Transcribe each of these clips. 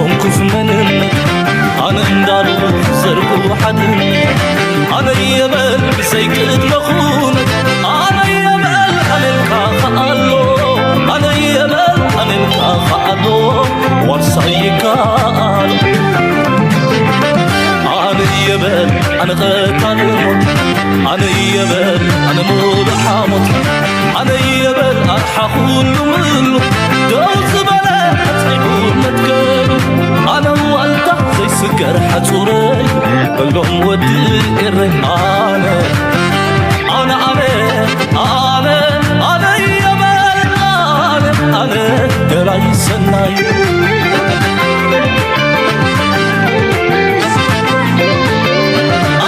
ኮንኩስ መንነት ኣነ እንዳሉ ዘርጉ ሓድነት ኣነ የበል ብዘይ ቅድመ ኩነት ኣነ የበል ኣነልካ ከኣሎ ኣነ የበል ኣነልካ ከኣሎ ዋርሳይ ይከኣሎ ኣነ የበል ኣነ ቀታሊ ሞት ኣነ የበል ኣነ ሙሉእ ሓሞት ኣነ የበል ኣርሓ ኩሉ ምሉ ደው ዝበለ ኣጽኒዑ መትከሉ ኣነ ዋልታ ዘይስገር ሓጹረይ በሎም ወዲ ኤረይ ኣነ ኣነ ኣነ ኣነ ኣነ የበል ኣነ ኣነ ገላይ ሰናይ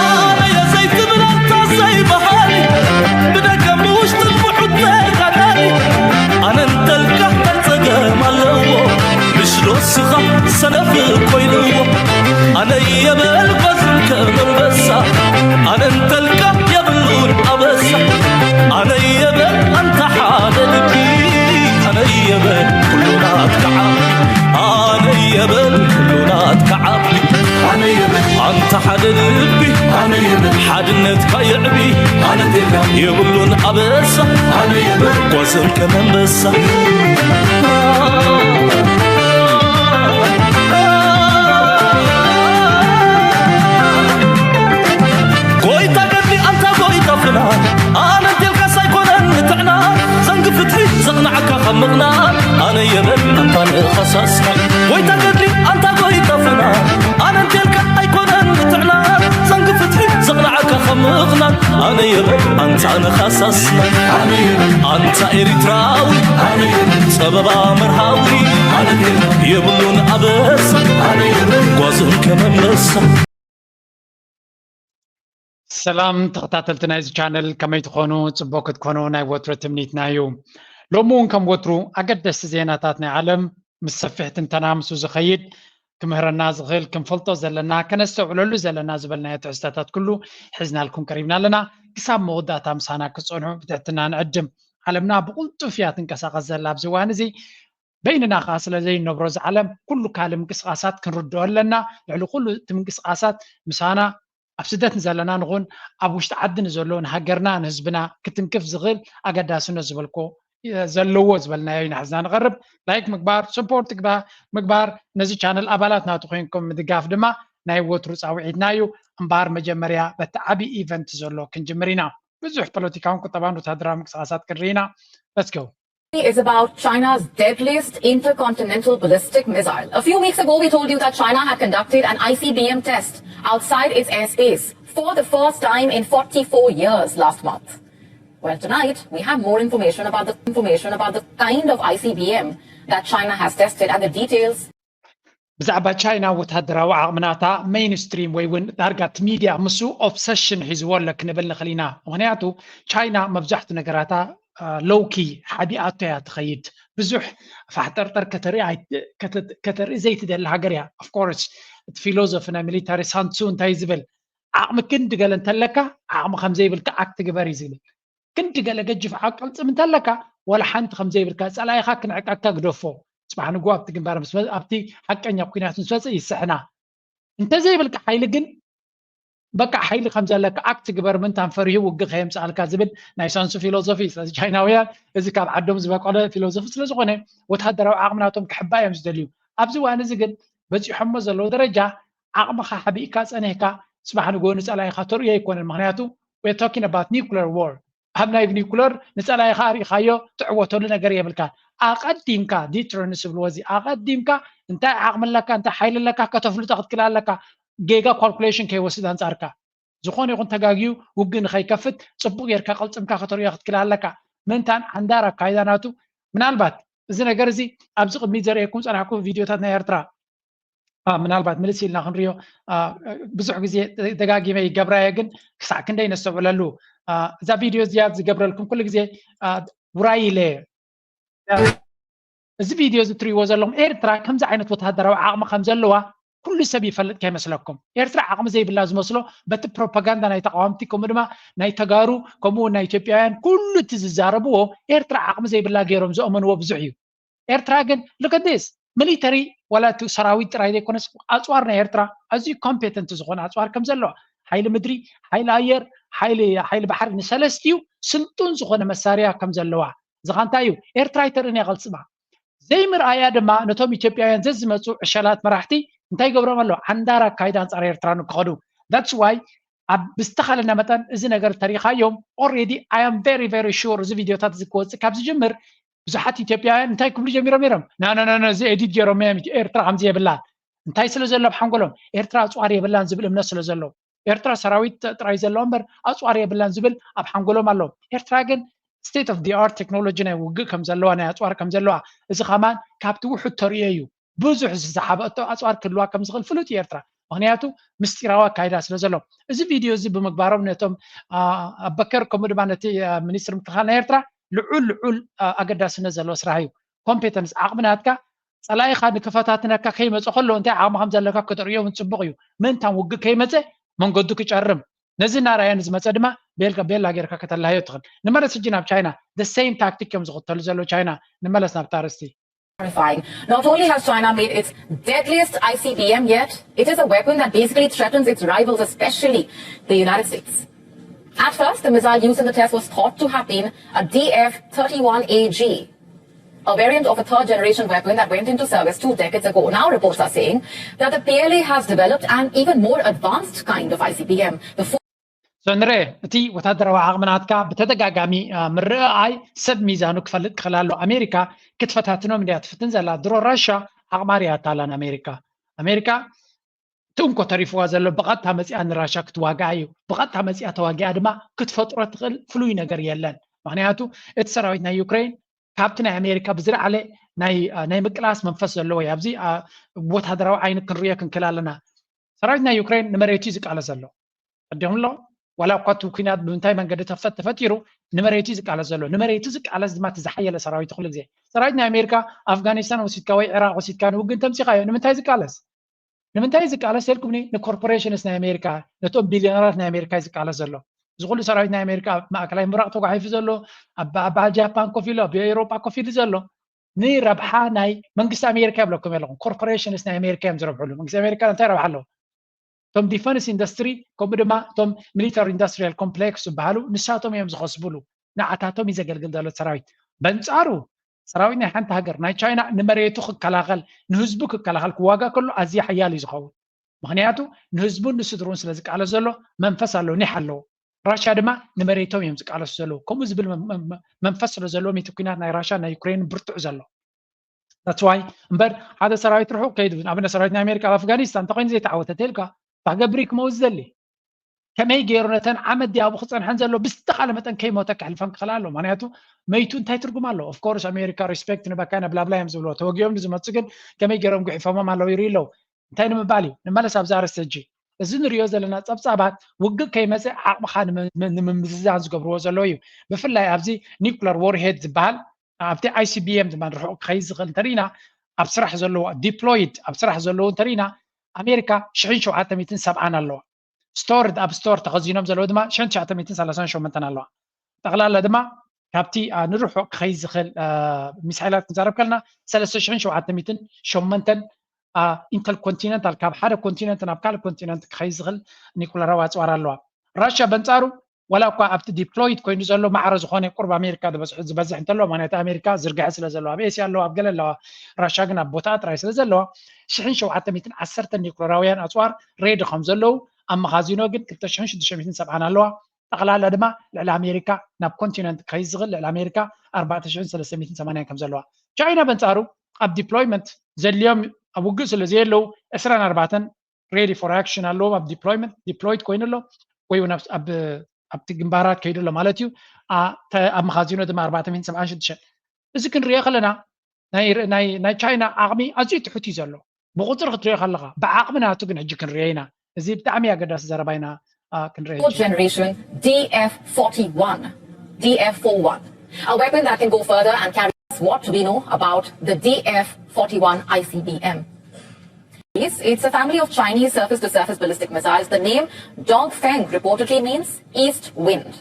ኣነ የዘይትብል ኣንታ ዘይበሃሊ ብደገ ብውሽጥን ብሑት ተጋዳሊ ኣነ እንተልካ እንታይ ጸገም ኣለዎ ምሽ ዶ ስኻ ሰነፍ ኮይንዎ ኣነ የበል ጓዝም ከም ኣንበሳ ኣነ እንተልካ የብሉን ኣበሳ ኣነ የበል ኣንታ ሓደ ልቢ ኣነ የበል ኩሉ ናትካ ዓቢ ኣነ የበል ኩሉ ናትካ ዓቢ ኣነ የበል ኣንታ ሓደ ልቢ ኣነ የበል ሓድነትካ የዕቢ ኣነ እንተልካ የብሉን ኣበሳ ኣነ የበል ጓዝም ከም ኣንበሳ ጎይታ ገድሊ ኣንታ ጎይታ ፍና ኣነ እንቴልካስ ኣይኮነን ንጥዕና ዘንጊ ፍትሒ ዘቕናዓካ ካብ ምቕናዕ ኣነ የበል ኣንታ ንኸሳስካ ጎይታ ገድሊ ኣንታ ጎይታ ፍና ኣነ እንቴልካ ኣይኮነን ንጥዕና ዘንጊ ፍትሒ ዘቕናዓካ ካብ ምቕናዕ ኣነ የበል ኣንታ ንኸሳስና ኣነ የበል ኣንታ ኤሪትራዊ ኣነ የበል ጸበባ መርሃዊ ኣነ የበል የብሉን ኣበሳ ኣነ የበል ጓዝም ከም ኣንበሳ ሰላም ተኸታተልቲ ናይዚ ቻነል ከመይ ትኾኑ? ጽቡቕ ክትኮኑ ናይ ወትሮ ትምኒትና እዩ። ሎሚ እውን ከም ወትሩ ኣገደስቲ ዜናታት ናይ ዓለም ምስ ሰፊሕ ትንተና ምስኡ ዝኸይድ ክምህረና ዝኽእል ክንፈልጦ ዘለና ከነስተውዕለሉ ዘለና ዝበልናዮ ትሕዝቶታት ኩሉ ሒዝናልኩም ቀሪብና ኣለና። ክሳብ መወዳእታ ምሳና ክትጸንሑ ብትሕትና ንዕድም። ዓለምና ብቕልጡፍ እያ ትንቀሳቐስ ዘላ ኣብዚ እዋን እዚ። በይንና ከኣ ስለ ዘይንነብሮ እዚ ዓለም ኩሉ ካልእ ምንቅስቓሳት ክንርድኦ ኣለና። ልዕሊ ኩሉ እቲ ምንቅስቓሳት ምሳና ኣብ ስደት ንዘለና ንኹን ኣብ ውሽጢ ዓዲ ንዘሎ ንሃገርና ንህዝብና ክትንክፍ ዝኽእል ኣገዳስነት ዝበልኮ ዘለዎ ዝበልናዮ ኢና ሕዝና ንቐርብ። ላይክ ምግባር፣ ሰፖርት ግባ- ምግባር፣ ነዚ ቻነል ኣባላት ናቱ ኮይንኩም ምድጋፍ ድማ ናይ ወትሩ ጻውዒትና እዩ። እምበኣር መጀመርያ በቲ ዓቢ ኢቨንት ዘሎ ክንጅምር ኢና። ብዙሕ ፖለቲካውን ቁጠባን ወታደራዊ ምንቅስቓሳት ክንርኢ ኢና። Let's go። Is about China's deadliest intercontinental ballistic missile. A few weeks ago, we told you that China had conducted an I C B M test outside its airspace for the first time in forty-four years last month. Well, tonight, we have more information about the information about the kind of I C B M that China has tested and the details. ብዛዕባ ቻይና ወታደራዊ ዓቕምናታ ሜይንስትሪም ወይ እውን ዳርጋ እቲ ሚድያ ምስኡ ኦብሰሽን ሒዝዎ ኣሎ ክንብል ንኽእል ኢና። ምኽንያቱ ቻይና መብዛሕቱ ነገራታ ሎውኪ ሓቢኣቶ እያ ትኸይድ። ብዙሕ ፋሕጠርጠር ከተርኢ ዘይትደሊ ሃገር እያ። ኦፍኮርስ እቲ ፊሎዞፊ ናይ ሚሊታሪ ሳንሱ እንታይ ዝብል ዓቕሚ ክንዲ ገለ እንተለካ ዓቕሚ ከምዘይብልካ ኣክት ግበር እዩ ዝብል። ክንዲ ገለ ገጅፍ ዓቅልጽም እንተለካ ዋላ ሓንቲ ከምዘይብልካ ጸላኢኻ ክንዕቀካ ግደፎ። ጽባሕ ንግሆ ኣብቲ ግንባር ምስ መ- ኣብቲ ሓቀኛ ኩናት ምስ መጽእ ይስሕና። እንተዘይብልካ ሓይሊ ግን በቃ ሓይሊ ከም ዘለካ ኣክት ግበር ምንታን ፈሪሁ ውግእ ከየምጽኣልካ ዝብል ናይ ሳንሱ ፊሎዞፊ እዩ። ስለዚ ቻይናውያን እዚ ካብ ዓዶም ዝበቆለ ፊሎዞፊ ስለ ዝኾነ ወታደራዊ ዓቕሚ ናቶም ክሕባእ እዮም ዝደልዩ። ኣብዚ እዋን እዚ ግን በጺሖሞ ዘለዉ ደረጃ ዓቕምኻ ሓቢእካ ጸኒሕካ ጽባሕ ንግሆ ንጸላኢኻ ተርእዮ ኣይኮነን። ምኽንያቱ we're talking about nuclear war ኣብ ናይ ኒኩለር ንጸላኢኻ ኣርኢኻዮ ትዕወተሉ ነገር የብልካ። ኣቐዲምካ ዲትረንስ ዝብልዎ እዚ ኣቐዲምካ እንታይ ዓቕሚ ኣለካ እንታይ ሓይሊ ኣለካ ከተፍልጦ ክትክእል ኣለካ። ጌጋ ካልኩሌሽን ከይወስድ ኣንጻርካ ዝኾነ ይኹን ተጋግዩ ውግእ ንኸይከፍት ጽቡቕ ጌርካ ቅልጽምካ ከተርእዮ ክትክእል ኣለካ። ምእንታን ሓንዳር ኣካይዳ ናቱ ምናልባት እዚ ነገር እዚ ኣብዚ ቅድሚት ዘርእየኩም ጸናሕኩም ቪድዮታት ናይ ኤርትራ ምናልባት ምልስ ኢልና ክንሪኦ ብዙሕ ግዜ ደጋጊመ ይገብራየ ግን ክሳዕ ክንደይ ነስተውዕለሉ እዛ ቪድዮ እዚኣ ዝገብረልኩም ኩሉ ግዜ ውራይ ኢለ እዚ ቪድዮ እዚ ትሪእዎ ዘለኹም ኤርትራ ከምዚ ዓይነት ወታደራዊ ዓቕሚ ከም ዘለዋ ኩሉ ሰብ ይፈልጥ ከይመስለኩም ኤርትራ ዓቕሚ ዘይብላ ዝመስሎ በቲ ፕሮፓጋንዳ ናይ ተቃወምቲ ከምኡ ድማ ናይ ተጋሩ ከምኡ ናይ ኢትዮጵያውያን ኩሉ እቲ ዝዛረብዎ ኤርትራ ዓቕሚ ዘይብላ ገይሮም ዘእመንዎ ብዙሕ እዩ ኤርትራ ግን look at this ሚሊተሪ ዋላ እቲ ሰራዊት ጥራይ ዘይኮነስ ኣፅዋር ናይ ኤርትራ ኣዝዩ ኮምፔተንት ዝኾነ ኣፅዋር ከም ዘለዋ፣ ሓይሊ ምድሪ፣ ሓይሊ ኣየር፣ ሓይሊ ሓይሊ ባሕሪ፣ ንሰለስቲኡ ስልጡን ዝኾነ መሳርያ ከም ዘለዋ። እዚ ኸ እንታይ እዩ? ኤርትራ ኣይተርእን እያ ቅልጽማ። ዘይምርኣያ ድማ ነቶም ኢትዮጵያውያን ዘዝመፁ ዕሸላት መራሕቲ እንታይ ይገብሮም ኣሎ? ዓንዳር ኣካይዳ ኣንፃር ኤርትራ ንክኸዱ። That's why ኣብ ብዝተኻለና መጠን እዚ ነገር ተሪኻዮም። Already I am very very sure እዚ ቪዲዮታት እዚ ክወፅእ ካብ ዝጅምር ብዙሓት ኢትዮጵያውያን እንታይ ክብሉ ጀሚሮም ነይሮም? ና ና ና ና፣ እዚ ኤዲት ገይሮም እዮም፣ ኤርትራ ከምዚ የብላን። እንታይ ስለ ዘሎ ኣብ ሓንጎሎም? ኤርትራ ኣፅዋር የብላን ዝብል እምነት ስለ ዘሎ። ኤርትራ ሰራዊት ጥራይ ዘለዋ እምበር ኣፅዋር የብላን ዝብል ኣብ ሓንጎሎም ኣሎ። ኤርትራ ግን state of the art ቴክኖሎጂ ናይ ውግእ ከም ዘለዋ፣ ናይ ኣፅዋር ከም ዘለዋ፣ እዚ ከማን ካብቲ ውሑድ ተርእዮ እዩ። ብዙሕ ዝሓበአቶ ኣፅዋር ክህልዋ ከም ዝኽእል ፍሉጥ እዩ ኤርትራ። ምኽንያቱ ምስጢራዊ ኣካይዳ ስለ ዘሎ። እዚ ቪድዮ እዚ ብምግባሮም ነቶም ኣበከር ከምኡ ድማ ነቲ ሚኒስትር ምክልኻል ናይ ኤርትራ ልዑል ልዑል ኣገዳስነት ዘለዎ ስራሕ እዩ። ኮምፔተንስ ዓቕሚ ናትካ ጸላኢኻ ንክፈታትነካ ከይመፀ ከሎ እንታይ ዓቕሚ ከም ዘለካ ከተርእዮ እውን ፅቡቕ እዩ። ምእንታን ውግእ ከይመፀ መንገዱ ክጨርም፣ ነዚ እናረኣየ ንዝመፀ ድማ ቤልካ ቤላ ጌርካ ከተላህዮ ትኽእል። ንመለስ ሕጂ ናብ ቻይና፣ the same tactic እዮም ዝኽተሉ ዘለዉ ቻይና። ንመለስ ናብታ ኣርእስቲ። Terrifying. Not only has China made its deadliest I C B M yet, it is a weapon that basically threatens its rivals, especially the United States. At first, the missile used in the test was thought to have been a D F thirty-one A G, a variant of a third generation weapon that went into service two decades ago. Now, reports are saying that the P L A has developed an even more advanced kind of I C B M. The ሰንረ፣ እቲ ወታደራዊ ዓቕሚ ናትካ ብተደጋጋሚ ምርኣይ ሰብ ሚዛኑ ክፈልጥ ክኽእል ኣሎ። ኣሜሪካ ክትፈታትኖም እንድያ ትፍትን ዘላ። ድሮ ራሻ ዓቕማ ሪኣታ ኣላ ንኣሜሪካ። ኣሜሪካ እቲ እንኮ ተሪፍዋ ዘሎ ብቐጥታ መፂኣ ንራሻ ክትዋግኣ እዩ። ብቐጥታ መፂኣ ተዋጊኣ ድማ ክትፈጥሮ ትኽእል ፍሉይ ነገር የለን። ምኽንያቱ እቲ ሰራዊት ናይ ዩክሬን ካብቲ ናይ ኣሜሪካ ብዝለዓለ ናይ ናይ ምቅላስ መንፈስ ዘለዎ እዩ። ኣብዚ ወታደራዊ ዓይኒ ክንሪኦ ክንክእል ኣለና። ሰራዊት ናይ ዩክሬን ንመሬቱ እዩ ዝቃለስ ዘሎ። ቀዲሙ ኣሎ። ዋላ እኳ እቲ ኩናት ብምንታይ መንገዲ ተፈት ተፈጢሩ ንመሬቱ እዩ ዝቃለስ ዘሎ። ንመሬቱ ዝቃለስ ድማ እቲ ዝሓየለ ሰራዊት ኩሉ ግዜ። ሰራዊት ናይ ኣሜሪካ ኣፍጋኒስታን ወሲድካ ወይ ዕራቅ ወሲድካ ንውግእ እንተምፂኻዮ ንምንታይ ዝቃለስ? ንምንታይ ዝቃለስ ተልኩምኒ? ንኮርፖሬሽንስ ናይ ኣሜሪካ፣ ነቶም ቢልዮነራት ናይ ኣሜሪካ እዩ ዝቃለስ ዘሎ። እዚ ኩሉ ሰራዊት ናይ ኣሜሪካ ኣብ ማእከላይ ምብራቕ ተጓሒፉ ዘሎ፣ ኣብ በዓል ጃፓን ኮፍ ኢሉ፣ ኣብ ኤውሮጳ ኮፍ ኢሉ ዘሎ ንረብሓ ናይ መንግስቲ ኣሜሪካ ይብለኩም ኣለኹ። ኮርፖሬሽንስ ናይ ኣሜሪካ እዮም ዝረብሕሉ። መንግስቲ ኣሜሪካ እንታይ ረብሓ ኣለዎ? እቶም ዲፈንስ ኢንዱስትሪ ከምኡ ድማ እቶም ሚሊተሪ ኢንዱስትሪያል ኮምፕሌክስ ዝበሃሉ ንሳቶም እዮም ዝኸስብሉ። ንዓታቶም እዩ ዘገልግል ዘሎ ሰራዊት። በንጻሩ ሰራዊት ናይ ሓንቲ ሃገር ናይ ቻይና ንመሬቱ ክከላኸል ንህዝቡ ክከላኸል ክዋጋ ከሎ ኣዝዩ ሓያል እዩ ዝኸውን። ምኽንያቱ ንህዝቡን ንስድሩን ስለ ዝቃለስ ዘሎ መንፈስ ኣለዎ፣ ኒሕ ኣለዎ። ራሽያ ድማ ንመሬቶም እዮም ዝቃለሱ ዘለዉ። ከምኡ ዝብል መንፈስ ስለ ዘለዎም እቲ ኩናት ናይ ራሽያ ናይ ዩክሬን ብርቱዕ ዘሎ። That's why እምበር ሓደ ሰራዊት ርሑቕ ከይዱ ንኣብነት ሰራዊት ናይ ኣሜሪካ ኣብ ኣፍጋኒስታን እንተኮይኑ ዘይተዓወተ ተልካ ባገብሪ ክመውት ዝደሊ ከመይ ገይሩ ነተን ዓመት ዲያቡ ክፀንሐን ዘሎ ብዝተኻለ መጠን ከይሞተ ክሕልፈን ክኽእል ኣሎ። ምክንያቱ መይቱ እንታይ ትርጉም ኣሎ? Of course ኣሜሪካ ሪስፔክት ንበካይ ነብላብላ እዮም ዝብልዎ። ተወጊኦም ንዝመፁ ግን ከመይ ገይሮም ጉሒፎሞም ኣለዉ ይርኢ ኣለዉ። እንታይ ንምባል እዩ? ንመለስ ኣብዛ ኣርእስቲ ሕጂ። እዚ ንሪኦ ዘለና ፀብፃባት ውግእ ከይመፀ ዓቕምኻ ንምምዝዛን ዝገብርዎ ዘለዉ እዩ። ብፍላይ ኣብዚ ኒኩለር ዎርሄድ ዝበሃል ኣብቲ I C B M ድማ ንርሑቕ ክኸይድ ዝኽእል እንተሪኢና ኣብ ስራሕ ዘለዎ ዲፕሎይድ ኣብ ስራሕ ዘለዎ እንተሪኢና ኣሜሪካ ሽሕን ሸውዓተ ሚእትን ሰብዓን ኣለዋ። ስቶርድ ኣብ ስቶር ተኸዚኖም ዘለዉ ድማ ሽሕን ትሽዓተ ሚእትን ሰላሳን ሸሞንተን ኣለዋ። ጠቕላላ ድማ ካብቲ ንርሑቕ ክኸይድ ዝኽእል ሚሳይላት ክንዛረብ ከለና ሰለስተ ሽሕን ሸውዓተ ሚእትን ሸሞንተን ኢንተርኮንቲነንታል ካብ ሓደ ኮንቲነንት ናብ ካልእ ኮንቲነንት ክኸይድ ዝኽእል ኒኩለራዊ ኣፅዋር ኣለዋ። ራሽያ በንፃሩ ዋላ እኳ ኣብቲ ዲፕሎይድ ኮይኑ ዘሎ ማዕረ ዝኾነ ቁርብ ኣሜሪካ ዝበዝሕ እንተሎ ማለት ኣሜሪካ ዝርግሐ ስለ ዘለዎ ኣብ ኤስያ ኣለዋ ኣብ ገለ ኣለዋ። ራሽያ ግን ኣብ ቦታኣ ጥራይ ስለ ዘለዋ ሽሕን ሸውዓተ ሚእትን ዓሰርተ ኒኩለራውያን ኣፅዋር ሬዲ ከም ዘለዉ ኣብ መኻዚኖ ግን ክልተ ሽሕን ሽዱሽተ ሚእትን ሰብዓን ኣለዋ። ጠቕላላ ድማ ልዕሊ ኣሜሪካ ናብ ኮንቲነንት ክኸይድ ዝኽእል ልዕሊ ኣሜሪካ ኣርባዕተ ሽሕን ሰለስተ ሚእትን ሰማንያን ከም ዘለዋ። ቻይና በንፃሩ ኣብ ዲፕሎይመንት ዘድልዮም ኣብ ውግእ ስለ ዘየለዉ ዕስራን ኣርባዕተን ሬዲ ፎር ኣክሽን ኣለዎም ኣብ ዲፕሎይመንት ዲፕሎይድ ኮይኑ ኣሎ ወይ እውን ኣብቲ ግንባራት ከይዱ ኣሎ ማለት እዩ። ኣብ መኻዚኖ ድማ ኣርባዕተ ሚእትን ሰብዓን ሽዱሽተ። እዚ ክንሪኦ ከለና ናይ ቻይና ዓቕሚ ኣዝዩ ትሑት እዩ ዘሎ። ብቁፅሪ ክትሪኦ ከለካ ብዓቕሚ ናቱ ግን ሕጂ ክንሪኦ ኢና። እዚ ብጣዕሚ ኣገዳሲ ዘረባ ኢና ክንሪኦ። Generation D F forty-one, D F forty-one, a weapon that can go further and carry what we know about the D F forty-one I C B M. It's a family of Chinese surface-to-surface ballistic missiles. The name Dongfeng reportedly means east wind.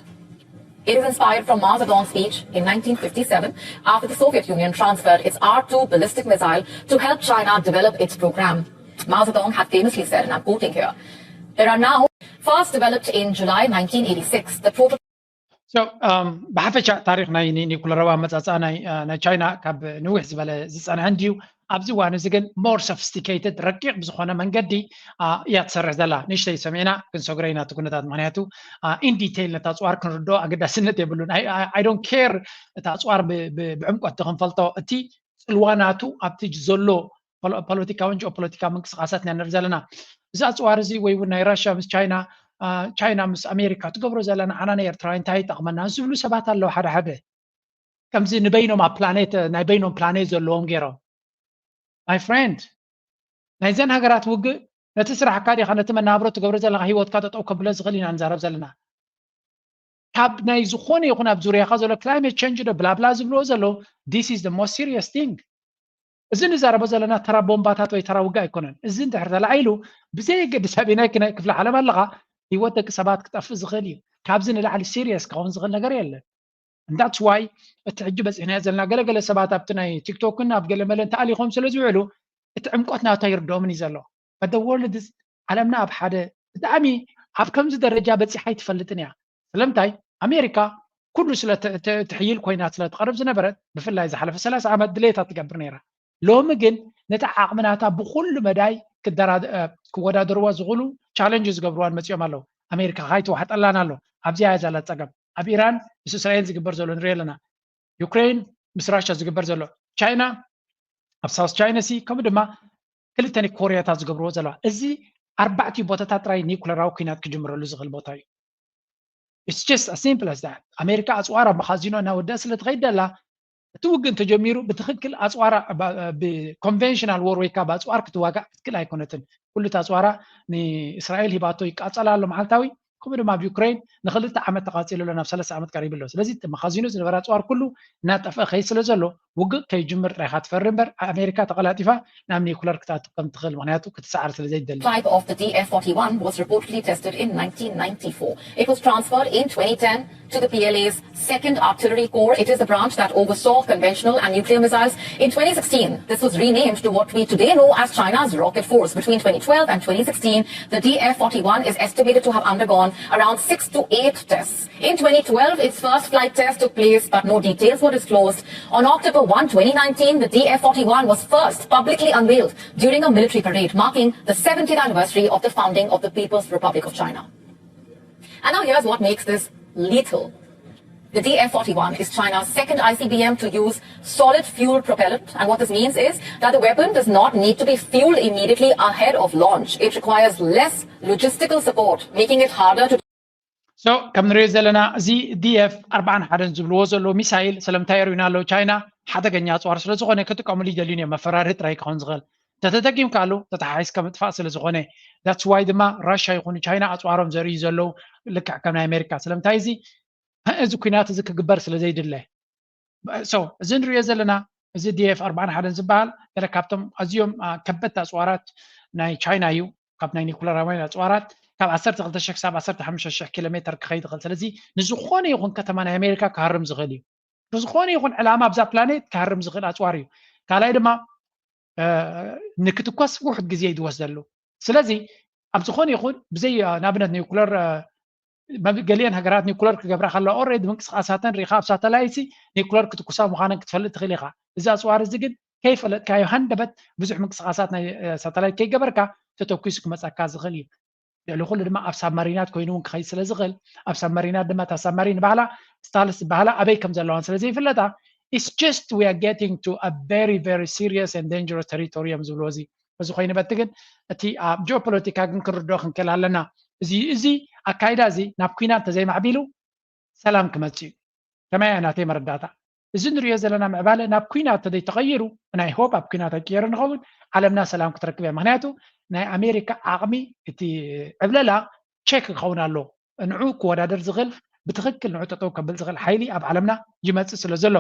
It is inspired from Mao Zedong's speech in nineteen fifty-seven after the Soviet Union transferred its R two ballistic missile to help China develop its program. Mao Zedong had famously said, and I'm quoting here, there are now, first developed in July nineteen eighty-six, the prototype So, um, ብሓፈሻ ታሪክ ናይ ኒ- ኒኩለራዊ ኣመፃፅኣ ናይ አ፣ ናይ ቻይና ካብ ንዊሕ ዝበለ ዝፀንሐ እንድዩ። ኣብዚ እዋን እዚ ግን more sophisticated፣ ረቂቕ ብዝኾነ መንገዲ አ፣ እያ ትሰርሕ ዘላ። ንእሽተይ ሰሚዕና ክንሰግሮ ኢና እቲ ኩነታት፣ ምክንያቱ in detail ነታ ኣፅዋር ክንርድኦ ኣገዳስነት የብሉን። I don't care እታ ኣፅዋር ብ- ብ- ብዕምቆት ክንፈልጦ፣ እቲ ፅልዋ ናቱ ኣብቲ ዘሎ ፖለቲካውን ጂኦፖለቲካዊ ምንቅስቃሳት ኢና ንርኢ ዘለና። እዚ ኣፅዋር እዚ ወይ እውን ናይ ራሽያ ምስ ቻይና፣ ቻይና ምስ ኣሜሪካ ትገብሮ ዘላ ንዓና ናይ ኤርትራውያን እንታይ ይጠቕመና ዝብሉ ሰባት ኣለዉ። ሓደ ሓደ ከምዚ ንበይኖም ኣብ ፕላኔት፣ ናይ በይኖም ፕላኔት ዘለዎም ገይሮም። My friend፣ ናይዘን ሃገራት ውግእ ነቲ ስራሕካ ዲኻ፣ ነቲ መናብሮ ትገብሮ ዘለካ ህይወትካ ጠጠው ከብሎ ዝኽእል ኢና ንዛረብ ዘለና። ካብ ናይ ዝኾነ ይኹን ኣብ ዙርያኻ ዘሎ climate change ዶ ብላብላ ዝብልዎ ዘለዉ፣ this is the most serious thing። እዚ ንዛረቦ ዘለና ተራ ቦምባታት ወይ ተራ ውግእ ኣይኮነን። እዚ እንድሕር ተላዒሉ ብዘየገድስ ኣበየናይ ክፍለ ዓለም ኣለኻ፣ ህይወት ደቂ ሰባት ክጠፍእ ዝኽእል እዩ። ካብዚ ንላዕሊ serious ክኸውን ዝኽእል ነገር የለን። And that's why እቲ ሕጂ በፂሕናዮ ዘለና ገለገለ ሰባት ኣብቲ ናይ ቲክቶክን ኣብ ገለመለን ተኣሊኾም ስለ ዝውዕሉ እቲ ዕምቆት ናታ ይርድኦምን እዩ ዘሎ። But the world is፣ ዓለምና ኣብ ሓደ ብጣዕሚ ኣብ ከምዚ ደረጃ በፂሓ ኣይትፈልጥን እያ። ስለምንታይ ኣሜሪካ ኩሉ ስለ ት- ት- ትሕይል ኮይና ስለ ትቐርብ ዝነበረት ብፍላይ ዝሓለፈ ሰላሳ ዓመት ድሌታ ትገብር ነይራ። ሎሚ ግን ነቲ ዓቕሚ ናታ ብኩሉ መዳይ ክደራ- እ፣ ክወዳደርዋ ዝኽእሉ ቻለንጅ ዝገብርዋን መፂኦም ኣለዉ። ኣሜሪካ ካይትዋሕጠላን ኣሎ። ኣብዚኣ እያ ዘላ ፀገም። ኣብ ኢራን ምስ እስራኤል ዝግበር ዘሎ ንሪኦ ኣለና። ዩክሬን ምስ ራሽያ ዝግበር ዘሎ፣ ቻይና ኣብ ሳውስ ቻይና ሲ ከምኡ ድማ ክልተ ኮርያታት ዝገብርዎ ዘለዋ። እዚ ኣርባዕቲኡ ቦታታት ጥራይ ኒኩለራዊ ኩናት ክጅምረሉ ዝኽእል ቦታ እዩ። It's just as simple as that። ኣሜሪካ ኣፅዋራ መኻዚኖ እናወደአ ስለ ትኸይድ ደላ፣ እቲ ውግእ እንተጀሚሩ ብትኽክል ኣፅዋራ ብ conventional war ወይ ከዓ ብኣፅዋር ክትዋጋእ ክትክእል ኣይኮነትን። ኩሉ እቲ ኣፅዋራ ንእስራኤል ሂባቶ ይቃፀል ኣሎ መዓልታዊ። ከምኡ ድማ ኣብ ዩክሬን ንክልተ ዓመት ተቃፂሉ ኣሎ፣ ናብ ሰለስተ ዓመት ቀሪቡ ኣሎ። ስለዚ እቲ መኻዚኖ ዝነበረ ኣፅዋር ኩሉ እናጠፍአ ከይድ ስለ ዘሎ ውግእ ከይጅምር ጥራይ ኢኻ ትፈሪ እምበር ኣሜሪካ ተቀላጢፋ ናብ ኒኩለር ክትኣቱ ከም ትኽእል፣ ምክንያቱ ክትሰዓር ስለ ዘይደሊ። Type of the D F forty-one was reportedly tested in nineteen ninety-four. It was transferred in twenty ten to the P L A's Second Artillery Corps. It is the branch that oversaw conventional and nuclear missiles. In twenty sixteen, this was renamed to what we today know as China's Rocket Force. Between twenty twelve and twenty sixteen, the D F forty-one is estimated to have undergone around six to eight tests. In twenty twelve, its first flight test took place, but no details were disclosed. On October one, twenty nineteen, the D F forty-one was first publicly unveiled during a military parade marking the seventieth anniversary of the founding of the People's Republic of China. And now here's what makes this lethal. The D F forty-one is China's second I C B M to use solid fuel propellant, and what this means is that the weapon does not need to be fueled immediately ahead of launch. It requires less logistical support, making it harder to So ከም ንሪኦ ዘለና እዚ ዲኤፍ ኣርባዓን ሓደን ዝብልዎ ዘለዉ ሚሳይል ስለምንታይ የርእዩና ኣለዉ? ቻይና ሓደገኛ ኣፅዋር ስለ ዝኾነ ክጥቀምሉ ይደልዩን እዮም። መፈራርሂ ጥራይ ክኸውን ዝኽእል፣ ተተጠቂምካሉ ተተሓሒዝካ ምጥፋእ ስለ ዝኾነ። That's why ድማ ራሽያ ይኹኑ ቻይና ኣፅዋሮም ዘርእዩ ዘለዉ ልክዕ ከም ናይ ኣሜሪካ። ስለምንታይ እዚ እዚ ኩናት እዚ ክግበር ስለ ዘይድለ። So እዚ ንሪኦ ዘለና እዚ ዲኤፍ ኣርባዓን ሓደን ዝበሃል ገለ ካብቶም ኣዝዮም ከበድቲ ኣፅዋራት ናይ ቻይና እዩ። ካብ ናይ ኒኩለራውያን ኣፅዋራት ካብ ዓሰርተ ክልተ ሽሕ ክሳብ ዓሰርተ ሓሙሽተ ሽሕ ኪሎ ሜትር ክኸይድ ይኽእል። ስለዚ ንዝኾነ ይኹን ከተማ ናይ ኣሜሪካ ክሃርም ዝኽእል እዩ። ንዝኾነ ይኹን ዕላማ ኣብዛ ፕላኔት ክሃርም ዝኽእል ኣፅዋር እዩ። ካልኣይ ድማ ንክትኮስ ውሑድ ግዜ እዩ ዝወስደሉ። ስለዚ ኣብ ዝኾነ ይኹን ብዘይ ንኣብነት ኒኩለር ገሊአን ሃገራት ኒኩለር ክገብራ ከለዋ ኦሬዲ ምንቅስቃሳተን ሪኢኻ ኣብ ሳተላይት ኒኩለር ክትኩሳ ምዃነን ክትፈልጥ ትኽእል ኢኻ። እዚ ኣፅዋር እዚ ግን ከይፈለጥካዮ ሃንደበት ብዙሕ ምንቅስቃሳት ናይ ሳተላይት ከይገበርካ ተተኩሱ ክመፀካ ዝኽእል እዩ። ልዕሊ ኩሉ ድማ ኣብ ሳብማሪናት ኮይኑ እውን ክኸይድ ስለ ዝኽእል ኣብ ሳብማሪናት ድማ እታ ሳብማሪን ባህላ ስታልስ ዝበሃላ ኣበይ ከም ዘለዋን ስለ ዘይፍለጣ it's just we are getting to a very very serious and dangerous territory እዮም ዝብልዎ። እዚ እዚ ኮይኑ በቲ ግን እቲ ኣብ ጂኦፖለቲካ ግን ክንርድኦ ክንክእል ኣለና። እዚ እዚ ኣካይዳ እዚ ናብ ኩናት እንተዘይማዕቢሉ ሰላም ክመፅእ እዩ። ከመይ እያ ናተይ መረዳእታ። እዚ ንሪኦ ዘለና ምዕባለ ናብ ኩናት ተዘይተቐይሩ ናይ ሆፕ ኣብ ኩናት ኣይቀየር ንኸውን ዓለምና ሰላም ክትረክብ እያ። ምክንያቱ ናይ ኣሜሪካ ዓቕሚ እቲ ዕብለላ ቼክ ክኸውን ኣለዎ። ንዑ ክወዳደር ዝኽእል ብትኽክል ንዑ ጠጠው ከብል ዝኽእል ሓይሊ ኣብ ዓለምና ይመፅእ ስለ ዘሎ።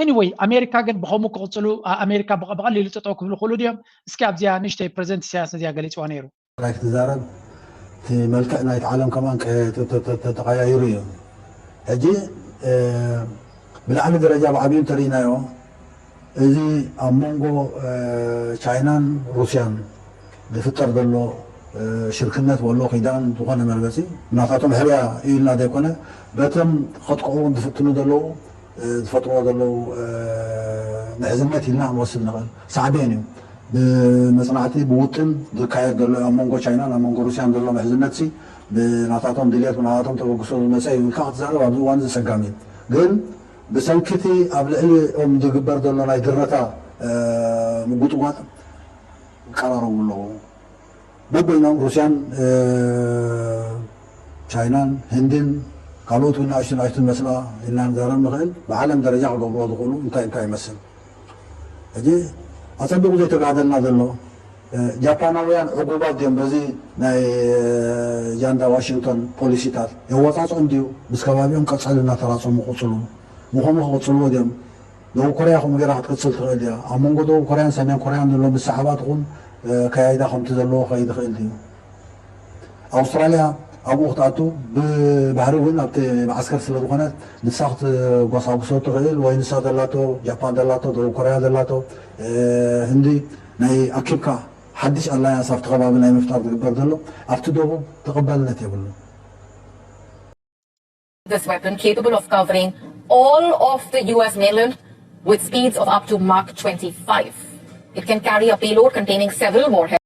Anyway ኣሜሪካ ግን ብኸምኡ ክቕፅሉ ኣሜሪካ ብቐሊሉ ጠጠው ክብሉ ክእሉ ድዮም? እስኪ ኣብዚኣ ንእሽተይ ፕሬዚደንት ኢሳያስ ነዚኣ ገሊፅዋ ነይሩ። ራይ ክትዛረብ እቲ መልክዕ ናይቲ ዓለም ከማን ተቀያይሩ እዩ። ሕጂ ብላዕሊ ደረጃ ብዓብዩ እንተርኢናዮ፣ እዚ ኣብ መንጎ ቻይናን ሩስያን ዝፍጠር ዘሎ ሽርክነት ወሎ ኪዳን ዝኾነ መርገፂ ናታቶም ሕርያ እዩ ኢልና ዘይኮነ፣ በቶም ከጥቅዕዎም ዝፍትኑ ዘለዉ ዝፈጥርዎ ዘለዉ ምሕዝነት ኢልና ክንወስድ ንኽእል። ሳዕቤን እዩ። ብመፅናዕቲ ብውጥን ዝካየድ ዘሎ ኣብ መንጎ ቻይናን ኣብ መንጎ ሩስያን ዘሎ ምሕዝነት ሲ ብናታቶም ድልየት ብናታቶም ተበግሶ ዝመፀ እዩ ኢልካ ክትዛረብ ኣብዚ እዋን ዘፀጋሚ እዩ። ግን ብሰንኪቲ ኣብ ልዕሊኦም ዝግበር ዘሎ ናይ ድረታ ምጉጥዋጥ ይቀራረቡ ኣለዉ። በበይኖም ሩስያን ቻይናን ህንድን ካልኦት እውን ንኣሽቱ ንኣሽቱ መስላ ኢልና ንዛረብ ንኽእል። ብዓለም ደረጃ ክገብርዎ ዝኽእሉ እንታይ እንታይ ይመስል? ሕጂ ኣጸቢቑ ዘይተጋደልና ዘሎ ጃፓናውያን ዕጉባት ድዮም በዚ ናይ ጃንዳ ዋሽንግቶን ፖሊሲታት የወጻጽኦም ድዩ? ምስ ከባቢኦም ቀጸል እናተራጸሙ ክቕጽሉ ምኾኑ ክቕጽልዎ ድዮም? ደቡብ ኮርያ ከምኡ ገይራ ክትቅጽል ትኽእል ድያ? ኣብ መንጎ ደቡብ ኮርያን ሰሜን ኮርያን ዘሎ ምስሕሓባት ኹን ከያይዳ ከምቲ ዘለዎ ክኸይድ ይኽእል ድዩ? ኣውስትራልያ ኣብኡ ክትኣቱ ብባህሪ እውን ኣብቲ መዓስከር ስለ ዝኾነት ንሳ ክትጎሳጉሶ ትኽእል ወይ ንሳ ዘላቶ ጃፓን ዘላቶ ደቡብ ኮርያ ዘላቶ ህንዲ ናይ ኣኪብካ ሓድሽ ኣላያንስ ኣብቲ ከባቢ ናይ ምፍጣር ዝግበር ዘሎ ኣብቲ ደቡብ ተቐባልነት የብሉን። This weapon capable of covering all of the U S mainland with speeds of up to Mach twenty-five. It can carry a payload containing several warheads.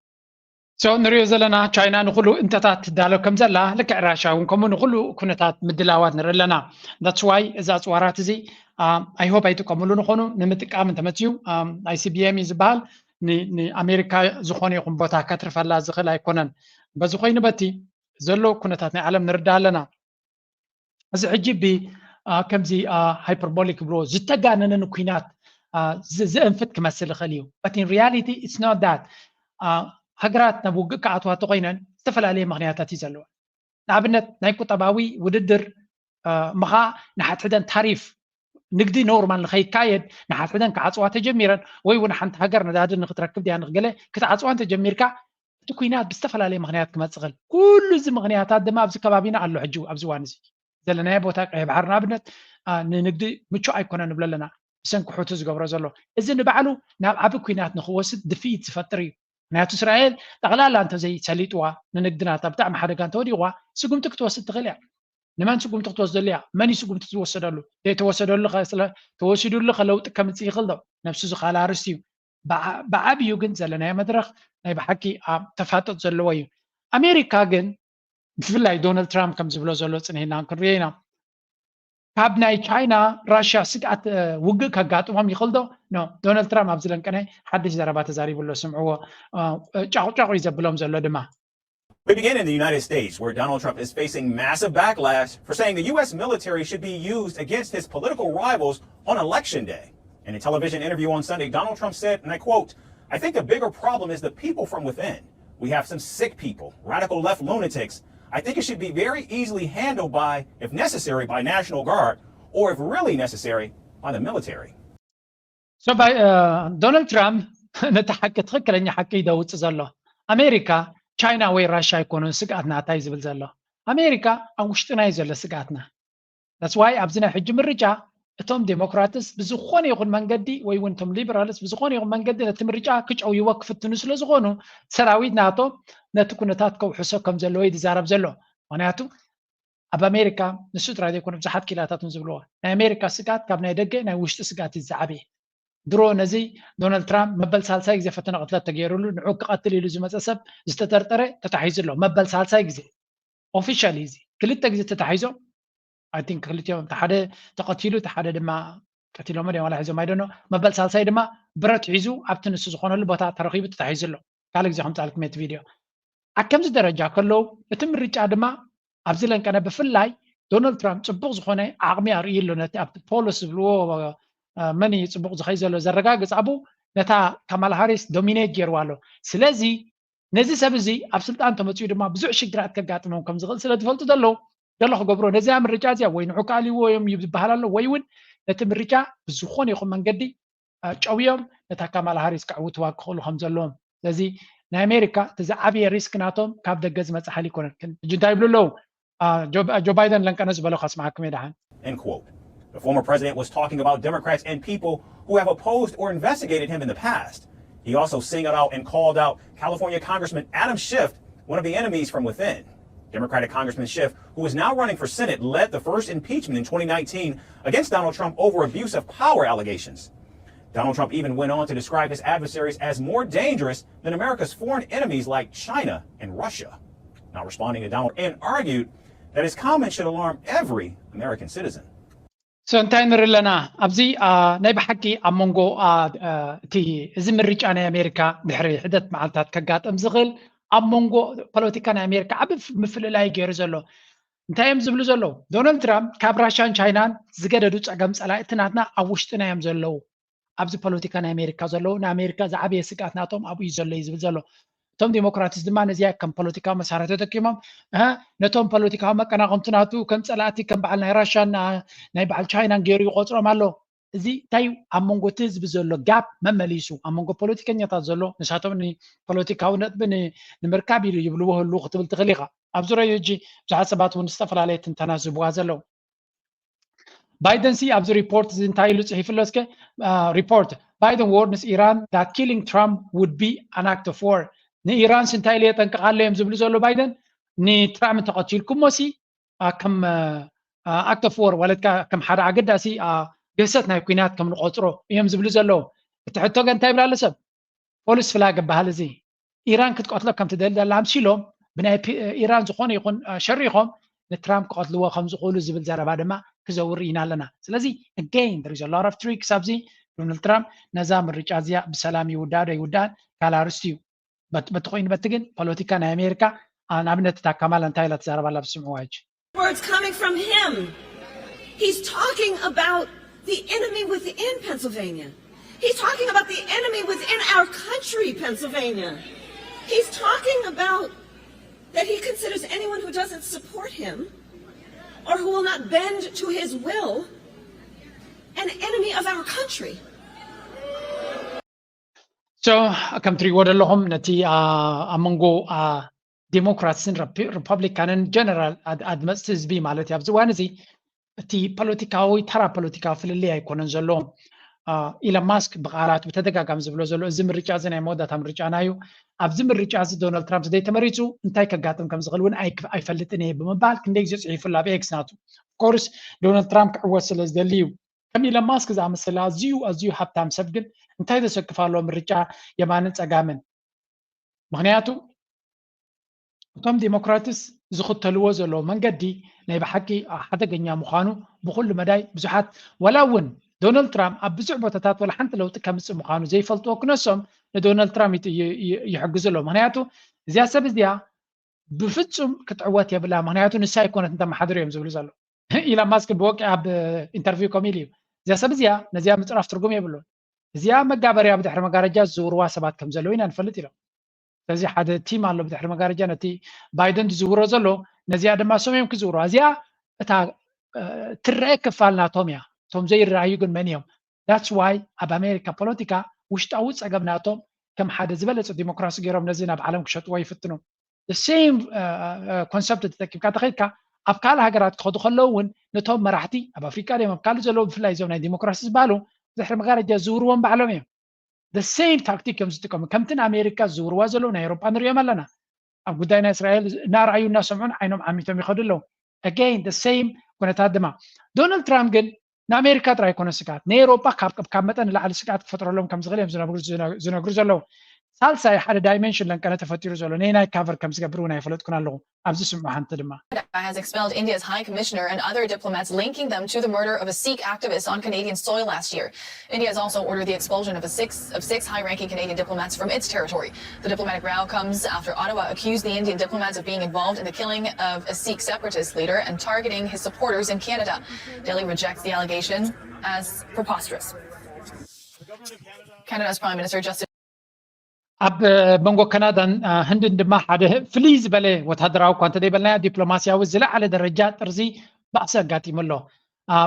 So ንሪኦ ዘለና ቻይና ንኩሉ እንተታት ትዳሎ ከም ዘላ ልክዕ ራሻ እውን ከምኡ ንኩሉ ኩነታት ምድላዋት ንርኢ ኣለና። That's why እዚ ኣፅዋራት እዚ I hope ኣይጥቀምሉ ንኾኑ ንምጥቃም እንተመፅዩ ICBM እዩ ዝበሃል ንኣሜሪካ ዝኾነ ይኹን ቦታ ከትርፈላ ዝኽእል ኣይኮነን። በዚ ኮይኑ በቲ ዘሎ ኩነታት ናይ ዓለም ንርዳ ኣለና። እዚ ሕጂ ብ ከምዚ ሃይፐርቦሊክ ይብልዎ ዝተጋነነ ንኩናት ዘእንፍት ክመስል ይኽእል እዩ። But in reality it's not that። ሃገራት ናብ ውግእ ክኣትዋ ተኾይነን ዝተፈላለየ ምኽንያታት እዩ ዘለዋ። ንኣብነት ናይ ቁጠባዊ ውድድር ምኻ ንሓድሕደን ታሪፍ ንግዲ ኖርማል ንኸይካየድ ንሓድሕደን ክዓፅዋ ተጀሚረን ወይ እውን ሓንቲ ሃገር ነዳዲ ንክትረክብ ድያ ንክገለ ክትዓፅዋ እንተጀሚርካ እቲ ኩናት ብዝተፈላለየ ምኽንያት ክመፅእ ይኽእል። ኩሉ እዚ ምኽንያታት ድማ ኣብዚ ከባቢና ኣሎ። ሕጂ ኣብዚ እዋን እዚ ዘለናዮ ቦታ ቀይሕ ባሕሪ ንኣብነት ንንግዲ ምቹእ ኣይኮነን ንብሎ ኣለና። ብሰንኪ ሑቲ ዝገብሮ ዘሎ እዚ ንባዕሉ ናብ ዓቢ ኩናት ንክወስድ ድፍኢት ዝፈጥር እዩ። ምክንያቱ እስራኤል ጠቕላላ እንተዘይሰሊጥዋ ንንግዲ ናታ ብጣዕሚ ሓደጋ እንተወዲቕዋ ስጉምቲ ክትወስድ ትኽእል እያ። ንመን ስጉምቲ ክትወስደሉ እያ? መን እዩ ስጉምቲ ዝወሰደሉ? ዘይተወሰደሉ ተወሲዱሉ ከ ለውጢ ከምፅእ ይኽእል ዶ? ነብሱ ዝኻል ኣርስቲ እዩ። ብዓብዩ ግን ዘለናዮ መድረኽ ናይ ብሓቂ ተፋጠጥ ዘለዎ እዩ። ኣሜሪካ ግን ብፍላይ ዶናልድ ትራምፕ ከም ዝብሎ ዘሎ ፅንሂልና ክንሪኦ ኢና። ካብ ናይ ቻይና ራሽያ ስግኣት ውግእ ከጋጥሞም ይኽእል ዶ? ኖ። ዶናልድ ትራምፕ ኣብዚ ለንቀናይ ሓድሽ ዘረባ ተዛሪቡ ኣሎ። ስምዕዎ። ጫቑጫቑ እዩ ዘብሎም ዘሎ ድማ። We begin in the United States, where Donald Trump is facing massive backlash for saying the U S military should be used against his political rivals on election day. In a television interview on Sunday, Donald Trump said, and I quote, I think the bigger problem is the people from within. We have some sick people, radical left lunatics. I think it should be very easily handled by, if necessary, by National Guard, or if really necessary, by the military. So by Donald Trump ነቲ ሓቂ ትኽክለኛ ሓቂ እዩ ደውፅ ዘሎ። ኣሜሪካ ቻይና ወይ ራሻ ኣይኮኑን ስግኣት ናታይ ዝብል ዘሎ። ኣሜሪካ ኣብ ውሽጥና እዩ ዘሎ ስግኣትና። That's why ኣብዚ ናይ ሕጂ ምርጫ እቶም ዴሞክራትስ ብዝኾነ ይኹን መንገዲ ወይ እውን እቶም ሊበራልስ ብዝኾነ ይኹን መንገዲ ነቲ ምርጫ ክጨውይዎ ክፍትኑ ስለ ዝኾኑ ሰራዊት ናቶም ነቲ ኩነታት ከውሕሶ ከም ዘለዎ እዩ ዝዛረብ ዘሎ። ምክንያቱ ኣብ ኣሜሪካ ንሱ ጥራይ ዘይኮነ ብዙሓት ኪላታት እውን ዝብልዎ ናይ ኣሜሪካ ስግኣት ካብ ናይ ደገ ናይ ውሽጢ ስግኣት እዩ ዝዓበየ። ድሮ ነዚ ዶናልድ ትራምፕ መበል ሳልሳይ ግዜ ፈተነ ቅትለት ተገይሩሉ ንዑ ክቐትል ኢሉ ዝመፀ ሰብ ዝተጠርጠረ ተታሒዙ ኣሎ። መበል ሳልሳይ ግዜ ኦፊሻሊ እዚ ክልተ ግዜ ተታሒዞም I think ክልቲኦም እቲ ሓደ ተቐቲሉ እቲ ሓደ ድማ ቀቲሎሞ ድዮም ዋላ ሒዞም I don't know። መበል ሳልሳይ ድማ ብረት ሒዙ ኣብቲ ንሱ ዝኾነሉ ቦታ ተረኺቡ ተታሒዙ ኣሎ። ካልእ ግዜ ከምፅኣልኩም እቲ ቪድዮ ኣብ ከምዚ ደረጃ ከለዉ እቲ ምርጫ ድማ ኣብዚ ለንቀነ ብፍላይ ዶናልድ ትራምፕ ፅቡቕ ዝኾነ ዓቕሚ ኣርእዩ ኣሎ ነቲ ኣብቲ ፖልስ ዝብልዎ መን እዩ ፅቡቕ ዝኸይ ዘሎ ዘረጋግፅ ኣብኡ ነታ ካማላ ሃሪስ ዶሚኔት ገይርዋ ኣሎ። ስለዚ ነዚ ሰብ እዚ ኣብ ስልጣን ተመፅኡ ድማ ብዙሕ ሽግራት ከጋጥሞም ከም ዝኽእል ስለ ዝፈልጡ ዘለዉ ዘሎ ክገብሮ ነዚኣ ምርጫ እዚኣ ወይ ንዑ ክኣልይዎ እዮም እዩ ዝበሃል ኣሎ ወይ እውን ነቲ ምርጫ ብዝኾነ ይኹን መንገዲ ጨውዮም ነታ ካማላ ሃሪስ ከዕውትዋ ክኽእሉ ከም ዘለዎም ስለዚ ናይ ኣሜሪካ እቲ ዝዓበየ ሪስክ ናቶም ካብ ደገ ዝመፅእ ሓይሊ ይኮነን ሕጂ እንታይ ይብሉ ኣለዉ ጆ ባይደን ለንቀነ ዝበሎ ከስምዓኩም እየ ደሓን End quote. The former president was talking about Democrats and people who have opposed or investigated him in the past. He also singled out and called out California Congressman Adam Schiff, one of the enemies from within. Democratic Congressman Schiff, who is now running for Senate, led the first impeachment in twenty nineteen against Donald Trump over abuse of power allegations. Donald Trump even went on to describe his adversaries as more dangerous than America's foreign enemies like China and Russia. Not responding to Donald and argued that his comments should alarm every American citizen. So እንታይ ንርኢ ኣለና ኣብዚ? ናይ ብሓቂ ኣብ መንጎ እቲ እዚ ምርጫ ናይ ኣሜሪካ ድሕሪ ሕደት መዓልታት ከጋጥም ዝኽእል ኣብ መንጎ ፖለቲካ ናይ ኣሜሪካ ዓቢ ምፍልላይ ገይሩ ዘሎ እንታይ እዮም ዝብሉ ዘለዉ? ዶናልድ ትራምፕ ካብ ራሽያን ቻይናን ዝገደዱ ጸገም ጸላእቲ ናትና ኣብ ውሽጥና እዮም ዘለዉ። ኣብዚ ፖለቲካ ናይ ኣሜሪካ ዘለዉ ንኣሜሪካ ዝዓበየ ስግኣት ናቶም ኣብኡ እዩ ዘሎ እዩ ዝብል ዘሎ። እቶም ዲሞክራትስ ድማ ነዚኣ ከም ፖለቲካዊ መሳርሒ ተጠቂሞም ነቶም ፖለቲካዊ መቀናቕምቲ ናቱ ከም ጸላእቲ ከም በዓል ናይ ራሽያን ናይ በዓል ቻይናን ገይሩ ይቆጽሮም ኣሎ። እዚ እንታይ ኣብ መንጎ እቲ ህዝቢ ዘሎ ጋፕ መመሊሱ ኣብ መንጎ ፖለቲከኛታት ዘሎ ንሳቶም ንፖለቲካዊ ነጥቢ ንምርካብ ኢሉ ይብልዎ ህሉ ክትብል ትኽእል ኢኻ። ኣብ ዙረዮ እጂ ብዙሓት ሰባት እውን ዝተፈላለየ ትንተና ዝህብዋ ዘለዉ። ባይደን ሲ ኣብዚ ሪፖርት እዚ እንታይ ኢሉ ጽሒፍሎ እስከ? ሪፖርት ባይደን warns Iran that killing Trump would be an act of war። ንኢራንስ እንታይ ኢሉ የጠንቅቓሎ እዮም ዝብሉ ዘሎ ባይደን ንትራምፕ እንተቐቲልኩሞ ሲ ከም ኣክት ኦፍ ዋር ማለት ከም ሓደ ኣገዳሲ ግህሰት ናይ ኩናት ከም ንቆፅሮ እዮም ዝብሉ ዘለዉ። እቲ ሕቶ ገ እንታይ ይብል ኣሎ ሰብ? ፖሊስ ፍላግ ይበሃል እዚ። ኢራን ክትቀትሎ ከም ትደሊ ዘላ ኣምሲሎም ብናይ ኢራን ዝኾነ ይኹን ሸሪኾም ንትራምፕ ክቐትልዎ ከም ዝኽእሉ ዝብል ዘረባ ድማ ክዘውር ኢና ኣለና። ስለዚ again there is a lot of tricks ኣብዚ። ዶናልድ ትራምፕ ነዛ ምርጫ እዚኣ ብሰላም ይውዳእ ዶ ይውዳእን ካልእ ኣርእስቲ እዩ። በቲ ኮይኑ በቲ ግን ፖለቲካ ናይ ኣሜሪካ ንኣብነት እታ ካማላ እንታይ ኢላ ትዛረብ ኣላ ብስምዕዋ ሕጂ። Words coming from him. He's talking about the enemy within Pennsylvania. He's talking about the enemy within our country, Pennsylvania. He's talking about that he considers anyone who doesn't support him or who will not bend to his will an enemy of our country. So ከም ትሪእዎ ዘለኹም ነቲ ኣብ መንጎ ዴሞክራትስን ሪፐብሊካንን ጀነራል ኣድመፅቲ ህዝቢ ማለት እዩ ኣብዚ እዋን እዚ እቲ ፖለቲካዊ ተራ ፖለቲካዊ ፍልልይ ኣይኮነን ዘለዎም። ኢለን ማስክ ብቃላት ብተደጋጋሚ ዝብሎ ዘሎ እዚ ምርጫ እዚ ናይ መወዳእታ ምርጫና እዩ። ኣብዚ ምርጫ እዚ ዶናልድ ትራምፕ ዘይተመሪፁ እንታይ ከጋጥም ከም ዝኽእል እውን ኣይፈልጥን እየ ብምባል ክንደይ ግዜ ፅሒፉላ ኣብ ኤክስ ናቱ። ኦፍኮርስ ዶናልድ ትራምፕ ክዕወት ስለ ዝደሊ እዩ። ከም ኢለን ማስክ ዝኣመሰለ ኣዝዩ ኣዝዩ ሃብታም ሰብ ግን እንታይ ዘሰክፍ ኣሎ ምርጫ የማንን ፀጋምን? ምኽንያቱ እቶም ዴሞክራትስ ዝኽተልዎ ዘለዉ መንገዲ ናይ ብሓቂ ሓደገኛ ምዃኑ ብኹሉ መዳይ ብዙሓት ዋላ እውን ዶናልድ ትራምፕ ኣብ ብዙሕ ቦታታት ዋላ ሓንቲ ለውጢ ከምፅእ ምዃኑ ዘይፈልጥዎ ክነሶም ንዶናልድ ትራምፕ ይሕግዙ ኣለዉ። ምኽንያቱ እዚኣ ሰብ እዚኣ ብፍፁም ክትዕወት የብላ ምኽንያቱ ንሳ ኣይኮነት እንተመሓድር እዮም ዝብሉ ዘለዉ። ኢላን ማስክ ብወቂ ኣብ ኢንተርቪው ከምኡ ኢሉ እዩ። እዚኣ ሰብ እዚኣ ነዚኣ ምፅራፍ ትርጉም የብሉን። እዚኣ መጋበርያ ብድሕሪ መጋረጃ ዝዝውርዋ ሰባት ከም ዘለዉ ኢና ንፈልጥ ኢሎም። ስለዚ ሓደ ቲም ኣሎ ብድሕሪ መጋረጃ ነቲ ባይደን ዝዝውሮ ዘሎ ነዚኣ ድማ እሶም እዮም ክዝውርዋ። እዚኣ እታ ትረአ ክፋል ናቶም እያ። እቶም ዘይረኣዩ ግን መን እዮም? That's why ኣብ ኣሜሪካ ፖለቲካ ውሽጣዊ ፀገም ናቶም ከም ሓደ ዝበለፀ ዲሞክራሲ ገይሮም ነዚ ናብ ዓለም ክሸጥዎ ይፍትኑ። Same ኮንሰፕት ተጠቂምካ ተኸይድካ ኣብ ካልእ ሃገራት ክኸዱ ከለዉ እውን ነቶም መራሕቲ ኣብ ኣፍሪቃ ድዮም ኣብ ካልእ ዘለዉ ብፍላይ እዞም ናይ ዲሞክራሲ ዝበሃሉ ድሕሪ መጋረጃ ዝዝውርዎም ባዕሎም እዮም። Same ታክቲክ እዮም ዝጥቀሙ። ከምቲ ንኣሜሪካ ዝዝውርዋ ዘለዉ ናይ ኤውሮጳ ንሪኦም ኣለና። ኣብ ጉዳይ ናይ እስራኤል እናረኣዩ እናሰምዑን ዓይኖም ዓሚቶም ይኸዱ ኣለዉ። Again same ኩነታት ድማ ዶናልድ ትራምፕ ግን ንኣሜሪካ ጥራይ ኣይኮነ ስግኣት ንኤውሮጳ ካብ መጠን ንላዕሊ ስግኣት ክፈጥረሎም ከም ዝኽእል እዮም ዝነግሩ ዘለዉ። ሳልሳይ ሓደ ዳይሜንሽን ለንቀነ ተፈጢሩ ዘሎ ነናይ ካቨር ከም ዝገብር እውን ኣይፈለጥኩን ኣለኹ። ኣብዚ ስምዑ ሓንቲ ድማ has expelled India's High Commissioner and other diplomats linking them to the murder of a Sikh activist on Canadian soil last year. India has also ordered the expulsion of, a six, of six high-ranking Canadian diplomats from its territory. The diplomatic row comes after Ottawa accused the Indian diplomats of being involved in the killing of a Sikh separatist leader and targeting his supporters in Canada. Delhi rejects the allegation as preposterous. Canada's Prime Minister Justin ኣብ መንጎ ካናዳን ህንድን ድማ ሓደ ፍልይ ዝበለ ወታደራዊ እኳ እንተዘይበልናዮ ዲፕሎማስያዊ ዝለዓለ ደረጃ ጥርዚ ባእሲ ኣጋጢሙ ኣሎ።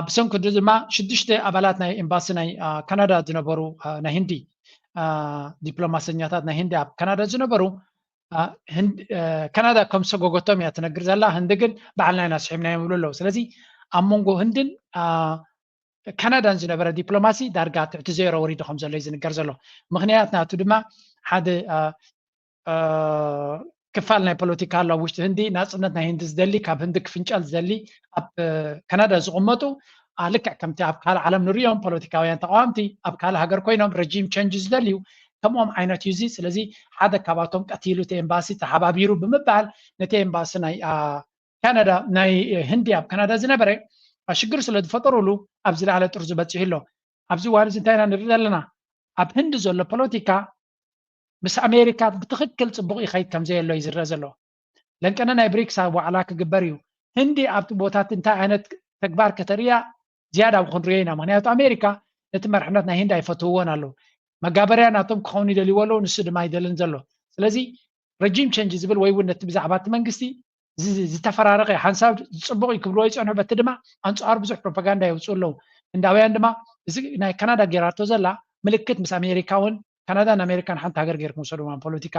ብሰንኪ እዚ ድማ ሽዱሽተ ኣባላት ናይ ኤምባሲ ናይ ካናዳ ዝነበሩ ናይ ህንዲ ዲፕሎማሰኛታት ናይ ህንዲ ኣብ ካናዳ ዝነበሩ ካናዳ ከም ሰጎገቶም እያ ትነግር ዘላ። ህንዲ ግን ባዕልና ኢና ስሒብናዮም ይብሉ ኣለዉ። ስለዚ ኣብ መንጎ ህንድን ካናዳን ዝነበረ ዲፕሎማሲ ዳርጋ ትሕቲ ዜሮ ወሪዱ ከም ዘሎ እዩ ዝንገር ዘሎ። ምክንያት ናቱ ድማ ሓደ ክፋል ናይ ፖለቲካ ኣሎ ኣብ ውሽጢ ህንዲ፣ ናፅነት ናይ ህንዲ ዝደሊ፣ ካብ ህንዲ ክፍንጨል ዝደሊ ኣብ ካናዳ ዝቕመጡ፣ ልክዕ ከምቲ ኣብ ካልእ ዓለም ንሪኦም ፖለቲካውያን ተቃዋምቲ ኣብ ካልእ ሃገር ኮይኖም ረጂም ቸንጅ ዝደልዩ፣ ከምኦም ዓይነት እዩ እዚ። ስለዚ ሓደ ካባቶም ቀቲሉ እቲ ኤምባሲ ተሓባቢሩ ብምባል ነቲ ኤምባሲ ናይ ካናዳ፣ ናይ ህንዲ ኣብ ካናዳ ዝነበረ ሽግር ስለ ዝፈጠሩሉ ኣብ ዝለዓለ ጥርዙ በፂሑ ኣሎ። ኣብዚ እዋን እዚ እንታይ ኢና ንርኢ ዘለና? ኣብ ህንዲ ዘሎ ፖለቲካ ምስ ኣሜሪካ ብትኽክል ፅቡቕ ይኸይድ ከም ዘየሎ እዩ ዝረአ ዘሎ። ለንቀነ ናይ ብሪክስ ኣብ ዋዕላ ክግበር እዩ። ህንዲ ኣብቲ ቦታት እንታይ ዓይነት ተግባር ከተርእያ ዝያዳ ኣብ ክንሪኦ ኢና። ምክንያቱ ኣሜሪካ ነቲ መርሕነት ናይ ህንዲ ኣይፈትውዎን ኣለዉ። መጋበርያ ናቶም ክኸውን ይደልይዎ ኣለዉ፣ ንሱ ድማ ኣይደልን ዘሎ። ስለዚ ረጂም ቸንጅ ዝብል ወይ እውን ነቲ ብዛዕባ እቲ መንግስቲ ዝተፈራረቀ ሓንሳብ ፅቡቅ እዩ ክብልዎ ይፀንሑ፣ በቲ ድማ ኣንፃሩ ብዙሕ ፕሮፓጋንዳ የውፅኡ ኣለዉ። ህንዳውያን ድማ እዚ ናይ ካናዳ ጌራቶ ዘላ ምልክት ምስ ኣሜሪካ እውን ካናዳን ኣሜሪካን ሓንቲ ሃገር ገይርኩም ውሰዱ፣ ፖለቲካ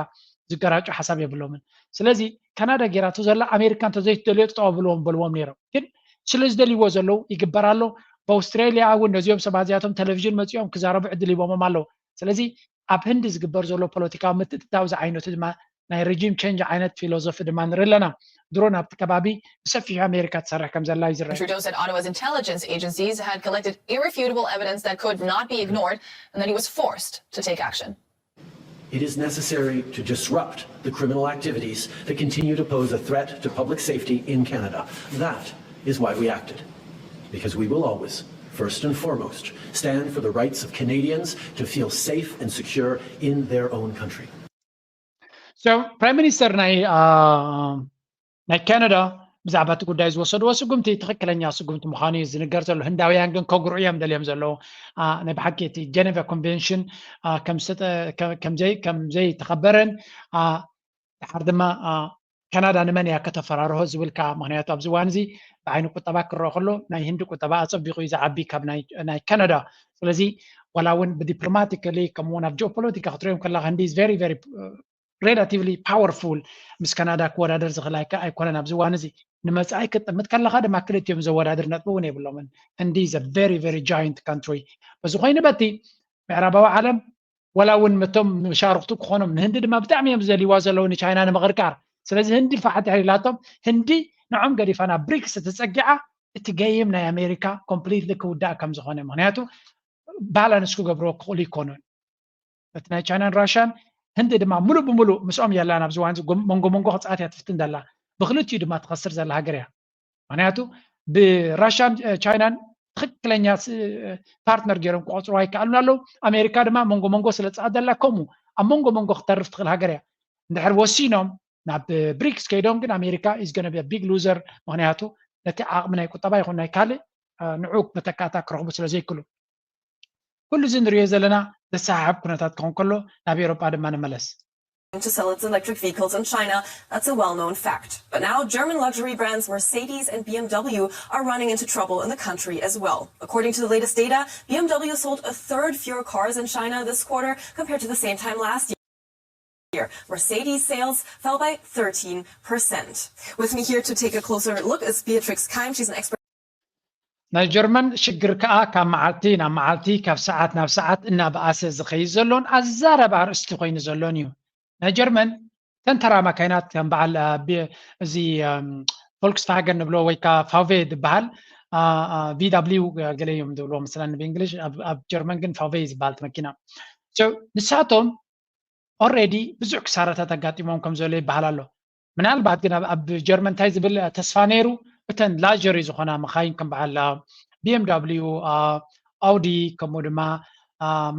ዝገራጩ ሓሳብ የብሎምን። ስለዚ ካናዳ ጌራቶ ዘላ ኣሜሪካ እንተዘይትደልዮ ጠጠው ኣብልዎም በልዎም ነይሮም። ግን ስለ ዝደልይዎ ዘለዉ ይግበር ኣሎ። ብኣውስትራሊያ እውን ነዚኦም ሰባት እዚኣቶም ቴሌቪዥን መፂኦም ክዛረቡ ዕድል ሂቦሞም ኣለዉ። ስለዚ ኣብ ህንዲ ዝግበር ዘሎ ፖለቲካዊ ምትእትታው ዝዓይነቱ ድማ ናይ ረጂም ቸንጅ ዓይነት ፊሎዞፊ ድማ ንርኢ ኣለና። ድሮ ናብቲ ከባቢ ብሰፊሑ ኣሜሪካ ትሰርሕ ከም ዘላ እዩ ዝረአ። Trudeau said Ottawa's intelligence agencies had collected irrefutable evidence that could not be ignored and that he was forced to take action. It is necessary to disrupt the criminal activities that continue to pose a threat to public safety in Canada. That is why we acted. Because we will always, first and foremost, stand for the rights of Canadians to feel safe and secure in their own country. So, Prime Minister ናይ ናይ ካናዳ ብዛዕባ እቲ ጉዳይ ዝወሰድዎ ስጉምቲ ትኽክለኛ ስጉምቲ ምዃኑ እዩ ዝንገር ዘሎ። ህንዳውያን ግን ከጉርዑ እዮም ደልዮም ዘለዉ። ናይ ብሓቂ እቲ ጀነቫ ኮንቨንሽን ከምዘይተኸበረን ድሓር ድማ ካናዳ ንመን እያ ከተፈራርሆ ዝብል ከዓ፣ ምክንያቱ ኣብዚ እዋን እዚ ብዓይኒ ቁጠባ ክረኦ ከሎ ናይ ህንዲ ቁጠባ ኣፀቢቑ እዩ ዝዓቢ ካብ ናይ ካናዳ። ስለዚ ዋላ እውን ብዲፕሎማቲካሊ ከምኡውን ኣብ ጂኦፖለቲካ ክትሪኦም ከለካ ህንዲ is very very relatively powerful፣ ምስ ካናዳ ክወዳደር ዝኽእል ኣይኮነን ኣብዚ እዋን እዚ። ንመፃኢ ክትጥምት ከለካ ድማ ክልቲኦም ዘወዳድር ነጥቢ እውን የብሎምን። ህንዲ is a very very giant country። በዚ ኮይኑ በቲ ምዕራባዊ ዓለም ዋላ እውን መቶም መሻርክቱ ክኾኖም ንህንዲ ድማ ብጣዕሚ እዮም ዝደልይዋ ዘለዉ ንቻይና ንምቕርቃር። ስለዚ ህንዲ ፋሕ ድሕሪ ኢላቶም ህንዲ ንዖም ገዲፋ ናብ ብሪክስ ተፀጊዓ እቲ ገይም ናይ ኣሜሪካ ኮምፕሊትሊ ክውዳእ ከም ዝኾነ፣ ምክንያቱ ባላንስ ክገብርዎ ክኽእሉ ይኮኑን። በቲ ናይ ቻይናን ራሽያን ህንዲ ድማ ሙሉእ ብሙሉእ ምስኦም የላን ኣብዚ እዋን መንጎ መንጎ ክፅኣት እያ ትፍትን ዘላ። ብክልቲኡ ድማ ትኸስር ዘላ ሃገር እያ። ምክንያቱ ብራሽያን ቻይናን ትኽክለኛ ፓርትነር ገይሮም ክቆፅሩ ኣይከኣሉን ኣለዉ። ኣሜሪካ ድማ መንጎ መንጎ ስለ ፅኣት ዘላ ከምኡ ኣብ መንጎ መንጎ ክተርፍ ትኽእል ሃገር እያ። እንድሕር ወሲኖም ናብ ብሪክስ ከይዶም ግን ኣሜሪካ is gonna be a big loser። ምክንያቱ ነቲ ዓቕሚ ናይ ቁጠባ ይኹን ናይ ካልእ ንዑ መተካእታ ክረኽቡ ስለ ዘይክሉ። ኩሉ እዚ ንሪኦ ዘለና ዘሰሓሕብ ኩነታት ክኸውን ከሎ ናብ ኤውሮጳ ድማ ንመለስ። To sell its electric vehicles in China, that's a well-known fact. But now German luxury brands Mercedes and B M W are running into trouble in the country as well. According to the latest data, B M W sold a third fewer cars in China this quarter compared to the same time last year. Mercedes sales fell by thirteen percent. With me here to take a closer look is Beatrix Keim. She's an expert. ናይ ጀርመን ሽግር ከኣ ካብ መዓልቲ ናብ መዓልቲ ካብ ሰዓት ናብ ሰዓት እናበኣሰ ዝኸይድ ዘሎን ኣዛረቢ ኣርእስቲ ኮይኑ ዘሎን እዩ። ናይ ጀርመን ተንተራ ማካይናት ከም በዓል እዚ ፎልክስቫገን ንብሎ ወይ ከዓ ፋቬ ዝበሃል ቪ ዳብሊው ገለ እዮም ዝብልዎ መስለኒ ብእንግሊሽ፣ ኣብ ጀርመን ግን ፋቬ ዝበሃል መኪና። ንሳቶም ኦልሬዲ ብዙሕ ክሳራታት ኣጋጢሞም ከም ዘሎ ይበሃል ኣሎ። ምናልባት ግን ኣብ ጀርመን እንታይ ዝብል ተስፋ ነይሩ፣ እተን ላጀሪ ዝኾና መኻይን ከም በዓል ቢ ኤም ዳብሊው፣ ኣውዲ፣ ከምኡ ድማ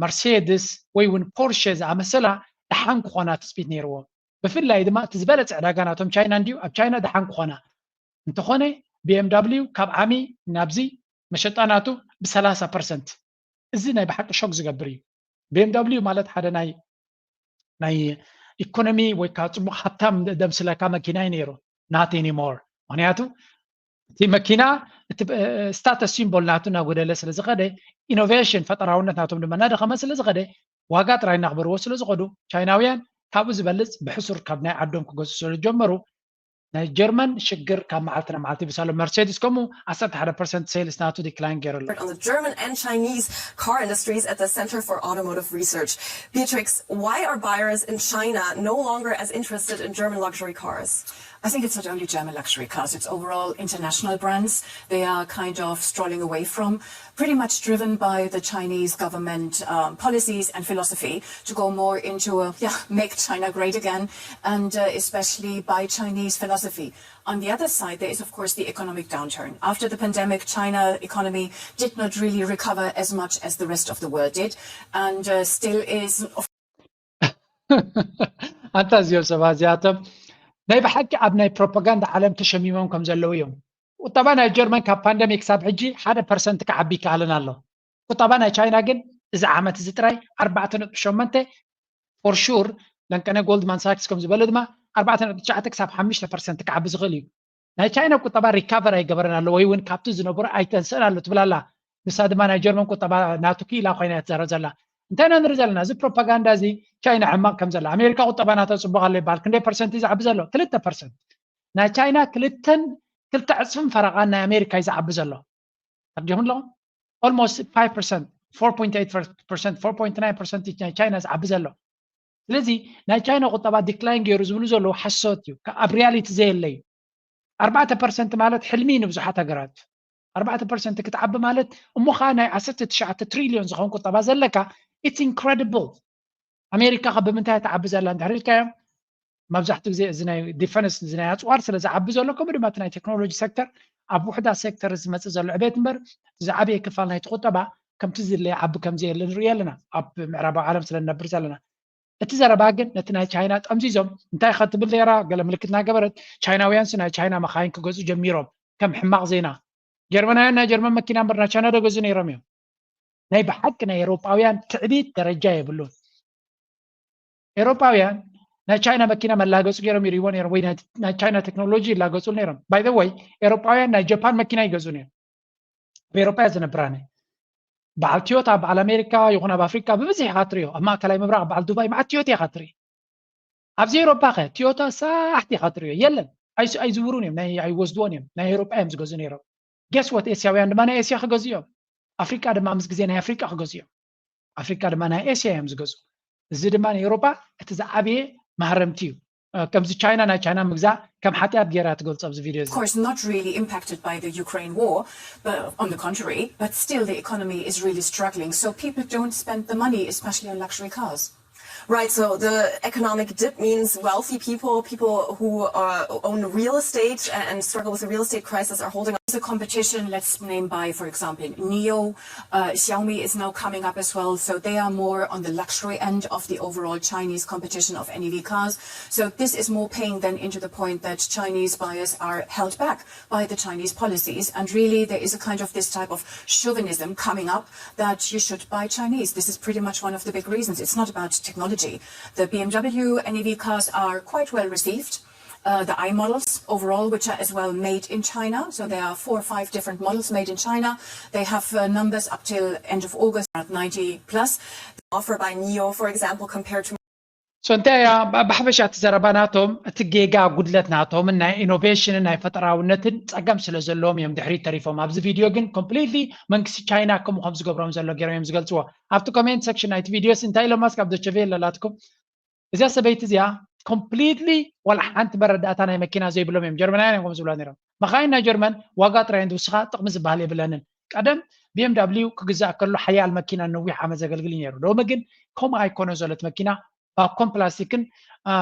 መርሴድስ ወይ እውን ፖርሸ ዝኣመሰላ ደሓን ክኾና ትፅቢት ነይርዎም። ብፍላይ ድማ እቲ ዝበለፀ ዕዳጋ ናቶም ቻይና እንድዩ፣ ኣብ ቻይና ደሓን ክኾና። እንተኾነ ቢ ኤም ዳብሊው ካብ ዓሚ ናብዚ መሸጣ ናቱ ብሰላሳ ፐርሰንት። እዚ ናይ ብሓቂ ሾክ ዝገብር እዩ። ቢ ኤም ዳብሊው ማለት ሓደ ናይ ናይ ኢኮኖሚ ወይ ከዓ ፅቡቅ ሃብታም ደምስለካ መኪና እዩ ነይሩ። Not anymore። ምክንያቱ እቲ መኪና እቲ ስታተስ ሲምቦል ናቱ እናጎደለ ስለ ዝኸደ፣ ኢኖቬሽን ፈጠራውነት ናቶም ድማ እናደኸመ ስለ ዝኸደ፣ ዋጋ ጥራይ እናኽበርዎ ስለ ዝኸዱ፣ ቻይናውያን ካብኡ ዝበልፅ ብሕሱር ካብ ናይ ዓዶም ክገዝኡ ስለ ዝጀመሩ፣ ናይ ጀርመን ሽግር ካብ መዓልቲ ናብ መዓልቲ ይብሳሎ። መርሴዲስ ከምኡ ዓሰርተ ሓደ ፐርሰንት ሴልስ ናቱ ዲክላይን ገይሩ ኣሎ። On the German and Chinese car industries at the Center for Automotive Research. Beatrix, why are buyers in China no longer as interested in German luxury cars? I think it's not only German luxury cars, it's overall international brands. They are kind of strolling away from, pretty much driven by the Chinese government um, policies and philosophy to go more into a yeah, make China great again, and uh, especially by Chinese philosophy. On the other side, there is, of course, the economic downturn. After the pandemic, China economy did not really recover as much as the rest of the world did, and uh, still is. ኣንታ እዚኦም ሰባት እዚኣቶም ናይ ብሓቂ ኣብ ናይ ፕሮፓጋንዳ ዓለም ተሸሚሞም ከም ዘለዉ እዮም። ቁጠባ ናይ ጀርመን ካብ ፓንደሚክ ክሳብ ሕጂ ሓደ ፐርሰንት ክዓቢ ይከኣልን ኣሎ። ቁጠባ ናይ ቻይና ግን እዚ ዓመት እዚ ጥራይ ኣርባዕተ ነጥቢ ሸሞንተ for sure። ለንቀነ ጎልድማን ሳክስ ከም ዝበለ ድማ ኣርባዕተ ነጥቢ ትሽዓተ ክሳብ ሓሙሽተ ፐርሰንት ክዓቢ ዝኽእል እዩ። ናይ ቻይና ቁጠባ ሪካቨር ኣይገበረን ኣሎ ወይ እውን ካብቲ ዝነበሮ ኣይተንስእን ኣሎ ትብል ኣላ። ንሳ ድማ ናይ ጀርመን ቁጠባ ናቱ ክኢላ ኮይና እያ ትዛረብ ዘላ። እንታይ ኢና ንርኢ ዘለና? እዚ ፕሮፓጋንዳ እዚ ቻይና ሕማቕ ከም ዘላ፣ ኣሜሪካ ቁጠባ ናታ ፅቡቕ ኣሎ ይበሃል። ክንደይ ፐርሰንት እዩ ዝዓቢ ዘሎ? ክልተ ፐርሰንት። ናይ ቻይና ክልተን ክልተ ዕፅፍን ፈረቓን ናይ ኣሜሪካ እዩ ዝዓቢ ዘሎ። ተርዲኹም ኣለኹም? Almost five percent, four point eight percent, four point nine percent ናይ ቻይና ዝዓቢ ዘሎ። ስለዚ ናይ ቻይና ቁጠባ ዲክላይን ገይሩ ዝብሉ ዘለዉ ሓሶት እዩ፣ ኣብ ሪያሊቲ ዘየለ እዩ። ኣርባዕተ ፐርሰንት ማለት ሕልሚ እዩ ንብዙሓት ሃገራት። ኣርባዕተ ፐርሰንት ክትዓቢ ማለት እሞ ኸዓ ናይ ዓሰርተ ትሽዓተ ትሪልዮን ዝኸውን ቁጠባ ዘለካ it's incredible። ኣሜሪካ ከ ብምንታይ ትዓቢ ዘላ እንድሕር ኢልካዮ፣ መብዛሕትኡ ግዜ እዚ ናይ ዲፈንስ እዚ ናይ ኣፅዋር ስለ ዝዓቢ ዘሎ፣ ከምኡ ድማ እቲ ናይ ቴክኖሎጂ ሴክተር ኣብ ውሕዳት ሴክተር ዝመፅእ ዘሎ ዕቤት እምበር ዝዓበየ ክፋል ናይቲ ቁጠባ ከምቲ ዝድለ ይዓቢ ከም ዘየለ ንርኢ ኣለና ኣብ ምዕራባዊ ዓለም ስለ ንነብር ዘለና። እቲ ዘረባ ግን ነቲ ናይ ቻይና ጠምዚዞም እንታይ ከ ትብል ነይራ? ገለ ምልክት እናገበረት ቻይናውያንስ ናይ ቻይና መኻይን ክገዝኡ ጀሚሮም ከም ሕማቕ ዜና። ጀርመናውያን ናይ ጀርመን መኪና እምበር ናይ ቻይና ዶ ገዝኡ ነይሮም እዮም? ናይ ብሓቂ ናይ ኤውሮጳውያን ትዕቢት ደረጃ የብሉን። ኤውሮጳውያን ናይ ቻይና መኪና መላገጹ ገይሮም ይርእይዎ ነይሮም ወይ ናይ ቻይና ቴክኖሎጂ ይላገጹ ነይሮም። ባይ ዘ ወይ ኤውሮጳውያን ናይ ጃፓን መኪና ይገዝኡ ነይሮም። ኣብ ኤውሮጳ እያ ዝነብር ኣነ። በዓል ቲዮታ በዓል ኣሜሪካ ይኹን ኣብ ኣፍሪካ ብብዝሒ ኢኻ ትርእዮ። ኣብ ማእከላይ ምብራቕ በዓል ዱባይ መዓት ቲዮታ ኢኻ ትርኢ። ኣብዚ ኤውሮጳ ከ ቲዮታ ሳሕቲ ኢኻ ትርእዮ የለን። ኣይዝውሩን እዮም፣ ኣይወስድዎን እዮም። ናይ ኤውሮጳ እዮም ዝገዝኡ ነይሮም። ጌስ ወት ኤስያውያን ድማ ናይ ኤስያ ክገዝኡ እዮም። ኣፍሪቃ ድማ ምስ ግዜ ናይ ኣፍሪቃ ክገዝኡ እዮም። ኣፍሪቃ ድማ ናይ ኤስያ እዮም ዝገዝኡ። እዚ ድማ ንኤውሮጳ እቲ ዝዓበየ ማህረምቲ እዩ። ከምዚ ቻይና ናይ ቻይና ምግዛእ ከም ሓጢኣት ገይራ ትገልጾ ኣብዚ ቪድዮ እዚ። Of course, not really impacted by the Ukraine war, but on the contrary, but still the economy is really struggling. So people don't spend the money, especially on luxury cars. Right, so the economic dip means wealthy people, people who uh, own real estate and struggle with the real estate crisis, are holding on. The competition, let's name by, for example, Nio. Uh, Xiaomi is now coming up as well, so they are more on the luxury end of the overall Chinese competition of N E V cars. So this is more paying then into the point that Chinese buyers are held back by the Chinese policies, and really there is a kind of this type of chauvinism coming up that you should buy Chinese. This is pretty much one of the big reasons. It's not about technology. The B M W N E V cars are quite well received. Uh, the I models overall, which are as well made in China. So there are four or five different models made in China. They have uh, numbers up till end of August at ninety plus. Offer by Nio, for example, compared to So እንታይ እያ ብሓፈሻ እቲ ዘረባ ናቶም፣ እቲ ጌጋ ጉድለት ናቶምን ናይ ኢኖቬሽንን ናይ ፈጠራውነትን ጸገም ስለ ዘለዎም እዮም ድሕሪት ተሪፎም። ኣብዚ ቪድዮ ግን ኮምፕሊትሊ መንግስቲ ቻይና ከምኡ ከም ዝገብሮም ዘሎ ገይሮም እዮም ዝገልጽዎ። ኣብቲ ኮሜንት ሴክሽን ናይቲ ቪድዮስ እንታይ ኢሎም ማስክ ኣብ ዶቸቬ ኣለላትኩም እዚኣ ሰበይቲ እዚኣ ኮምፕሊትሊ ዋላ ሓንቲ መረዳእታ ናይ መኪና ዘይብሎም እዮም። ጀርመናውያን እዮም ከም ዝብላ ነይሮም። መኻይን ናይ ጀርመን ዋጋ ጥራይ እንትውስኻ ጥቕሚ ዝበሃል የብለንን። ቀደም ቢ ኤም ዳብሊው ክግዛእ ከሎ ሓያል መኪና ነዊሕ ዓመት ዘገልግል እዩ ነይሩ። ሎሚ ግን ከምኡ ኣይኮነ ዘሎ እቲ መኪና ባኮን ፕላስቲክን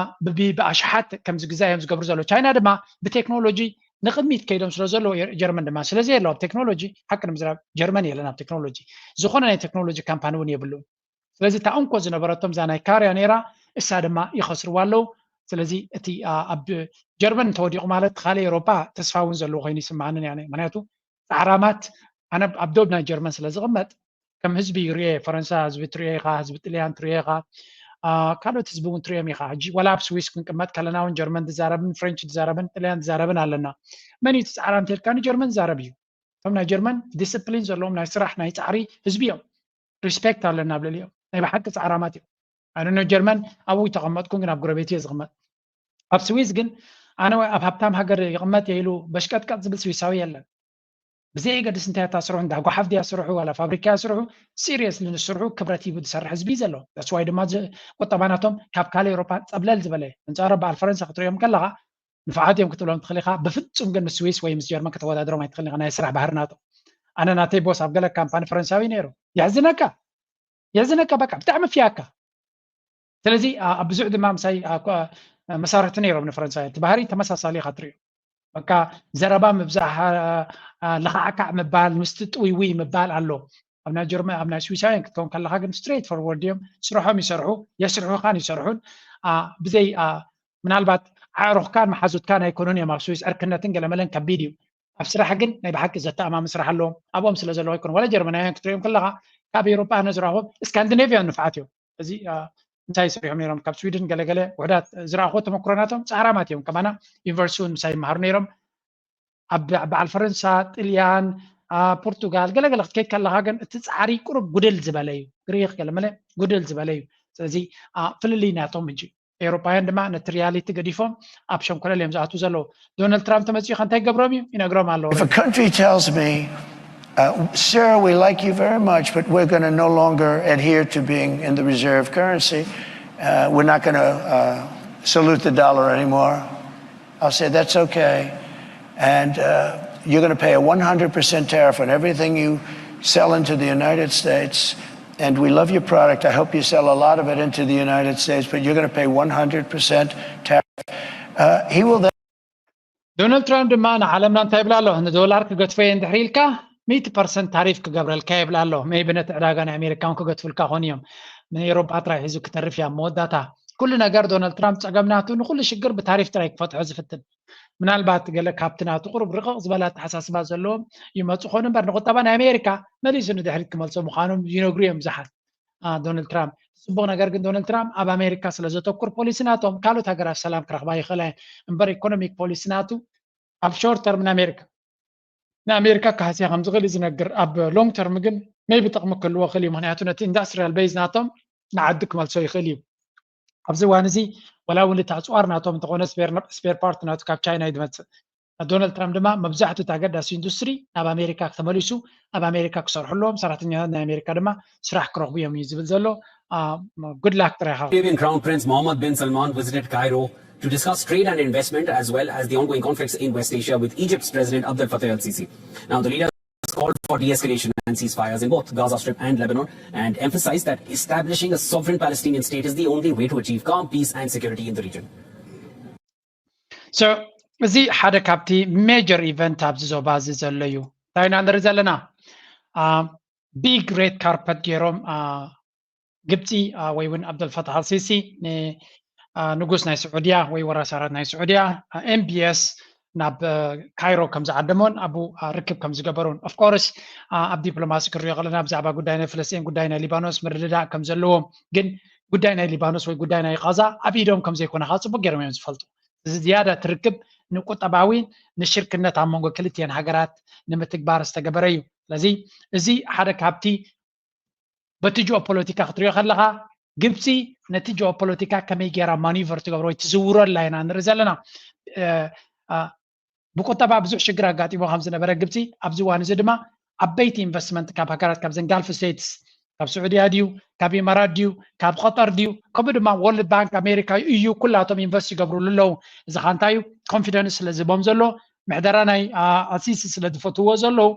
ብኣሽሓት ከም ዝግዛእ እዮም ዝገብሩ ዘለዉ። ቻይና ድማ ብቴክኖሎጂ ንቕድሚት ከይዶም ስለ ዘለዉ ጀርመን ድማ ስለዚ የለዋ ቴክኖሎጂ ሓቂ ንምዝራብ ጀርመን የለን ኣብ ቴክኖሎጂ ዝኾነ ናይ ቴክኖሎጂ ካምፓኒ እውን የብሉን። ስለዚ እታ እንኮ ዝነበረቶም እዛ ናይ ካርያ ነይራ እሳ ድማ ይኸስርዋ ኣለዉ። ስለዚ እቲ ኣብ ጀርመን እንተወዲቑ ማለት ካልእ ኤውሮጳ ተስፋ እውን ዘለዎ ኮይኑ ይስምዓንን እያ። ምክንያቱ ጻዕራማት ኣነ ኣብ ዶብ ናይ ጀርመን ስለ ዝቕመጥ ከም ህዝቢ ርየ ፈረንሳ ህዝቢ ትርዮ ኢኻ፣ ህዝቢ ጥልያን ትርዮ ኢኻ፣ ካልኦት ህዝቢ እውን ትርዮም ኢኻ። ሕጂ ዋላ ኣብ ስዊስ ክንቅመጥ ከለና እውን ጀርመን ዝዛረብን ፍሬንች ዝዛረብን ጥልያን ዝዛረብን ኣለና። መን እዩ እቲ ጻዕራም ተልካ ንጀርመን ዝዛረብ እዩ። እቶም ናይ ጀርመን ዲስፕሊን ዘለዎም ናይ ስራሕ ናይ ጻዕሪ ህዝቢ እዮም። ሪስፔክት ኣለና ኣብ ልዕሊኦም ናይ ብሓቂ ጻዕራማት እዮም። ኣነ ጀርመን ኣብኡ ተቐመጥኩን ግን ኣብ ጎረቤት እየ ዝቕመጥ። ኣብ ስዊዝ ግን ኣነ ኣብ ሃብታም ሃገር ይቕመጥ ኢሉ በሽቀጥቀጥ ዝብል ስዊሳዊ የለን። ብዘየገድስ እንታይ እታ ስርሑ፣ እንዳ ጓሓፍ ድያ ስርሑ ዋላ ፋብሪካ እያ ስርሑ፣ ሲሪየስሊ ንስርሑ ክብረት ሂቡ ዝሰርሕ ህዝቢ እዩ ዘሎ። That's why ድማ ቁጠባ ናቶም ካብ ካልእ ኤውሮፓ ጸብለል ዝበለ። ኣንጻሩ በዓል ፈረንሳ ክትሪኦም ከለኻ ንፉዓት እዮም ክትብሎም ትኽእል ኢኻ። ብፍጹም ግን ምስ ስዊስ ወይ ምስ ጀርመን ከተወዳድሮም ኣይትኽእልን ኢኻ፣ ናይ ስራሕ ባህሪ ናቶም። ኣነ ናተይ ቦስ ኣብ ገለ ካምፓኒ ፈረንሳዊ ነይሩ። የሕዝነካ፣ የሕዝነካ፣ በቃ ብጣዕሚ ፍያካ። ስለዚ ኣብ ብዙሕ ድማ ምሳይ መሳርሕቲ ነይሮም ንፈረንሳውያን። እቲ ባህሪ ተመሳሳሊ ኢኻ ትሪኦ። በቃ ዘረባ ምብዛሕ፣ ለኻዕካዕ ምባል፣ ምስቲ ጥውይውይ ምባል ኣሎ። ኣብ ናይ ጀርመን፣ ኣብ ናይ ስዊሳውያን ክትከውን ከለኻ ግን ስትሬት ፎርወርድ እዮም። ስርሖም ይሰርሑ፣ የስርሑኻን ይሰርሑን። ብዘይ ምናልባት ኣዕሩኽካን መሓዙትካን ኣይኮኑን እዮም ኣብ ስዊስ። ዕርክነትን ገለመለን ከቢድ እዩ። ኣብ ስራሕ ግን ናይ ብሓቂ ዘተኣማምን ስራሕ ኣለዎም። ኣብኦም ስለ ዘለዉ ኣይኮኑን። ዋላ ጀርመናውያን ክትሪኦም ከለኻ ካብ ኤውሮጳ ኣነ ዝረኽቦም ስካንዲኔቭያን ንፉዓት እዮም። እዚ እንታይ ሰሪሖም ነይሮም ካብ ስዊድን ገለገለ ውሕዳት ዝረኣኹዎ ተመክሮ ናቶም ጻዕራማት እዮም። ከማና ዩኒቨርሲቲ እውን ምሳይ ይመሃሩ ነይሮም። ኣብ በዓል ፈረንሳ፣ ጥልያን፣ ፖርቱጋል ገለገለ ክትከይድ ከለኻ ግን እቲ ጻዕሪ ቁሩብ ጉድል ዝበለ እዩ። ግሪክ ገለመለ ጉድል ዝበለ እዩ። ስለዚ ፍልልይ ናቶም ሕጂ ኤውሮፓውያን ድማ ነቲ ሪያሊቲ ገዲፎም ኣብ ሸንኮለል እዮም ዝኣትዉ ዘለዉ። ዶናልድ ትራምፕ ተመጺኡ ከ እንታይ ይገብሮም እዩ? ይነግሮም ኣለዉ። If a country tells me, uh, sir, we like you very much, but we're going to no longer adhere to being in the reserve currency. Uh, we're not going to uh, salute the dollar anymore. I'll say, that's okay. And uh, you're going to pay a one hundred percent tariff on everything you sell into the United States. And we love your product. I hope you sell a lot of it into the United States, but you're going to pay one hundred percent tariff. Uh, he will then ዶናልድ ትራምፕ ድማ ንዓለምና እንታይ ይብላ ኣሎ? ንዶላር ክገድፎ እየ እንድሕር ኢልካ ሚእቲ ፐርሰንት ታሪፍ ክገብረልካ ይብላ ኣሎ። ሜይቢ ነቲ ዕዳጋ ናይ ኣሜሪካ እውን ክገድፉልካ ኾን እዮም። ንኤውሮጳ ጥራይ ሒዙ ክተርፍ እያ መወዳእታ። ኩሉ ነገር ዶናልድ ትራምፕ ጸገም ናቱ ንኹሉ ሽግር ብታሪፍ ጥራይ ክፈትሖ ዝፍትን። ምናልባት ገለ ካብቲ ናቱ ቁሩብ ርቕቕ ዝበለ ኣተሓሳስባ ዘለዎም ይመጹ ኾኑ እምበር ንቁጠባ ናይ ኣሜሪካ መሊሱ ንድሕሪት ክመልሶ ምዃኖም ይነግሩ እዮም ብዙሓት። ዶናልድ ትራምፕ ጽቡቕ ነገር ግን ዶናልድ ትራምፕ ኣብ ኣሜሪካ ስለ ዘተኩር ፖሊሲ ናቶም ካልኦት ሃገራት ሰላም ክረኽባ ይኽእላ እየን እምበር ኢኮኖሚክ ፖሊሲ ናቱ ኣብ ሾርት ተርም ንኣሜሪካ ንኣሜሪካ ካህስያ ከም ዝኽእል እዩ ዝነግር። ኣብ ሎንግ ተርም ግን ሜይቢ ጥቕሚ ክህልዎ ይኽእል እዩ። ምክንያቱ ነቲ ኢንዳስትሪያል ቤዝ ናቶም ንዓዲ ክመልሶ ይኽእል እዩ። ኣብዚ እዋን እዚ ወላ እውን እቲ ኣፅዋር ናቶም እንተኾነ ስፔር ፓርት ናቱ ካብ ቻይና እዩ ዝመፅእ። ዶናልድ ትራምፕ ድማ መብዛሕትኡ እቲ ኣገዳሲ ኢንዱስትሪ ናብ ኣሜሪካ ተመሊሱ ኣብ ኣሜሪካ ክሰርሑ ኣለዎም፣ ሰራሕተኛታት ናይ ኣሜሪካ ድማ ስራሕ ክረኽቡ እዮም እዩ ዝብል ዘሎ። ጉድ ላክ ጥራይ ኢኻ። Arabian Crown Prince Mohammed bin Salman visited Cairo to discuss trade and investment as well as the ongoing conflicts in West Asia with Egypt's President Abdel Fattah el-Sisi. Now, the leaders called for de-escalation and ceasefires in both Gaza Strip and Lebanon and emphasized that establishing a sovereign Palestinian state is the only way to achieve calm, peace and security in the region. So እዚ ሓደ ካብቲ ሜጀር ኢቨንት ኣብዚ ዞባ እዚ ዘሎ እዩ። እንታይ ኢና ንርኢ ዘለና? ቢግ ሬድ ካርፐት ገይሮም ግብፂ ወይ እውን ኣብደልፈታሕ ኣልሲሲ ንንጉስ ናይ ስዑድያ ወይ ወራሳራት ናይ ስዑድያ ኤምቢኤስ ናብ ካይሮ ከም ዝዓደሞን ኣብኡ ርክብ ከም ዝገበሩን። ኦፍኮርስ ኣብ ዲፕሎማሲ ክሪኦ ከለና ብዛዕባ ጉዳይ ናይ ፍልስጤን፣ ጉዳይ ናይ ሊባኖስ ምርድዳእ ከም ዘለዎም፣ ግን ጉዳይ ናይ ሊባኖስ ወይ ጉዳይ ናይ ቃዛ ኣብ ኢዶም ከም ዘይኮነ ከዓ ፅቡቅ ገይሮም እዮም ዝፈልጡ። እዚ ዝያዳ ትርክብ ንቁጠባዊ ንሽርክነት ኣብ መንጎ ክልቲኤን ሃገራት ንምትግባር ዝተገበረ እዩ። ስለዚ እዚ ሓደ ካብቲ በቲ ጂኦፖለቲካ ክትሪኦ ከለኻ ግብፂ ነቲ ጂኦፖለቲካ ከመይ ገይራ ማኒቨር ትገብሮ ወይ ትዝውሮ ኣላ ኢና ንርኢ ዘለና። ብቁጠባ ብዙሕ ሽግር ኣጋጢሞ ከም ዝነበረ ግብፂ ኣብዚ እዋን እዚ ድማ ዓበይቲ ኢንቨስትመንት ካብ ሃገራት ካብዘን ጋልፍ ስቴትስ ካብ ስዑድያ ድዩ ካብ ኢማራት ድዩ ካብ ቀጠር ድዩ ከምኡ ድማ ወርልድ ባንክ ኣሜሪካ እዩ ኩላቶም ኢንቨስት ይገብሩሉ ኣለዉ። እዚ ኻ እንታይ እዩ ኮንፊደንስ ስለ ዝህቦም ዘሎ ምሕደራ ናይ ኣሲሲ ስለ ዝፈትዎ ዘለዉ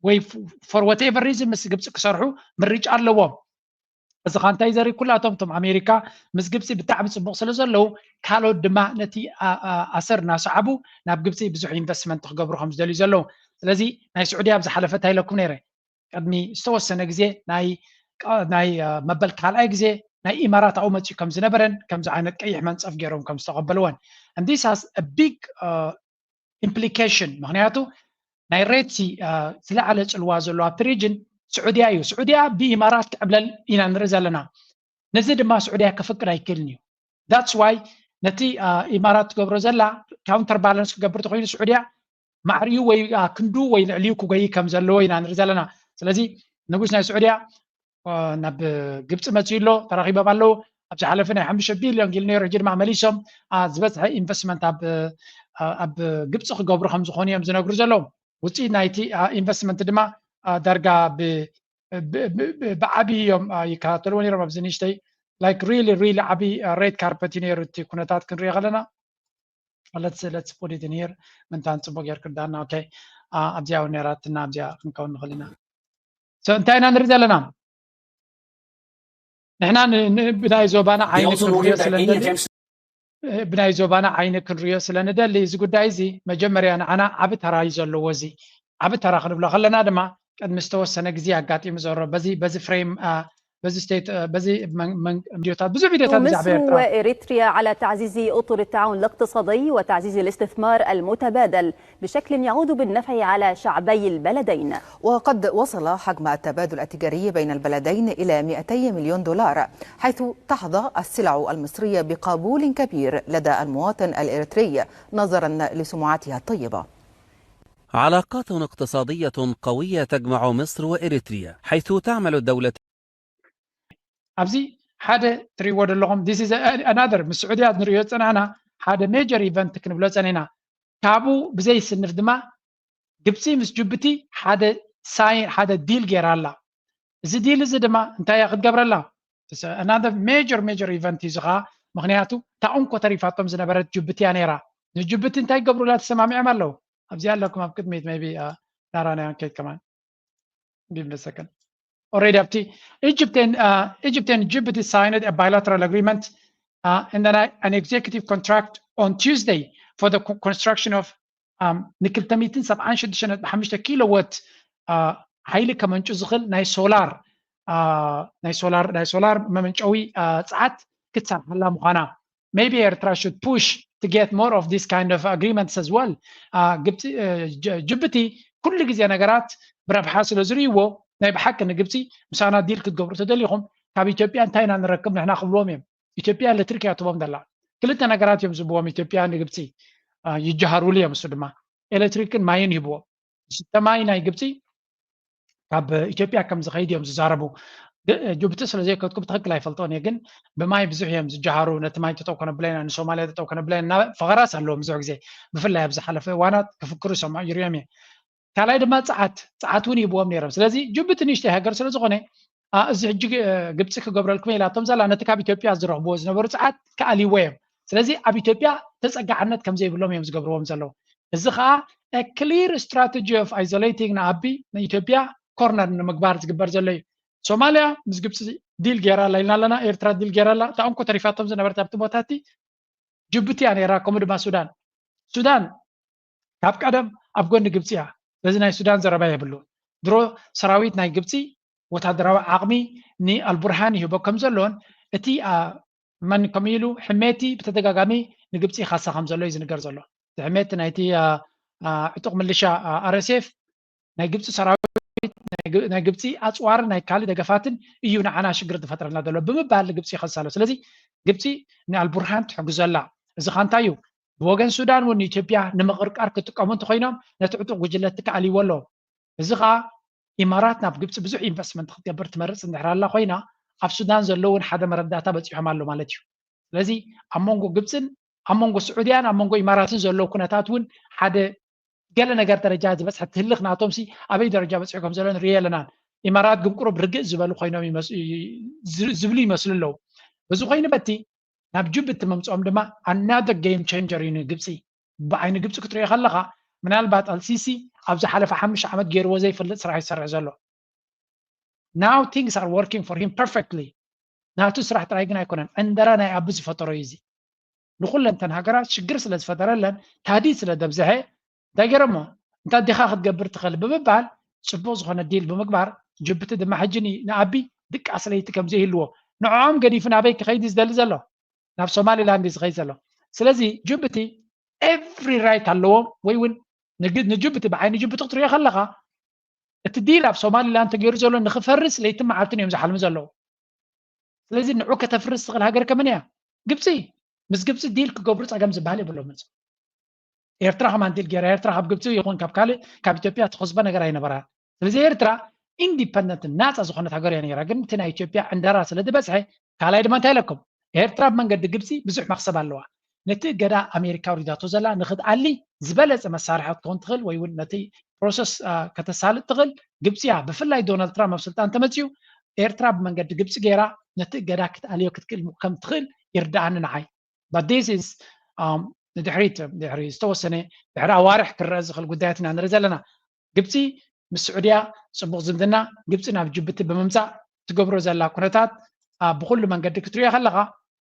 ወይ for whatever reason ምስ ግብፂ ክሰርሑ ምርጫ ኣለዎም። እዚ ኻ እንታይ ዘርኢ ኩላቶም እቶም ኣሜሪካ ምስ ግብፂ ብጣዕሚ ፅቡቕ ስለ ዘለዉ ካልኦት ድማ ነቲ ኣሰር እናሰዓቡ ናብ ግብፂ ብዙሕ ኢንቨስትመንት ክገብሩ ከም ዝደልዩ ዘለዉ። ስለዚ ናይ ስዑድያ ኣብ ዝሓለፈ እንታይ ኢለኩም ነይረ ቅድሚ ዝተወሰነ ግዜ ናይ ናይ መበል ካልኣይ ግዜ ናይ ኢማራት ኣብኡ መፅኡ ከም ዝነበረን ከምዚ ዓይነት ቀይሕ መንፀፍ ገይሮም ከም ዝተቐበልዎን and this has a big implication ምክንያቱ ናይ ሬድሲ ዝለዓለ ፅልዋ ዘለዎ ኣብቲ ሪጅን ስዑድያ እዩ። ስዑድያ ብኢማራት ክዕብለል ኢና ንርኢ ዘለና። ነዚ ድማ ስዑድያ ከፍቅድ ኣይክእልን እዩ። That's why ነቲ ኢማራት ትገብሮ ዘላ ካውንተር ባላንስ ክገብር ተኮይኑ ስዑድያ ማዕሪኡ ወይ ክንዱ ወይ ልዕሊኡ ክጎይ ከም ዘለዎ ኢና ንርኢ ዘለና። ስለዚ ንጉስ ናይ ስዑድያ ናብ ግብፂ መፅኡ ኣሎ፣ ተራኺቦም ኣለዉ። ኣብ ዝሓለፈ ናይ ሓሙሽተ ቢልዮን ጊል ነይሩ፣ ሕጂ ድማ መሊሶም ዝበዝሐ ኢንቨስትመንት ኣብ ግብፂ ክገብሩ ከም ዝኾኑ እዮም ዝነግሩ ዘለዉ። ውፅኢት ናይቲ ኢንቨስትመንት ድማ ዳርጋ ብዓብዪ እዮም ይከታተልዎ ነይሮም። ኣብዚ ንእሽተይ like really really ዓብዪ ሬድ ካርፐት እዩ ነይሩ እቲ ኩነታት ክንሪኦ ከለና። Let's let's put it in here። ምንታን ፅቡቅ ጌር ክርዳና። ኦኬ ኣብዚኣ እውን ነራትና ኣብዚኣ ክንከውን ንኽእል ኢና። So እንታይ ኢና ንርኢ ዘለና? ንሕና ብናይ ዞባና ዓይኒ ክንሪኦ ስለንደሊ ብናይ ዞባና ዓይኒ ክንሪኦ ስለንደሊ እዚ ጉዳይ እዚ መጀመርያ ንዓና ዓቢ ተራ እዩ ዘለዎ። እዚ ዓቢ ተራ ክንብሎ ከለና ድማ ቅድሚ ዝተወሰነ ግዜ ኣጋጢሙ ዘሎ በዚ በዚ ፍሬም በዚ ስቴት በዚ ቪዲዮታት ብዙሕ ቪዲዮታት ብዛዕባ ኤርትራ። وإريتريا على تعزيز أطر التعاون الاقتصادي وتعزيز الاستثمار المتبادل بشكل يعود بالنفع على شعبي البلدين. وقد وصل حجم التبادل التجاري بين البلدين إلى مئتي مليون دولار، حيث تحظى السلع المصرية بقبول كبير لدى المواطن الإريتري نظرا لسمعتها الطيبة. علاقات اقتصادية قوية تجمع مصر وإريتريا، حيث تعمل الدولة ኣብዚ ሓደ ትሪዎ ዘለኹም this is another ምስ ስዑድያ ንሪኦ ዝፀናሕና ሓደ ሜጀር ኢቨንት ክንብሎ ፀኒሕና። ካብኡ ብዘይስንፍ ድማ ግብፂ ምስ ጅቡቲ ሓደ ሳይን ሓደ ዲል ገይራ ኣላ። እዚ ዲል እዚ ድማ እንታይ እያ ክትገብረላ? Another major major event እዩ እዚ ከዓ ምክንያቱ እታ እንኮ ተሪፋቶም ዝነበረት ጅቡቲ እያ ነይራ። ንጅቡቲ እንታይ ይገብሩላ ተሰማሚዖም ኣለዉ። ኣብዚኣ ኣለኩም ኣብ ቅድሚት maybe ዳራናያን ከይድ ከማን give me a second. Already ኣብቲ Egypt and uh, Egypt and Djibouti signed a bilateral agreement uh, and then an executive contract on Tuesday for the construction of ንክልተ ሚእትን ሰብዓን ሽዱሽተ ነጥቢ ሓሙሽተ ኪሎ ወት ሓይሊ ከመንጩ ዝኽእል ናይ ሶላር ናይ ሶላር ናይ ሶላር መመንጨዊ ፀዓት ክትሰርሓላ ምዃና maybe ኤርትራ should push to get more of this kind of agreements as well። ግብፂ ጅቡቲ ኩሉ ግዜ ነገራት ብረብሓ ስለ ዝርእይዎ ናይ ብሓቂ ንግብፂ ምሳና ዲል ክትገብሩ ተደሊኹም ካብ ኢትዮጵያ እንታይ ኢና ንረክብ ንሕና ክብልዎም እዮም። ኢትዮጵያ ኤሌክትሪክ እያ ትቦም ዘላ። ክልተ ነገራት እዮም ዝብዎም ኢትዮጵያ ንግብፂ ይጀሃሩሉ እዮም። እሱ ድማ ኤሌክትሪክን ማይን ይህብዎ። ዝስተ ማይ ናይ ግብፂ ካብ ኢትዮጵያ ከም ዝኸይድ እዮም ዝዛረቡ። ጅቡቲ ስለ ዘይከድኩ ብትክክል ኣይፈልጦን እየ፣ ግን ብማይ ብዙሕ እዮም ዝጀሃሩ። ነቲ ማይ ተጠው ከነብለና ንሶማልያ ተጠው ከነብለና ፈኸራስ ኣለዎም ብዙሕ ግዜ ብፍላይ ኣብ ዝሓለፈ እዋናት ክፍክሩ ይሰምዖ ይሪኦም እየ። ካልኣይ ድማ ፀዓት ፀዓት እውን ይብዎም ነይሮም። ስለዚ ጅቡቲ ንእሽተይ ሃገር ስለ ዝኾነ እዚ ሕጂ ግብፂ ክገብረልኩም ኢላቶም ዘላ ነቲ ካብ ኢትዮጵያ ዝረኽብዎ ዝነበሩ ፀዓት ክኣልይዎ እዮም። ስለዚ ኣብ ኢትዮጵያ ተፀጋዕነት ከም ዘይብሎም እዮም ዝገብርዎም ዘለዉ። እዚ ከዓ clear strategy of isolating ንኣቢ ንኢትዮጵያ ኮርነር ንምግባር ዝግበር ዘሎ እዩ። ሶማልያ ምስ ግብፂ ዲል ገይራ ኣላ ኢልና ኣለና። ኤርትራ ዲል ገይራ ኣላ። እታ እንኮ ተሪፋቶም ዝነበረት ኣብቲ ቦታ እቲ ጅቡቲ እያ ነይራ። ከምኡ ድማ ሱዳን ሱዳን ካብ ቀደም ኣብ ጎኒ ግብፂ እያ። ስለዚ ናይ ሱዳን ዘረባ የብሉ። ድሮ ሰራዊት ናይ ግብፂ ወታደራዊ ዓቕሚ ንኣልቡርሃን ይህቦ ከም ዘሎን እቲ መን ከም ኢሉ ሕሜቲ ብተደጋጋሚ ንግብፂ ይኻሳ ከም ዘሎ እዩ ዝንገር ዘሎ። እቲ ሕሜቲ ናይቲ ዕጡቕ ምልሻ ኣር ኤስ ኤፍ ናይ ግብፂ ሰራዊት ናይ ግብፂ ኣፅዋርን ናይ ካልእ ደገፋትን እዩ ንዓና ሽግር ዝፈጥረልና ዘሎ ብምባል ንግብፂ ይኸሳ ኣሎ። ስለዚ ግብፂ ንኣልቡርሃን ትሕግዞ ኣላ። እዚ ኻ እንታይ እዩ? ብወገን ሱዳን እውን ንኢትዮጵያ ንምቕርቃር ክጥቀሙ እንተኾይኖም ነቲ ዕጡቕ ጉጅለ ትከኣልይዎ ኣለዎ። እዚ ኸዓ ኢማራት ናብ ግብፂ ብዙሕ ኢንቨስትመንት ክትገብር ትመርፅ እንድሕር ኣላ ኮይና ኣብ ሱዳን ዘለዉ እውን ሓደ መረዳእታ በፂሖም ኣሎ ማለት እዩ። ስለዚ ኣብ መንጎ ግብፅን ኣብ መንጎ ስዑድያን ኣብ መንጎ ኢማራትን ዘለዉ ኩነታት እውን ሓደ ገለ ነገር ደረጃ ዝበፅሐ ትህልኽ ናቶም ሲ ኣበይ ደረጃ በፂሑ ከም ዘሎ ንሪኦ ኣለናን። ኢማራት ግን ቁሩብ ርግእ ዝበሉ ኮይኖም ዝብሉ ይመስሉ ኣለዉ። በዚ ኮይኑ በቲ ናብ ጅቡቲ ምምፅኦም ድማ ኣናደር ጌም ቸንጀር እዩ ንግብፂ። ብዓይኒ ግብፂ ክትሪኦ ከለኻ ምናልባት ኣልሲሲ ኣብ ዝሓለፈ ሓሙሽተ ዓመት ገይርዎ ዘይፈልጥ ስራሕ ይሰርሕ ዘሎ። Now things are working for him perfectly። ናቱ ስራሕ ጥራይ ግን ኣይኮነን፣ ዕንደራ ናይ ኣቢ ዝፈጠሮ እዩ እዚ። ንኩለን እተን ሃገራት ሽግር ስለ ዝፈጠረለን ታህዲድ ስለ ደብዝሐ እንታይ ገይሮሞ እንታ ዲኻ ክትገብር ትኽእል ብምባል ፅቡቅ ዝኾነ ዲል ብምግባር ጅቡቲ ድማ ሕጂ ንኣቢ ድቃስ ለይቲ ከም ዘይህልዎ ንዕኦም ገዲፉ ናበይ ክኸይድ ዝደሊ ዘሎ ናብ ሶማሊላንድ ዝኸይድ ዘሎ። ስለዚ ጅቡቲ every right ኣለዎም ወይ እውን ንጅቡቲ ብዓይኒ ጅቡቲ ክትሪኦ ከለኻ እቲ ዲል ኣብ ሶማሊላንድ ተገይሩ ዘሎ ንክፈርስ ለይትን መዓልትን እዮም ዝሓልሙ ዘለዉ። ስለዚ ንዑ ከተፍርስ ትኽእል ሃገር ከመን እያ? ግብፂ። ምስ ግብፂ ዲል ክገብሩ ፀገም ዝበሃል የብሎም። ኤርትራ ከማን ዲል ገይራ ኤርትራ ካብ ግብፂ ይኹን ካብ ካልእ ካብ ኢትዮጵያ ትኸስቦ ነገር ኣይነበራን። ስለዚ ኤርትራ ኢንዲፐንደንት ናፃ ዝኾነት ሃገር እያ ነይራ። ግን እቲ ናይ ኢትዮጵያ ዕንደራ ስለ ዝበዝሐ ካልኣይ ድማ እንታይ ኢለኩም ኤርትራ ብመንገዲ ግብፂ ብዙሕ መክሰብ ኣለዋ። ነቲ እገዳ ኣሜሪካ ኣውሪዳቶ ዘላ ንክትኣሊ ዝበለፀ መሳርሒ ክትከውን ትኽእል ወይ እውን ነቲ ፕሮሰስ ከተሳልጥ ትኽእል ግብፂ እያ። ብፍላይ ዶናልድ ትራምፕ ኣብ ስልጣን ተመፅኡ ኤርትራ ብመንገዲ ግብፂ ገይራ ነቲ እገዳ ክትኣልዮ ክትክእል ከም ትኽእል ይርድኣኒ ንዓይ። But this is ንድሕሪት ድሕሪ ዝተወሰነ ድሕሪ ኣዋርሕ ክረአ ዝኽእል ጉዳያት ኢና ንርኢ ዘለና። ግብፂ ምስ ስዑድያ ፅቡቕ ዝምድና ግብፂ ናብ ጅቡቲ ብምምፃእ ትገብሮ ዘላ ኩነታት ብኩሉ መንገዲ ክትሪኦ ከለካ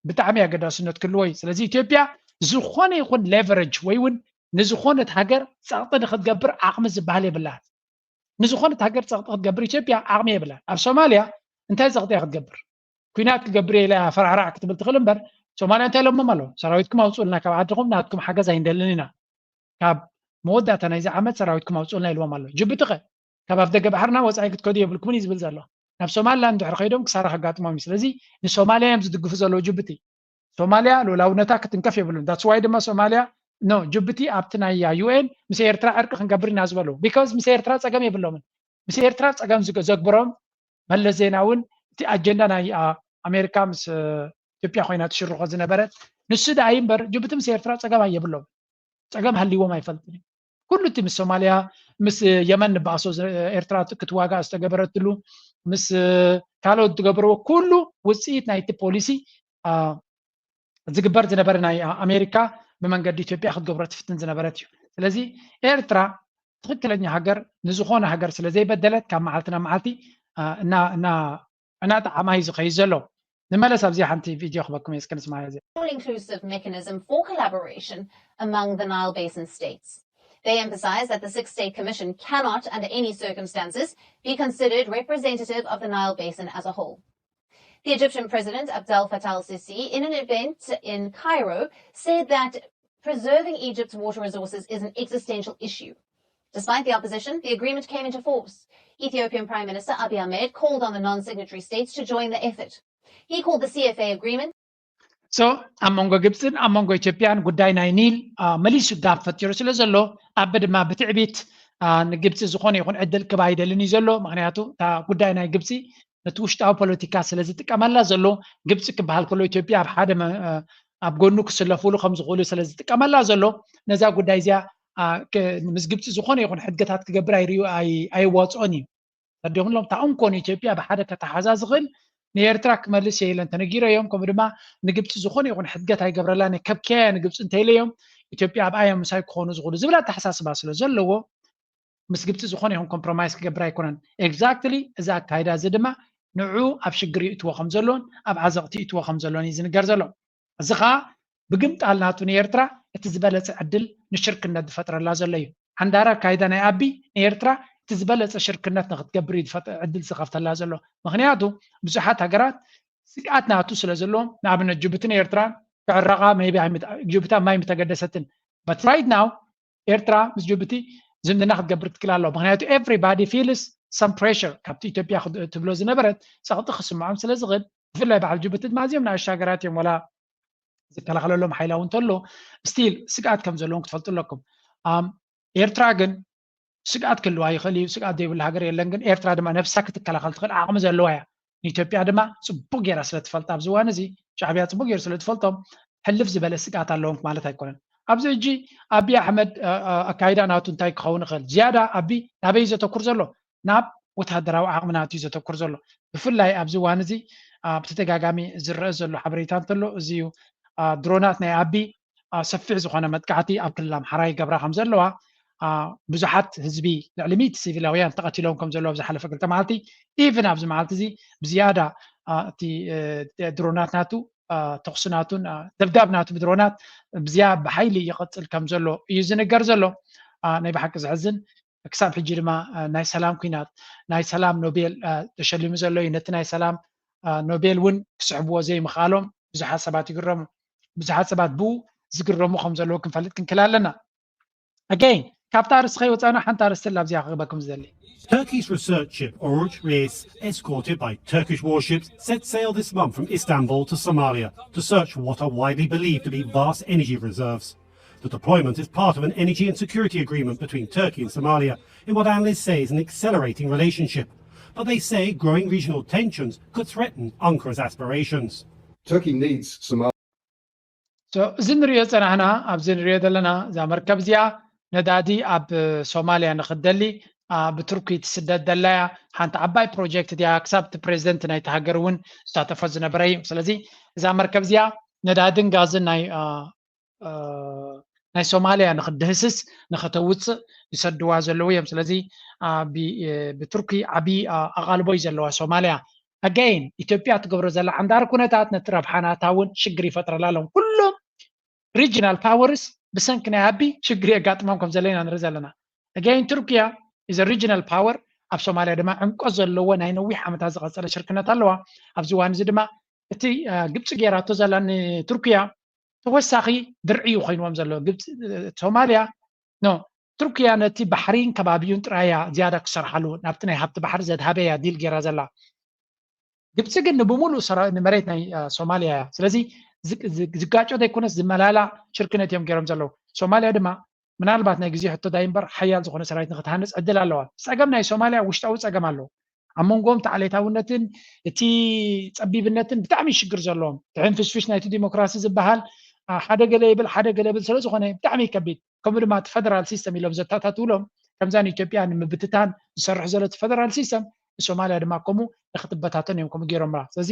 ብጣዕሚ ኣገዳስነት ክህልዎ እዩ። ስለዚ ኢትዮጵያ ዝኾነ ይኹን ሌቨሬጅ ወይ እውን ንዝኾነት ሃገር ፀቕጢ ንክትገብር ዓቕሚ ዝበሃል የብላን። ንዝኾነት ሃገር ፀቕጢ ክትገብር ኢትዮጵያ ዓቕሚ የብላን። ኣብ ሶማልያ እንታይ ፀቕጢ እያ ክትገብር? ኩናት ክገብር እየ ኢላ ፈራሕራሕ ክትብል ትኽእል እምበር ሶማልያ እንታይ ኢሎሞም ኣለዉ? ሰራዊትኩም ኣውፅኡልና ካብ ዓድኹም፣ ናትኩም ሓገዝ ኣይንደልን ኢና። ካብ መወዳእታ ናይዚ ዓመት ሰራዊትኩም ኣውፅኡልና ኢልዎም ኣሎ። ጅቡቲ ኸ ካብ ኣፍ ደገ ባሕርና ወፃኢ ክትከዱ የብልኩምን እዩ ዝብል ዘሎ። ናብ ሶማልላንድ እንድሕር ከይዶም ክሳራ ከጋጥሞም እዩ። ስለዚ ንሶማልያ እዮም ዝድግፉ ዘለዉ ጅቡቲ። ሶማልያ ልኡላውነታ ክትንከፍ የብሉን። That's why ድማ ሶማልያ no ጅቡቲ ኣብቲ ናይ ዩ ኤን ምስ ኤርትራ ዕርቂ ክንገብር ኢና ዝበሉ because ምስ ኤርትራ ፀገም የብሎምን። ምስ ኤርትራ ፀገም ዝገ- ዘግብሮም መለስ ዜናውን እቲ ኣጀንዳ ናይ ኣሜሪካ ምስ ኢትዮጵያ ኮይና ትሽርኾ ዝነበረት ንሱ ደኣ እዩ እምበር ጅቡቲ ምስ ኤርትራ ፀገም ኣየብሎም። ፀገም ሃልይዎም ኣይፈልጥን እዩ። ኩሉ እቲ ምስ ሶማልያ ምስ የመን ንባእሶ ኤርትራ ክትዋጋእ ዝተገበረትሉ ምስ ካልኦት ዝገበርዎ ኩሉ ውፅኢት ናይቲ ፖሊሲ ዝግበር ዝነበረ ናይ ኣሜሪካ ብመንገዲ ኢትዮጵያ ክትገብሮ ትፍትን ዝነበረት እዩ። ስለዚ ኤርትራ ትኽክለኛ ሃገር ንዝኾነ ሃገር ስለ ዘይበደለት ካብ መዓልቲ ናብ መዓልቲ እናጠዓማ እዩ ዝኸይድ ዘሎ። ንመለስ ኣብዚኣ ሓንቲ ቪድዮ ክበኩም እየ እስከ ንስማያ እዚኣ። All-inclusive mechanism for collaboration among the Nile Basin states. They emphasize that the Six State Commission cannot, under any circumstances, be considered representative of the Nile Basin as a whole. The Egyptian President Abdel Fattah al Sisi, in an event in Cairo, said that preserving Egypt's water resources is an existential issue. Despite the opposition, the agreement came into force. Ethiopian Prime Minister Abiy Ahmed called on the non signatory states to join the effort. He called the C F A agreement. So ኣብ መንጎ ግብፅን ኣብ መንጎ ኢትዮጵያን ጉዳይ ናይ ኒል መሊሱ ጋብ ፈጢሩ ስለ ዘሎ ኣቢ ድማ ብትዕቢት ንግብፂ ዝኾነ ይኹን ዕድል ክባ ኣይደልን እዩ ዘሎ። ምክንያቱ እታ ጉዳይ ናይ ግብፂ ነቲ ውሽጣዊ ፖለቲካ ስለ ዝጥቀመላ ዘሎ ግብፂ ክበሃል ከሎ ኢትዮጵያ ኣብ ሓደ ኣብ ጎኑ ክስለፉሉ ከም ዝኽእሉ ስለ ዝጥቀመላ ዘሎ ነዛ ጉዳይ እዚኣ ምስ ግብፂ ዝኾነ ይኹን ሕድገታት ክገብር ኣይዋፅኦን እዩ። ተዲኹም ሎም ታኡንኮ ንኢትዮጵያ ብሓደ ከተሓዛ ዝኽእል ንኤርትራ ክመልስ እየ ኢለን ተነጊረ እዮም። ከምኡ ድማ ንግብፂ ዝኾነ ይኹን ሕድገት ኣይገብረላን እየ ከብክያ እየ ንግብፂ እንተኢለ እዮም ኢትዮጵያ ኣብኣ እዮም ምሳይ ክኾኑ ዝኽእሉ ዝብል ኣተሓሳስባ ስለ ዘለዎ ምስ ግብፂ ዝኾነ ይኹን ኮምፕሮማይስ ክገብር ኣይኮነን። ኤግዛክትሊ እዚ ኣካይዳ እዚ ድማ ንዑ ኣብ ሽግር ይእትዎ ከም ዘሎን ኣብ ዓዘቕቲ ይእትዎ ከም ዘሎን እዩ ዝንገር ዘሎ። እዚ ከዓ ብግምጣል ናቱ ንኤርትራ እቲ ዝበለፀ ዕድል ንሽርክነት ዝፈጥረላ ዘሎ እዩ። ሓንዳር ኣካይዳ ናይ ኣቢ ንኤርትራ እቲ ዝበለፀ ሽርክነት ንክትገብር እዩ ዕድል ዝኸፍተላ ዘሎ። ምክንያቱ ብዙሓት ሃገራት ስግኣት ናቱ ስለ ዘለዎም ንኣብነት ጅቡትን ኤርትራን ክዕረቓ ቢ ጅቡቲ ኣብ ማይ ምተገደሰትን but right now ኤርትራ ምስ ጅቡቲ ዝምድና ክትገብር ትክል ኣለዋ። ምክንያቱ everybody feels some pressure ካብቲ ኢትዮጵያ ትብሎ ዝነበረት ፀቕጢ ክስምዖም ስለ ዝኽእል ብፍላይ በዓል ጅቡቲ ድማ እዚኦም ንኣሽቱ ሃገራት እዮም ወላ ዝከላኸለሎም ሓይላ እውን እንተሎ still ስግኣት ከም ዘለዎም ክትፈልጡ ኣለኩም። ኤርትራ ግን ስግኣት ክህልዋ ይኽእል እዩ። ስግኣት ዘይብሉ ሃገር የለን። ግን ኤርትራ ድማ ነብሳ ክትከላኸል ትኽእል ዓቕሚ ዘለዋ እያ። ንኢትዮጵያ ድማ ፅቡቅ ጌራ ስለ ትፈልጣ ኣብዚ እዋን እዚ ሻዕብያ ፅቡቅ ጌሩ ስለ ትፈልጦም ሕልፍ ዝበለ ስግኣት ኣለዎም ማለት ኣይኮነን። ኣብዚ ሕጂ ኣብይ ኣሕመድ ኣካይዳ ናቱ እንታይ ክኸውን ይኽእል? ዝያዳ ኣብይ ናበይ እዩ ዘተኩር ዘሎ? ናብ ወታደራዊ ዓቕሚ ናቱ እዩ ዘተኩር ዘሎ። ብፍላይ ኣብዚ እዋን እዚ ብተደጋጋሚ ዝረአ ዘሎ ሓበሬታ እንተሎ እዚ እዩ። ድሮናት ናይ ኣቢ ሰፊሕ ዝኾነ መጥቃዕቲ ኣብ ክልል ኣምሓራ ይገብራ ከም ዘለዋ ብዙሓት ህዝቢ ልዕሊ ሚእቲ ሲቪላውያን ተቐቲሎም ከም ዘለዋ ብዝሓለፈ ክልተ መዓልቲ ኢቭን ኣብዚ መዓልቲ እዚ ብዝያዳ እቲ ድሮናት ናቱ ተኽሲ ናቱን ደብዳብ ናቱ ብድሮናት ብዝያ ብሓይሊ ይቐፅል ከም ዘሎ እዩ ዝንገር ዘሎ። ናይ ብሓቂ ዘሕዝን ክሳብ ሕጂ ድማ ናይ ሰላም ኩናት ናይ ሰላም ኖቤል ተሸሊሙ ዘሎ እዩ። ነቲ ናይ ሰላም ኖቤል እውን ክስሕብዎ ዘይምኽኣሎም ብዙሓት ሰባት ይግረሙ። ብዙሓት ሰባት ብኡ ዝግረሙ ከም ዘለዉ ክንፈልጥ ክንክእል ኣለና። ኣገይን ካብቲ ኣርስቲ ከይወፃና ሓንቲ ኣርስቲ ላብዚኣ ክህበኩም ዝደሊ። Turkey's research ship Oruç Reis, escorted by Turkish warships, set sail this month from Istanbul to Somalia to search for what are widely believed to be vast energy reserves. The deployment is part of an energy and security agreement between Turkey and Somalia in what analysts say is an accelerating relationship. But they say growing regional tensions could threaten Ankara's aspirations. Turkey needs Somalia. So እዚ ንሪኦ ዝፀናሕና ኣብዚ ንሪኦ ዘለና እዛ መርከብ እዚኣ ነዳዲ ኣብ ሶማልያ ንክትደሊ ብቱርኪ ትስደድ ዘላ እያ። ሓንቲ ዓባይ ፕሮጀክት እያ። ክሳብ እቲ ፕሬዚደንት ናይቲ ሃገር እውን ዝሳተፎ ዝነበረ እዩ። ስለዚ እዛ መርከብ እዚኣ ነዳድን ጋዝን ናይ ናይ ሶማልያ ንክድህስስ ንክተውፅእ ይሰድዋ ዘለዉ እዮም። ስለዚ ብቱርኪ ዓብዪ ኣቓልቦ እዩ ዘለዋ ሶማልያ። ኣጋይን ኢትዮጵያ ትገብሮ ዘላ ዓንዳሪ ኩነታት ነቲ ረብሓናታ እውን ሽግር ይፈጥረላ ኣለዉ። ኩሎም ሪጂናል ፓወርስ ብሰንኪ ናይ ኣቢ ሽግር የጋጥሞም ከም ዘሎ ኢና ንርኢ ዘለና። ኣጋይን ቱርኪያ ኢዘ ሪጂናል ፓወር ኣብ ሶማልያ ድማ ዕምቆት ዘለዎ ናይ ነዊሕ ዓመታት ዝቐፀለ ሽርክነት ኣለዋ። ኣብዚ እዋን እዚ ድማ እቲ ግብፂ ገይራቶ ዘላ ንቱርኪያ ተወሳኺ ድርዒ እዩ ኮይንዎም ዘሎ። ግብፂ ሶማልያ ኖ ቱርኪያ ነቲ ባሕሪን ከባቢውን ጥራያ ዝያዳ ክሰርሓሉ ናብቲ ናይ ሃብቲ ባሕሪ ዘድሃበያ ዲል ገይራ ዘላ። ግብፂ ግን ንብሙሉእ ንመሬት ናይ ሶማልያ እያ። ስለዚ ዝጋጮ ዘይኮነስ ዝመላላእ ሽርክነት እዮም ገይሮም ዘለዉ። ሶማልያ ድማ ምናልባት ናይ ግዜ ሕቶ ዳይ እምበር ሓያል ዝኾነ ሰራዊት ንክትሃንፅ ዕድል ኣለዋ። ፀገም ናይ ሶማልያ ውሽጣዊ ፀገም ኣለዎ። ኣብ መንጎም እቲ ዓሌታውነትን እቲ ፀቢብነትን ብጣዕሚ ሽግር ዘለዎም ትሕንፍሽፍሽ ናይቲ ዲሞክራሲ ዝበሃል ሓደ ገለ ይብል ሓደ ገለ ይብል ስለዝኾነ ብጣዕሚ ይከቢድ። ከምኡ ድማ እቲ ፈደራል ሲስተም ኢሎም ዘታታትውሎም ከምዛ ንኢትዮጵያ ንምብትታን ዝሰርሕ ዘሎ እቲ ፈደራል ሲስተም ንሶማልያ ድማ ከምኡ ንክትበታተን እዮም ከምኡ ገይሮምራ። ስለዚ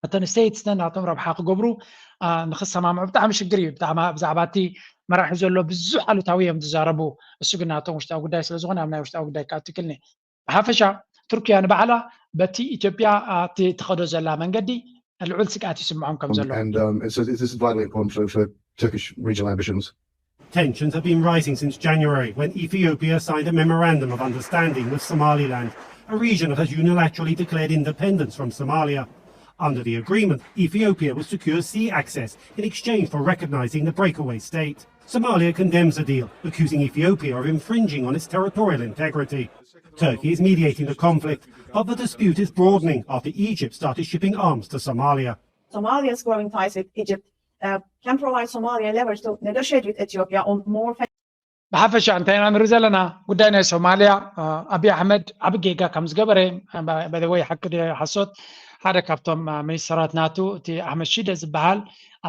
እተን ስቴትስ ናቶም ረብሓ ክገብሩ ንክሰማምዑ ብጣዕሚ ሽግር እዩ። ብዛዕባ እቲ መራሒ ዘሎ ብዙሕ ኣሉታዊ እዮም ዝዛረቡ። እሱ ግን ናቶም ውሽጣዊ ጉዳይ ስለዝኾነ ኣብ ናይ ውሽጣዊ ጉዳይ ክኣቱ ይክልኒ። ብሓፈሻ ቱርኪያ ንባዕላ በቲ ኢትዮጵያ ትኸዶ ዘላ መንገዲ ልዑል ስግኣት ይስምዖም ከም ዘሎ And um, it's, a, it's a vital important for, for Turkish regional ambitions. Tensions have been rising since January, when Ethiopia signed a memorandum of understanding with Somaliland, a region that has unilaterally declared independence from Somalia. Under the agreement, Ethiopia will secure sea access in exchange for recognizing the breakaway state. Somalia condemns the deal, accusing Ethiopia of infringing on its territorial integrity. Turkey is mediating the conflict, but the dispute is broadening after Egypt started shipping arms to Somalia. Somalia's growing ties with Egypt uh, can provide Somalia leverage to negotiate with Ethiopia on more ብሓፈሻ እንታይ ኢና ንርኢ ዘለና? ጉዳይ ናይ ሶማልያ ኣብይ ኣሕመድ ዓብ ጌጋ ከም ዝገበረ፣ በወይ ሓቂ ሓሶት፣ ሓደ ካብቶም ሚኒስተራት ናቱ እቲ ኣሕመድ ሺደ ዝበሃል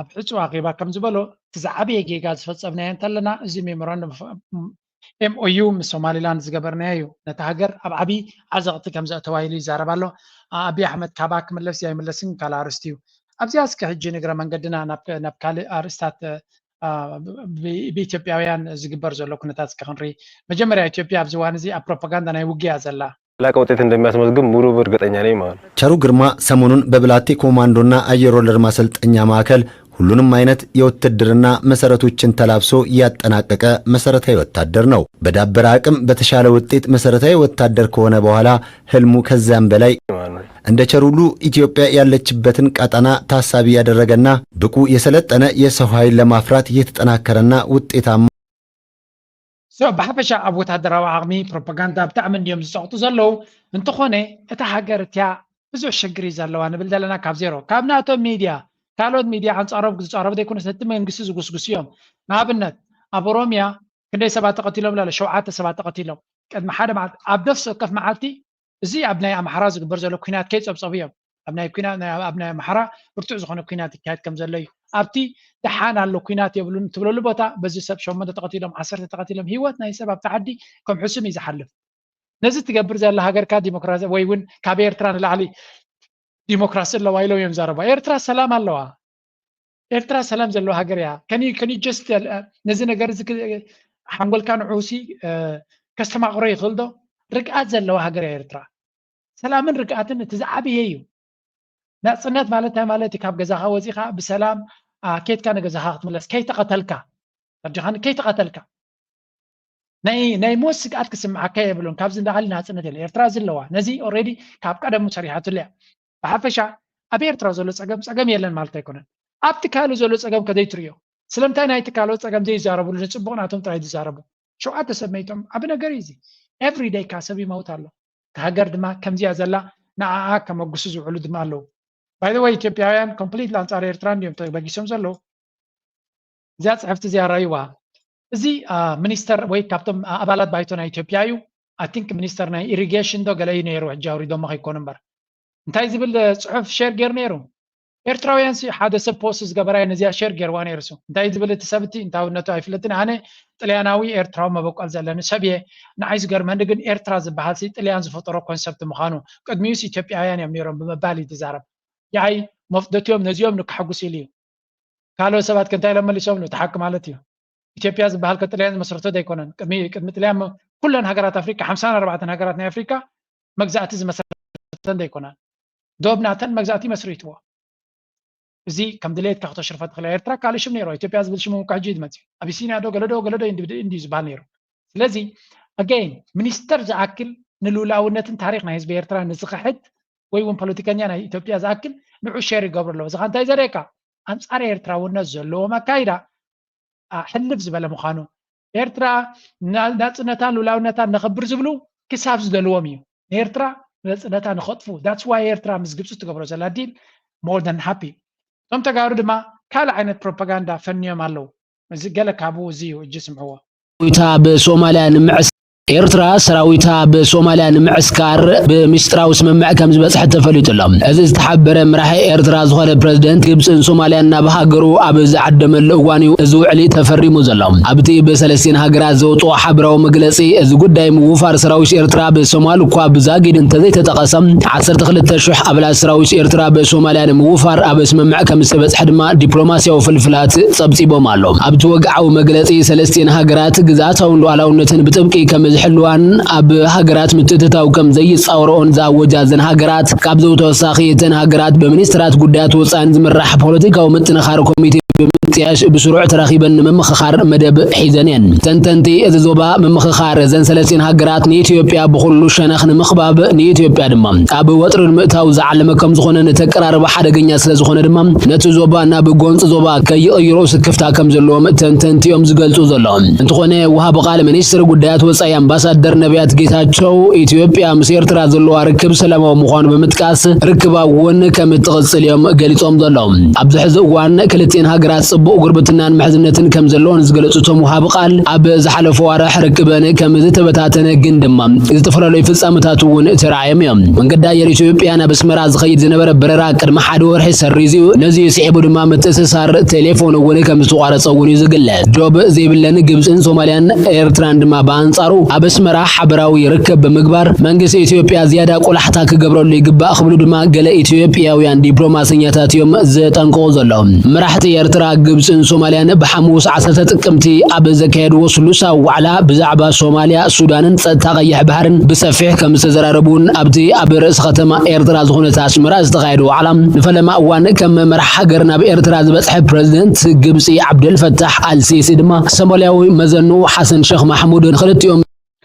ኣብ ሕፁ ኣኼባ ከም ዝበሎ፣ እቲ ዝዓበየ ጌጋ ዝፈፀምናዮ እንተለና እዚ ሜሞራንደም ኤምኦዩ ምስ ሶማሊላንድ ዝገበርናዮ እዩ። ነቲ ሃገር ኣብ ዓብዪ ዓዘቕቲ ከም ዘእተዋ ኢሉ ይዛረብ ኣሎ። ኣብይ ኣሕመድ ካባ ክምለስ ኣይምለስን ካልእ ኣርእስቲ እዩ። ኣብዚኣ እስከ ሕጂ ንግረ መንገድና ናብ ካልእ ኣርእስታት ብኢትዮጵያውያን ዝግበር ዘሎ ኩነታት እስከ ክንርኢ። መጀመርያ ኢትዮጵያ ኣብዚ እዋን እዚ ኣብ ፕሮፓጋንዳ ናይ ውግያ ዘላ። ላቀ ውጤት እንደሚያስመዝግብ ሙሉ እርግጠኛ ነኝ ማለት ነው። ቸሩ ግርማ ሰሞኑን በብላቴ ኮማንዶና አየር ወለድ ማሰልጠኛ ማዕከል ሁሉንም አይነት የውትድርና መሰረቶችን ተላብሶ ያጠናቀቀ መሰረታዊ ወታደር ነው። በዳበረ አቅም በተሻለ ውጤት መሰረታዊ ወታደር ከሆነ በኋላ ህልሙ ከዚያም በላይ እንደ ቸር ሁሉ ኢትዮጵያ ያለችበትን ቀጠና ታሳቢ ያደረገና ብቁ የሰለጠነ የሰው ኃይል ለማፍራት የተጠናከረና ውጤታማ ብሓፈሻ ኣብ ወታደራዊ ዓቕሚ ፕሮፓጋንዳ ብጣዕሚ እንዲዮም ዝፀቕጡ ዘለዉ። እንተኾነ እታ ሃገር እቲያ ብዙሕ ሽግር እዩ ዘለዋ ንብል ዘለና ካብ ዜሮ ካብ ናቶም ሚድያ ካልኦት ሚድያ ኣንፃሮም ዝፃረቡ ዘይኮነስ ነቲ መንግስቲ ዝጉስጉስ እዮም። ንኣብነት ኣብ ኦሮሚያ ክንደይ ሰባት ተቐቲሎም ላለ ሸውዓተ ሰባት ተቐቲሎም ቅድሚ ሓደ መዓልቲ ኣብ ነፍሲ ወከፍ መዓልቲ እዚ ኣብ ናይ ኣምሓራ ዝግበር ዘሎ ኩናት ከይፀብፀቡ እዮም። ኣብ ናይ ኩናት ኣብ ናይ ኣምሓራ ብርቱዕ ዝኾነ ኩናት ይካየድ ከም ዘሎ እዩ። ኣብቲ ደሓን ኣሎ ኩናት የብሉን ትብለሉ ቦታ በዚ ሰብ ሸሞንተ ተቐቲሎም ዓሰርተ ተቐቲሎም ህይወት ናይ ሰብ ኣብቲ ዓዲ ከም ሕሱም እዩ ዝሓልፍ። ነዚ ትገብር ዘላ ሃገርካ ዲሞክራሲ ወይ እውን ካብ ኤርትራ ንላዕሊ ዲሞክራሲ ኣለዋ ኢሎም እዮም ዛረባ። ኤርትራ ሰላም ኣለዋ። ኤርትራ ሰላም ዘለዋ ሃገር እያ። ከኒ ከኒ ጀስት ነዚ ነገር እዚ ሓንጎልካ ንዑሲ ከስተማቕሮ ይኽእል ዶ? ርግኣት ዘለዋ ሃገር እያ ኤርትራ። ሰላምን ርግኣትን እቲ ዝዓበየ እዩ። ናጽነት ማለት እንታይ ማለት እዩ? ካብ ገዛኻ ወጺኻ ብሰላም ኬድካ ንገዛኻ ክትምለስ ከይተቐተልካ፣ ተረዲኻኒ? ከይተቐተልካ ናይ ናይ ሞት ስግኣት ክስምዓካ የብሉን። ካብዚ ንላዕሊ ናጽነት የለን። ኤርትራ እዚ ኣለዋ። ነዚ ኦልሬዲ ካብ ቀደሙ ሰሪሓትሉ እያ። ብሓፈሻ ኣብ ኤርትራ ዘሎ ጸገም ጸገም የለን ማለት ኣይኮነን። ኣብቲ ካልእ ዘሎ ጸገም ከዘይትርእዮ ስለምንታይ ናይቲ ካልኦት ጸገም ዘይዛረብሉ ንጽቡቕ ናቶም ጥራይ ዝዛረቡ? ሸውዓተ ሰብ መይቶም ዓቢ ነገር እዩ እዚ። ኤቭሪ ደይ ከኣ ሰብ ይመውት ኣሎ። እታ ሃገር ድማ ከምዚኣ ዘላ ንዓኣ ከመጉሱ ዝውዕሉ ድማ ኣለዉ። ባይ ዘ ወይ ኢትዮጵያውያን ኮምፕሊትሊ ኣንጻር ኤርትራ እንድዮም ተበጊሶም ዘለዉ። እዚኣ ጽሕፍቲ እዚኣ ራእይዋ። እዚ ሚኒስተር ወይ ካብቶም ኣባላት ባይቶ ናይ ኢትዮጵያ እዩ። ኣይ ቲንክ ሚኒስተር ናይ ኢሪጌሽን ዶ ገለ እዩ ነይሩ፣ ሕጂ ኣውሪዶሞ ከይኮኑ እምበር እንታይ ዝብል ጽሑፍ ሼር ገይሩ ነይሩ። ኤርትራውያን ሲ ሓደ ሰብ ፖስት ዝገበራይ ነዚኣ ሸር ገይርዋ ነይሩ ሱ እንታይ ዝብል እቲ ሰብ እቲ እንታውነቱ ኣይፍለጥን ኣነ ጥልያናዊ ኤርትራዊ መበቆል ዘለኒ ሰብ እየ ንዓይ ዝገርመኒ ግን ኤርትራ ዝበሃል ሲ ጥልያን ዝፈጠሮ ኮንሰፕት ምዃኑ ቅድሚኡስ ኢትዮጵያውያን እዮም ነይሮም ብምባል እዩ ዝዛረብ ያይ መፍደትዮም ነዚኦም ንክሐጉስ ኢሉ እዩ ካልኦት ሰባት ከ እንታይ ኢሎም መሊሶምሉ እቲ ሓቂ ማለት እዩ ኢትዮጵያ ዝበሃል ከጥልያን ዝመስረቶ ዘይኮነን ቅድሚ ቅድሚ ጥልያን ኩለን ሃገራት ኣፍሪካ ሓምሳን ኣርባዕተን ሃገራት ናይ ኣፍሪካ መግዛእቲ ዝመሰረተን ዘይኮነን ዶብ ናተን መግዛእቲ መስሪትዎ እዚ ከም ድሌትካ ክተሽርፎ ትኽእል ኤርትራ ካልእ ሽም ነይሮ ኢትዮጵያ ዝብል ሽም እኮ ሕጂ ዝመፅእ ኣቢሲኒያ ዶ ገለዶ ገለዶ እንዲ ዝበሃል ነይሩ ስለዚ ኣገይን ሚኒስተር ዝኣክል ንልኡላውነትን ታሪክ ናይ ህዝቢ ኤርትራ ንዝኽሕድ ወይ እውን ፖለቲከኛ ናይ ኢትዮጵያ ዝኣክል ንዑ ሸር ይገብሩ ኣለዉ እዚ እንታይ ዘርእየካ ኣንጻር ኤርትራውነት ዘለዎም ኣካይዳ ሕልፍ ዝበለ ምዃኑ ኤርትራ ናጽነታን ሉላውነታን ነኸብር ዝብሉ ክሳብ ዝደልዎም እዩ ንኤርትራ ናጽነታ ንኸጥፉ that's why ኤርትራ ምስ ግብፂ ትገብሮ ዘላ ዲል more than happy እቶም ተጋሩ ድማ ካልእ ዓይነት ፕሮፓጋንዳ ፈንዮም ኣለዉ እዚ ገለ ካብኡ እዚ እዩ እጂ ስምዕዎ ሰራዊታ ብሶማልያ ንምዕስ ኤርትራ ሰራዊታ ብሶማልያ ንምዕስካር ብምስጢራዊ ስምምዕ ከም ዝበጽሐ ተፈሊጡ ኣሎ። እዚ ዝተሓበረ መራሒ ኤርትራ ዝኾነ ፕረዚደንት ግብጽን ሶማልያን ናብ ሃገሩ ኣብ ዝዓደመሉ እዋን እዩ እዚ ውዕሊ ተፈሪሙ ዘሎ። ኣብቲ ብሰለስቲን ሃገራት ዘውጽኦ ሓበራዊ መግለጺ እዚ ጉዳይ ምውፋር ሰራዊት ኤርትራ ብሶማል እኳ ብዛጊድ እንተዘይተጠቐሰ ዓሰርተ ክልተ ሽሕ ኣባላት ሰራዊት ኤርትራ ብሶማልያ ንምውፋር ኣብ ስምምዕ ከም ዝተበጽሐ ድማ ዲፕሎማስያዊ ፍልፍላት ጸብጺቦም ኣሎ። ኣብቲ ወግዓዊ መግለጺ ሰለስቲኤን ሃገራት ግዝኣታውን ሉዓላውነትን ብጥብቂ ከም ዝሕልዋን ኣብ ሃገራት ምትእትታው ከም ዘይጻወርኦን ዝኣወጃ እዘን ሃገራት ካብዚ ብተወሳኺ እተን ሃገራት ብሚኒስትራት ጉዳያት ወጻኢን ዝምራሕ ፖለቲካዊ ምጥንኻር ኮሚቴ ብምጥያሽ ብስሩዕ ተራኺበን ንምምኽኻር መደብ ሒዘን እየን። ተንተንቲ እዚ ዞባ ምምኽኻር እዘን ሰለስቲኤን ሃገራት ንኢትዮጵያ ብኹሉ ሸነኽ ንምኽባብ ንኢትዮጵያ ድማ ኣብ ወጥሪ ንምእታው ዝዓለመ ከም ዝኾነ ንተቀራርባ ሓደገኛ ስለ ዝኾነ ድማ ነቲ ዞባ ናብ ጎንፂ ዞባ ከይቕይሮ ስክፍታ ከም ዘለዎም ተንተንቲ እዮም ዝገልፁ ዘለዉ። እንተኾነ ወሃቢ ቃል ሚኒስትር ጉዳያት ወፃኢ ኣምባሳደር ነቢያት ጌታቸው ኢትዮጵያ ምስ ኤርትራ ዘለዋ ርክብ ሰላማዊ ምዃኑ ብምጥቃስ ርክባ እውን ከም እትቕፅል እዮም ገሊፆም ዘለዉ። ኣብዚ ሕዚ እዋን ክልቲኤን ሃገራት ፅቡቕ ጉርብትናን ምሕዝነትን ከም ዘለዎን ዝገለፁ እቶም ወሃቢ ቃል ኣብ ዝሓለፈ ዋርሕ ርክበን ከም ዝተበታተነ ግን ድማ ዝተፈላለዩ ፍፃመታት እውን ተረኣዮም እዮም። መንገዲ ኣየር ኢትዮጵያ ናብ ኣስመራ ዝኸይድ ዝነበረ በረራ ቅድሚ ሓደ ወርሒ ሰሪዙ እዩ። ነዚ ስዒቡ ድማ ምትእስሳር ቴሌፎን እውን ከም ዝተቋረፀ እውን እዩ ዝግለፅ። ዶብ ዘይብለን ግብፅን ሶማልያን ኤርትራን ድማ ብኣንፃሩ ኣብ ኣስመራ ሓበራዊ ርክብ ብምግባር መንግስቲ ኢትዮጵያ ዝያዳ ቆላሕታ ክገብረሉ ይግባእ ክብሉ ድማ ገለ ኢትዮጵያውያን ዲፕሎማሰኛታት እዮም ዘጠንቅቑ ዘለዉ። መራሕቲ ኤርትራ፣ ግብፅን ሶማልያን ብሓሙስ ዓሰርተ ጥቅምቲ ኣብ ዘካየድዎ ስሉሳዊ ዋዕላ ብዛዕባ ሶማልያ፣ ሱዳንን ጸጥታ ቀይሕ ባሕርን ብሰፊሕ ከም ዝተዘራረቡ እውን ኣብቲ ኣብ ርእሲ ከተማ ኤርትራ ዝኾነት ኣስመራ ዝተኻየደ ዋዕላ ንፈለማ እዋን ከም መራሒ ሃገር ናብ ኤርትራ ዝበጽሐ ፕረዚደንት ግብጺ ዓብደልፈታሕ ኣልሲሲ ድማ ሶማልያዊ መዘንኡ ሓሰን ሸኽ ማሕሙድ ንክልቲኦም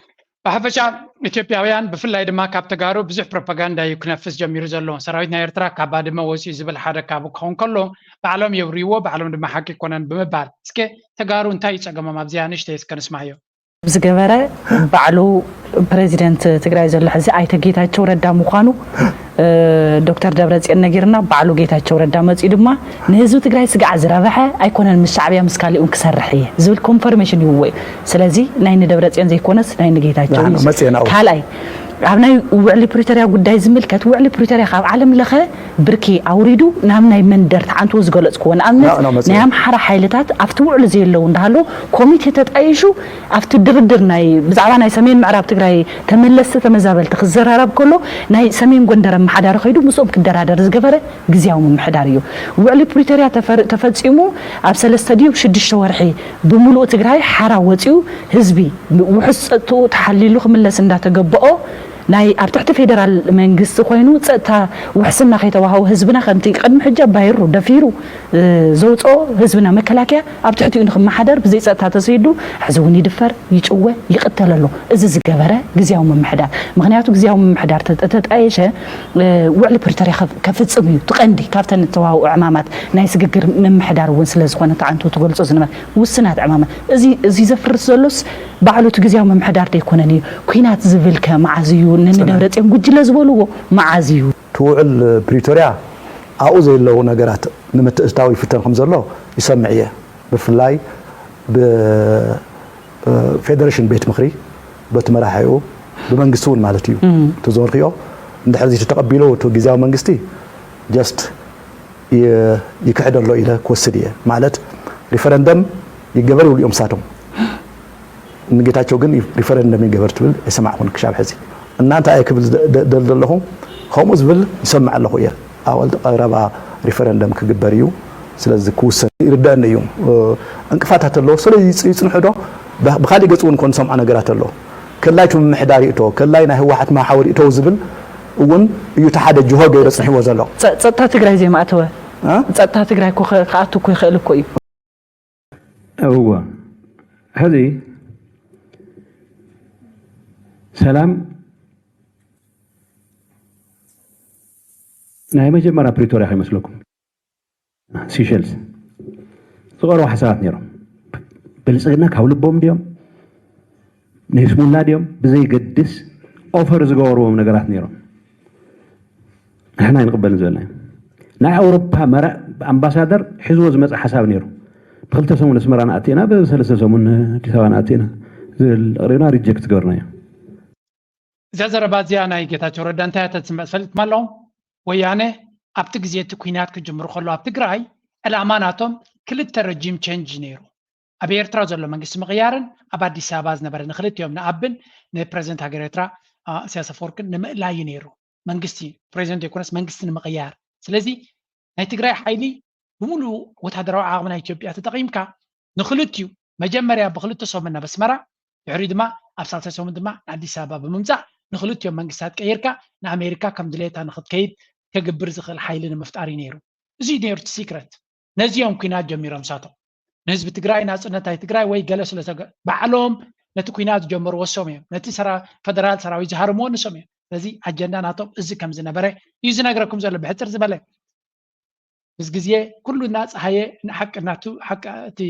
ብሓፈሻ ኢትዮጵያውያን ብፍላይ ድማ ካብ ተጋሩ ብዙሕ ፕሮፓጋንዳ እዩ ክነፍስ ጀሚሩ ዘሎ። ሰራዊት ናይ ኤርትራ ካብ ባድመ ወፂኡ ዝብል ሓደ ካብ ክኸውን ከሎ ባዕሎም የብርይዎ ባዕሎም ድማ ሓቂ ኣይኮነን ብምባል እስከ ተጋሩ እንታይ እዩ ፀገሞም ኣብዚኣ ንእሽተይ እስከ ንስማዮ። ዝገበረ ባዕሉ ፕሬዚደንት ትግራይ ዘሎ ሕዚ ኣይተ ጌታቸው ረዳ ምዃኑ ዶክተር ደብረፅዮን ነጊርና ባዕሉ ጌታቸው ረዳ መፂኡ ድማ ንህዝቢ ትግራይ ስጋዕ ዝረብሐ ኣይኮነን ምስ ሻዕብያ ምስ ካሊኡን ክሰርሕ እየ ዝብል ኮንፈርሜሽን ይህዎ እዩ። ስለዚ ናይ ንደብረፅዮን ዘይኮነስ ናይ ንጌታቸው እዩ። ካልኣይ ኣብ ናይ ውዕሊ ፕሪቶርያ ጉዳይ ዝምልከት ውዕሊ ፕሪቶርያ ካብ ዓለም ለኸ ብርኪ ኣውሪዱ ናብ ናይ መንደር ተዓንትዎ ዝገለፅክዎ ንኣብነት ናይ ኣምሓራ ሓይልታት ኣብቲ ውዕሊ ዘየለዉ እንዳሃለዉ ኮሚቴ ተጣይሹ ኣብቲ ድርድር ናይ ብዛዕባ ናይ ሰሜን ምዕራብ ትግራይ ተመለስቲ ተመዛበልቲ ክዘራረብ ከሎ ናይ ሰሜን ጎንደር ኣመሓዳሪ ከይዱ ምስኦም ክደራደር ዝገበረ ግዝያዊ ምምሕዳር እዩ። ውዕሊ ፕሪቶርያ ተፈር- ተፈፂሙ ኣብ ሰለስተ ድዩ ሽዱሽተ ወርሒ ብምሉእ ትግራይ ሓራ ወፂኡ ህዝቢ ውሑስ ፀጥትኡ ተሓሊሉ ክምለስ እንዳተገበኦ ናይ ኣብ ትሕቲ ፌደራል መንግስቲ ኮይኑ ፀጥታ ውሕስና ከይተዋሃቦ ህዝብና ከምቲ ቅድሚ ሕጂ ኣባይሩ ደፊሩ ዘውፅኦ ህዝብና መከላከያ ኣብ ትሕቲኡ ንክመሓደር ብዘይ ፀጥታ ተሰይዱ ሕዚ እውን ይድፈር ይጭወ ይቕተል ኣሎ። እዚ ዝገበረ ግዝያዊ ምምሕዳር ምክንያቱ ግዝያዊ ምምሕዳር ተጣየሸ ውዕሊ ፕሪቶርያ ከፍፅም እዩ ትቐንዲ ካብተን እተዋሃቡ ዕማማት ናይ ስግግር ምምሕዳር እውን ስለዝኾነ ተዓንቱ ትገልፆ ዝነበረ ውስናት ዕማማት እዚ ዘፍርስ ዘሎስ ባዕሉ እቲ ግዝያዊ ምምሕዳር ዶ ኣይኮነን እዩ? ኲናት ዝብል ከ መዓዝ እዩ? ነኒ ደብረፅዮን ጉጅለ ዝበልዎ መዓዝ እዩ? እቲ ውዕል ፕሪቶርያ ኣብኡ ዘየለዉ ነገራት ንምትእትታው ይፍተን ከም ዘሎ ይሰምዕ እየ። ብፍላይ ብፌደሬሽን ቤት ምኽሪ በቲ መራሒኡ ብመንግስቲ እውን ማለት እዩ እቲ ዝወርክዮ እንድሕር እዚ ተተቐቢሉ እቲ ግዝያዊ መንግስቲ just ይክሕድ ኣሎ ኢለ ክወስድ እየ። ማለት ሪፈረንደም ይገበር ይብሉ እዮም ንሳቶም። ንጌታቸው ግን ሪፈረንደም ይገበር ትብል ኣይሰማዕኹን ክሻብ ሕዚ። እና እንታይ እየ ክብል ደል ዘለኹ፣ ከምኡ ዝብል ይሰምዕ ኣለኹ እየ። ኣወል ቀረባ ሪፈረንደም ክግበር እዩ። ስለዚ ክውሰን ይርዳእኒ እዩ። እንቅፋታት ኣለዎ። ስለ ይጽንሑ ዶ ብካሊእ ገጽ እውን ኮን ሰምዖ ነገራት ኣሎ። ከላይ እቲ ምምሕዳር ይእቶ፣ ከላይ ናይ ህወሓት መሓውር ይእቶ ዝብል እውን እዩ። እቲ ሓደ ጅሆ ገይሩ ጽንሕዎ ዘሎ። ጸጥታ ትግራይ ዘይማእተወ ጸጥታ ትግራይ እኮ ክኣቱ እኮ ይኽእል እኮ እዩ። እወ ሕዚ ሰላም ናይ መጀመርያ ፕሪቶርያ ከይመስለኩም። ሲሸልስ ዝቐረቡ ሓሳባት ነይሮም። ብልፅግና ካብ ልቦም ድዮም ንስሙላ ድዮም ብዘይገድስ ኦፈር ዝገበርዎም ነገራት ነይሮም። ንሕና ኣይንቕበልን ዝበልና እዩ። ናይ ኣውሮፓ መራ ኣምባሳደር ሒዝዎ ዝመፀ ሓሳብ ነይሩ። ብክልተ ሰሙን ኣስመራ ንኣቲና ብሰለስተ ሰሙን ኣዲስ ኣበባ ንኣቲና ዝብል ኣቕሪብና ሪጀክት ዝገበርናዮ። እዛ ዘረባ እዚኣ ናይ ጌታቸው ረዳ እንታይ እያ ተስምዕ ትፈልጥኩም ኣለኹም? ወያነ ኣብቲ ግዜ እቲ ኲናት ክጅምሩ ከሎ ኣብ ትግራይ ዕላማ ናቶም ክልተ ረጂም ቸንጅ ነይሩ። ኣብ ኤርትራ ዘሎ መንግስቲ ምቕያርን ኣብ ኣዲስ ኣበባ ዝነበረ ንክልቲኦም ንኣብን ንፕረዚደንት ሃገር ኤርትራ ኢሳያስ ኣፈወርቅን ንምእላይ ነይሩ። መንግስቲ ፕረዚደንት ዘይኮነስ መንግስቲ ንምቕያር። ስለዚ ናይ ትግራይ ሓይሊ ብምሉእ ወታደራዊ ዓቕሚ ናይ ኢትዮጵያ ተጠቒምካ ንክልቲኡ መጀመርያ ብክልተ ሰሙን ናብ ኣስመራ ድሕሪ ድማ ኣብ ሳልሳይ ሰሙን ድማ ንኣዲስ ኣበባ ብምምፃእ ንክልቲኦም መንግስታት ቀይርካ ንኣሜሪካ ከም ድሌታ ንክትከይድ ከግብር ዝኽእል ሓይሊ ንምፍጣር እዩ ነይሩ። እዚ ነይሩ እቲ ሲክረት። ነዚ እዮም ኲናት ጀሚሮም ንሳቶም። ንህዝቢ ትግራይ ናፅነት ናይ ትግራይ ወይ ገለ ስለ ባዕሎም ነቲ ኲናት ዝጀመርዎ እሶም እዮም። ነቲ ፈደራል ሰራዊት ዝሃረምዎ ንሶም እዮም። ስለዚ ኣጀንዳ ናቶም እዚ ከም ዝነበረ እዩ ዝነግረኩም ዘሎ ብሕፅር ዝበለ። ምስ ግዜ ኩሉ እናፀሃየ ንሓቂ ናቱ ሓቂ እቲ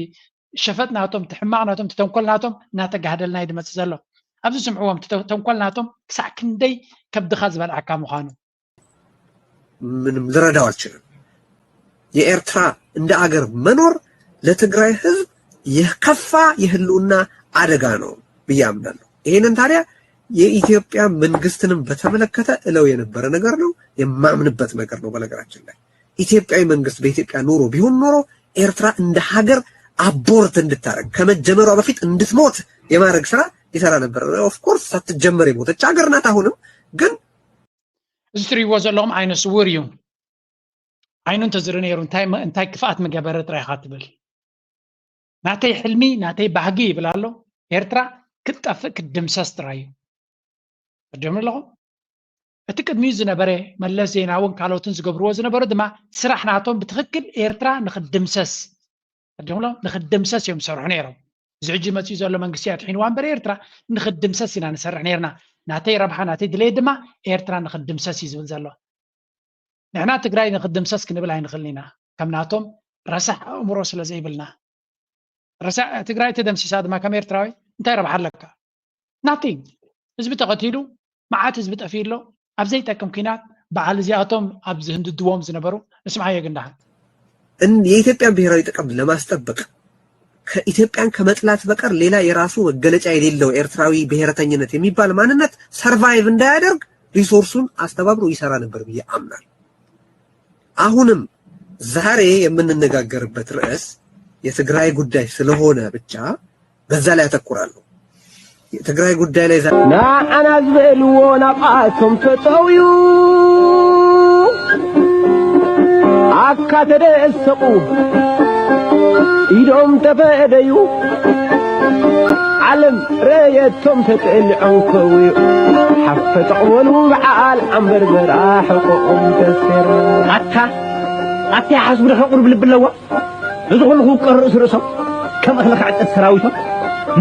ሸፈጥ ናቶም እቲ ሕማቕ ናቶም እቲ ተንኮል ናቶም እናተጋህደልና እዩ ድመፅእ ዘሎ። ኣብዚ ስምዕዎም እቲ ተንኮል ናቶም ክሳዕ ክንደይ ከብድኻ ዝበልዓካ ምዃኑ። ምንም ልረዳው አልችልም። የኤርትራ እንደ አገር መኖር ለትግራይ ህዝብ የከፋ የህልውና አደጋ ነው ብዬ አምናለሁ። ይሄንን ታዲያ የኢትዮጵያ መንግስትንም በተመለከተ እለው የነበረ ነገር ነው፣ የማምንበት ነገር ነው። በነገራችን ላይ ኢትዮጵያዊ መንግስት በኢትዮጵያ ኑሮ ቢሆን ኖሮ ኤርትራ እንደ ሀገር አቦርት እንድታረግ ከመጀመሯ በፊት እንድትሞት የማድረግ ስራ ይሰራ ነበር። ኦፍ ኮርስ ሳትጀመር የሞተች ሀገር ናት። አሁንም ግን እዚ ትሪእዎ ዘለኹም ዓይነ ስውር እዩ። ዓይኑ እንተዝርኢ ነይሩ እንታይ ክፍኣት ምገበረ ጥራይ ኢኻ ትብል። ናተይ ሕልሚ ናተይ ባህጊ ይብል ኣሎ። ኤርትራ ክትጠፍእ ክትድምሰስ ጥራይ እዩ። ትርድእኒ ኣለኹም? እቲ ቅድሚኡ ዝነበረ መለስ ዜናውን ካልኦትን ዝገብርዎ ዝነበሩ ድማ ስራሕ ናቶም ብትኽክል ኤርትራ ንክትድምሰስ ትርድእኒ ኣለኹም? ንክትድምሰስ እዮም ዝሰርሑ ነይሮም። እዚ ሕጂ መፂኡ ዘሎ መንግስቲ ኣድሒንዋ እምበር ኤርትራ ንክትድምሰስ ኢና ንሰርሕ ነይርና። ናተይ ረብሓ ናተይ ድሌት ድማ ኤርትራ ንክትድምሰስ እዩ ዝብል ዘሎ። ንሕና ትግራይ ንክትድምሰስ ክንብል ኣይንኽእልን ኢና ከም ናቶም ረሳሕ ኣእምሮ ስለ ዘይብልና። ረሳሕ ትግራይ ተደምሲሳ ድማ ከም ኤርትራዊ እንታይ ረብሓ ኣለካ? Nothing። ህዝቢ ተቐቲሉ፣ መዓት ህዝቢ ጠፊኡ ኣሎ። ኣብ ዘይጠቅም ኲናት በዓል እዚኣቶም ኣብ ዝህንድድዎም ዝነበሩ ንስምዓዮ ግን ደሓን። የኢትዮጵያን ብሔራዊ ጥቅም ለማስጠበቅ ከኢትዮጵያን ከመጥላት በቀር ሌላ የራሱ መገለጫ የሌለው ኤርትራዊ ብሔረተኝነት የሚባል ማንነት ሰርቫይቭ እንዳያደርግ ሪሶርሱን አስተባብሮ ይሰራ ነበር ብዬ አምናለሁ። አሁንም ዛሬ የምንነጋገርበት ርዕስ የትግራይ ጉዳይ ስለሆነ ብቻ በዛ ላይ አተኩራለሁ። የትግራይ ጉዳይ ላይ ዛ- ንዓና ዝበልዎ ናብኣቶም ተጠውዩ ኣካ ተደሰቑ ኢዶም ተፈደዩ ዓለም ረየቶም ተጠሊዖም ከውዩ ሓፍ ተጠቕበሉ በዓል ዓንበርበራ ሕቆኦም ተሰር ኣታ ኣታ ይሓስቡ ዶ ሕቑር ብልቢ ኣለዋ እዚ ኩሉ ክውቀር ርእሲ ርእሶም ከም እኽሊ ክዕጸድ ሰራዊቶም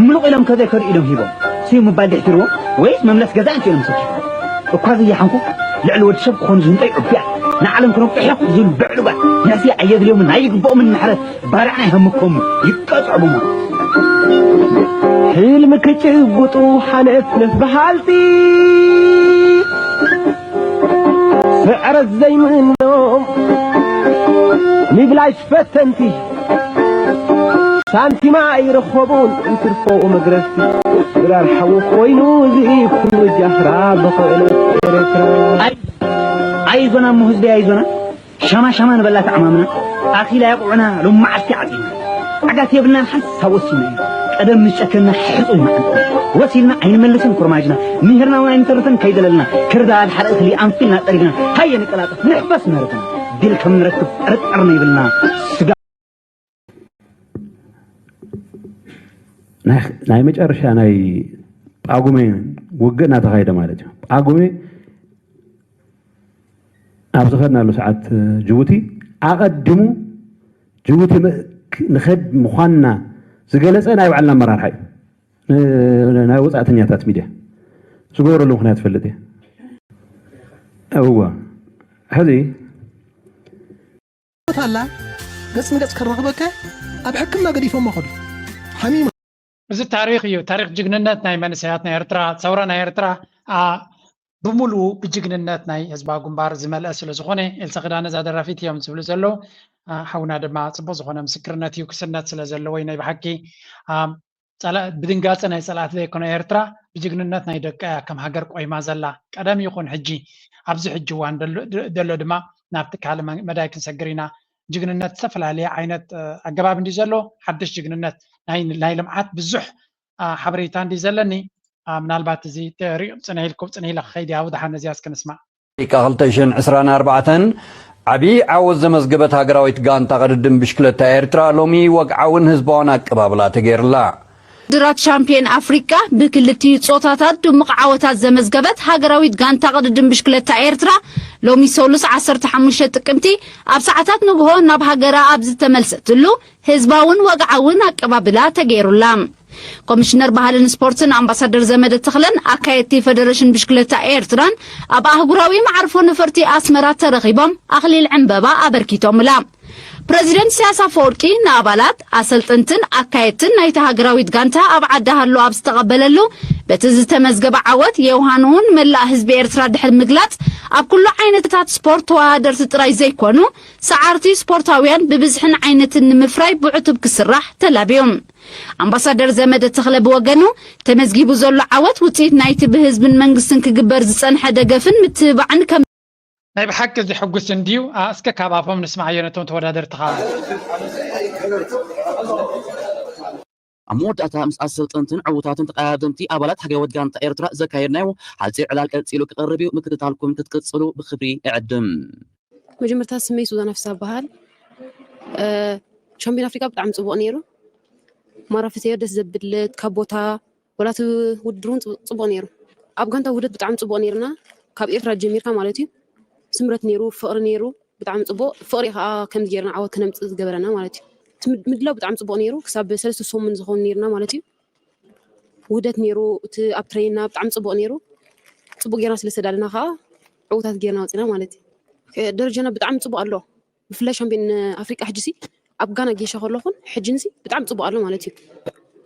ምሉቕ ኢሎም ከዘይከዱ ኢዶም ሂቦም ስዩ ምባል ድሕትርዎም ወይስ መምለስ ገዛ እንተ ኢሎም ሰኪፎም እኳ ዝያሓንኩ ልዕሊ ወዲ ሰብ ክኾኑ ዝህንጠይ ዑቢያ ንዓለም ክነብጡ ሕቕ ዝብሉ ብዕሉጋት ንሕስያ ኣየድልዮምን ኣይግብኦምን ምሕረት ባርዕና ይሃምኮም ይቀጽዑ ብሞት ሕልሚ ክጭብጡ ሓነፍነፍ በሃልቲ ስዕረት ዘይምእኖም ንብላሽ ፈተንቲ ሳንቲማ ኣይረኸቡን እንትርፎ መግረፍቲ ድራር ሓዊ ኮይኑ እዚ ኩሉ ጃህራ ብኽእለት ኤርትራ ኣይዞና እሞ ህዝቢ ኣይዞና ሻማ ሻማ ንበላ ተዓማምና ኣኺላ የቑዑና ሎም መዓልቲ ዓፂና ዓጋት የብልናን ሓንሳብ ወሲና ኢና ቀደም ምስ ጨከና ሕፁይ መዓልቲ ወሲልና ኣይንመልስን ኮርማጅና ምሂርና እውን ኣይንተርፍን ከይደለልና ክርዳድ ሓደ እኽሊ ኣንፊልና ጠሪግና ሃየ ንቀላጠፍ ንሕፈስ ምህርትና ድል ከም ንረክብ ጥርጥር ነይብልና ስጋ ናይ መጨረሻ ናይ ጳጉሜ ውግእ እናተኻየደ ማለት እዩ። ጳጉሜ ኣብ ዝኸድናሉ ሰዓት ጅቡቲ ኣቐዲሙ ጅቡቲ ንኸድ ምዃንና ዝገለፀ ናይ ባዕልና ኣመራርሓ እዩ። ናይ ወፃእተኛታት ሚድያ ዝገበረሉ ምክንያት ትፈልጥ እየ። እዋ ሕዚ ኣላ ገጽ ንገጽ ከራኽበካ ኣብ ሕክምና ገዲፎማ ከዱ ሓሚማ። እዚ ታሪኽ እዩ፣ ታሪኽ ጅግንነት ናይ መንእሰያት ናይ ኤርትራ። ሰውራ ናይ ኤርትራ ብሙሉኡ ብጅግንነት ናይ ህዝባዊ ግንባር ዝመልአ ስለ ዝኾነ፣ ኤልሳ ክዳነ እዛ ደራፊት እዮም ዝብሉ ዘለዉ። ሓውና ድማ ጽቡቕ ዝኾነ ምስክርነት እዩ፣ ክስነት ስለ ዘለዎ እዩ ናይ ብሓቂ። ብድንጋጸ ናይ ጸላእቲ ዘይኮነ ኤርትራ ብጅግንነት ናይ ደቃ እያ ከም ሃገር ቆይማ ዘላ። ቀደም ይኹን ሕጂ ኣብዚ ሕጂ እዋን ደሎ ድማ ናብቲ ካልእ መዳይ ክንሰግር ኢና። ጅግንነት ዝተፈላለየ ዓይነት ኣገባብ እንድዩ ዘሎ። ሓድሽ ጅግንነት ናይ ልምዓት ብዙሕ ሓበሬታ እንድዩ ዘለኒ። ምናልባት እዚ ሪቕ ጽንሕ ኢልኩም ጽንሕ ኢለ ክኸይድ እያ። ብድሓን ነዚኣ እስከ ንስማዕ። ኣፍሪቃ ክልተ ሽሕን ዕስራን ኣርባዕተን ዓብዪ ዓወት ዘመዝገበት ሃገራዊት ጋንታ ቅድድም ብሽክለታ ኤርትራ ሎሚ ወግዓውን ህዝባውን ኣቀባብላ ተገይርላ። ውድድራት ሻምፒዮን ኣፍሪቃ ብክልቲኡ ጾታታት ድሙቕ ዓወታት ዘመዝገበት ሃገራዊት ጋንታ ቅድድም ብሽክለታ ኤርትራ ሎሚ ሰሉስ ዓሰርተ ሓሙሽተ ጥቅምቲ ኣብ ሰዓታት ንግሆ ናብ ሃገራ ኣብ ዝተመልሰትሉ ህዝባውን ወግዓውን ኣቀባብላ ተገይሩላ። ኮሚሽነር ባህልን ስፖርትን ኣምባሳደር ዘመደ ተኽለን ኣካየድቲ ፈደረሽን ብሽክለታ ኤርትራን ኣብ ኣህጉራዊ መዓርፎ ነፈርቲ ኣስመራ ተረኺቦም ኣኽሊል ዕምበባ ኣበርኪቶምላ። ፕረዚደንት ኢሳያስ ኣፈወርቂ ንኣባላት፣ ኣሰልጠንትን ኣካየድትን ናይታ ሃገራዊት ጋንታ ኣብ ዓዲ ሃሎ ኣብ ዝተቐበለሉ፣ በቲ ዝተመዝገበ ዓወት የውሃንኡን መላእ ህዝቢ ኤርትራ ድሕሪ ምግላጽ፣ ኣብ ኩሉ ዓይነታት ስፖርት ተወዳደርቲ ጥራይ ዘይኮኑ፣ ሰዓርቲ ስፖርታውያን ብብዝሕን ዓይነትን ንምፍራይ ብዕቱብ ክስራሕ ተላብዩ። ኣምባሳደር ዘመደ ተኽለ ብወገኑ፣ ተመዝጊቡ ዘሎ ዓወት ውፅኢት ናይቲ ብህዝብን መንግስትን ክግበር ዝፀንሐ ደገፍን ምትብባዕን ከም ናይ ብሓቂ ዘሐጉስ እንድዩ። እስከ ካብ ኣፎም ንስማዓዮ ነቶም ተወዳደርቲ ኸዓ። ኣብ መወዳእታ ምስ ኣሰልጠንትን ዕዉታትን ተቐዳደምቲ ኣባላት ሃገራዊት ጋንታ ኤርትራ ዘካየድናዮ ሓፂር ዕላል ቀፂሉ ክቐርብ እዩ። ምክትታልኩም ክትቅፅሉ ብክብሪ እዕድም። መጀመርታ ስመይ ሱዛና ፍስሃ እበሃል። ሻምፒዮን ኣፍሪቃ ብጣዕሚ ፅቡቕ ነይሩ። ማራ ፍትዮ ደስ ዘብል ካብ ቦታ ወላ እቲ ውድድር እውን ፅቡቕ ነይሩ። ኣብ ጋንታ ውህደት ብጣዕሚ ፅቡቕ ነይርና። ካብ ኤርትራ ጀሚርካ ማለት እዩ። ስምረት ነይሩ፣ ፍቕሪ ነይሩ፣ ብጣዕሚ ፅቡቕ። ፍቕሪ ከዓ ከምዚ ጌርና ዓወት ክነምፅእ ዝገበረና ማለት እዩ። እቲ ምድላው ብጣዕሚ ፅቡቕ ነይሩ። ክሳብ ሰለስተ ሰሙን ዝኸውን ነይርና ማለት እዩ። ውህደት ነይሩ፣ እቲ ኣብ ትሬኒንና ብጣዕሚ ፅቡቕ ነይሩ። ፅቡቕ ጌርና ስለ ዝተዳለና ከዓ ዕዉታት ጌርና ወፂና ማለት እዩ። ደረጃና ብጣዕሚ ፅቡቕ ኣሎ። ብፍላይ ሻምፒዮን ኣፍሪቃ ሕጂ ሲ ኣብ ጋና ጌሻ ከለኹን ሕጂ ንሲ ብጣዕሚ ፅቡቅ ኣሎ ማለት እዩ።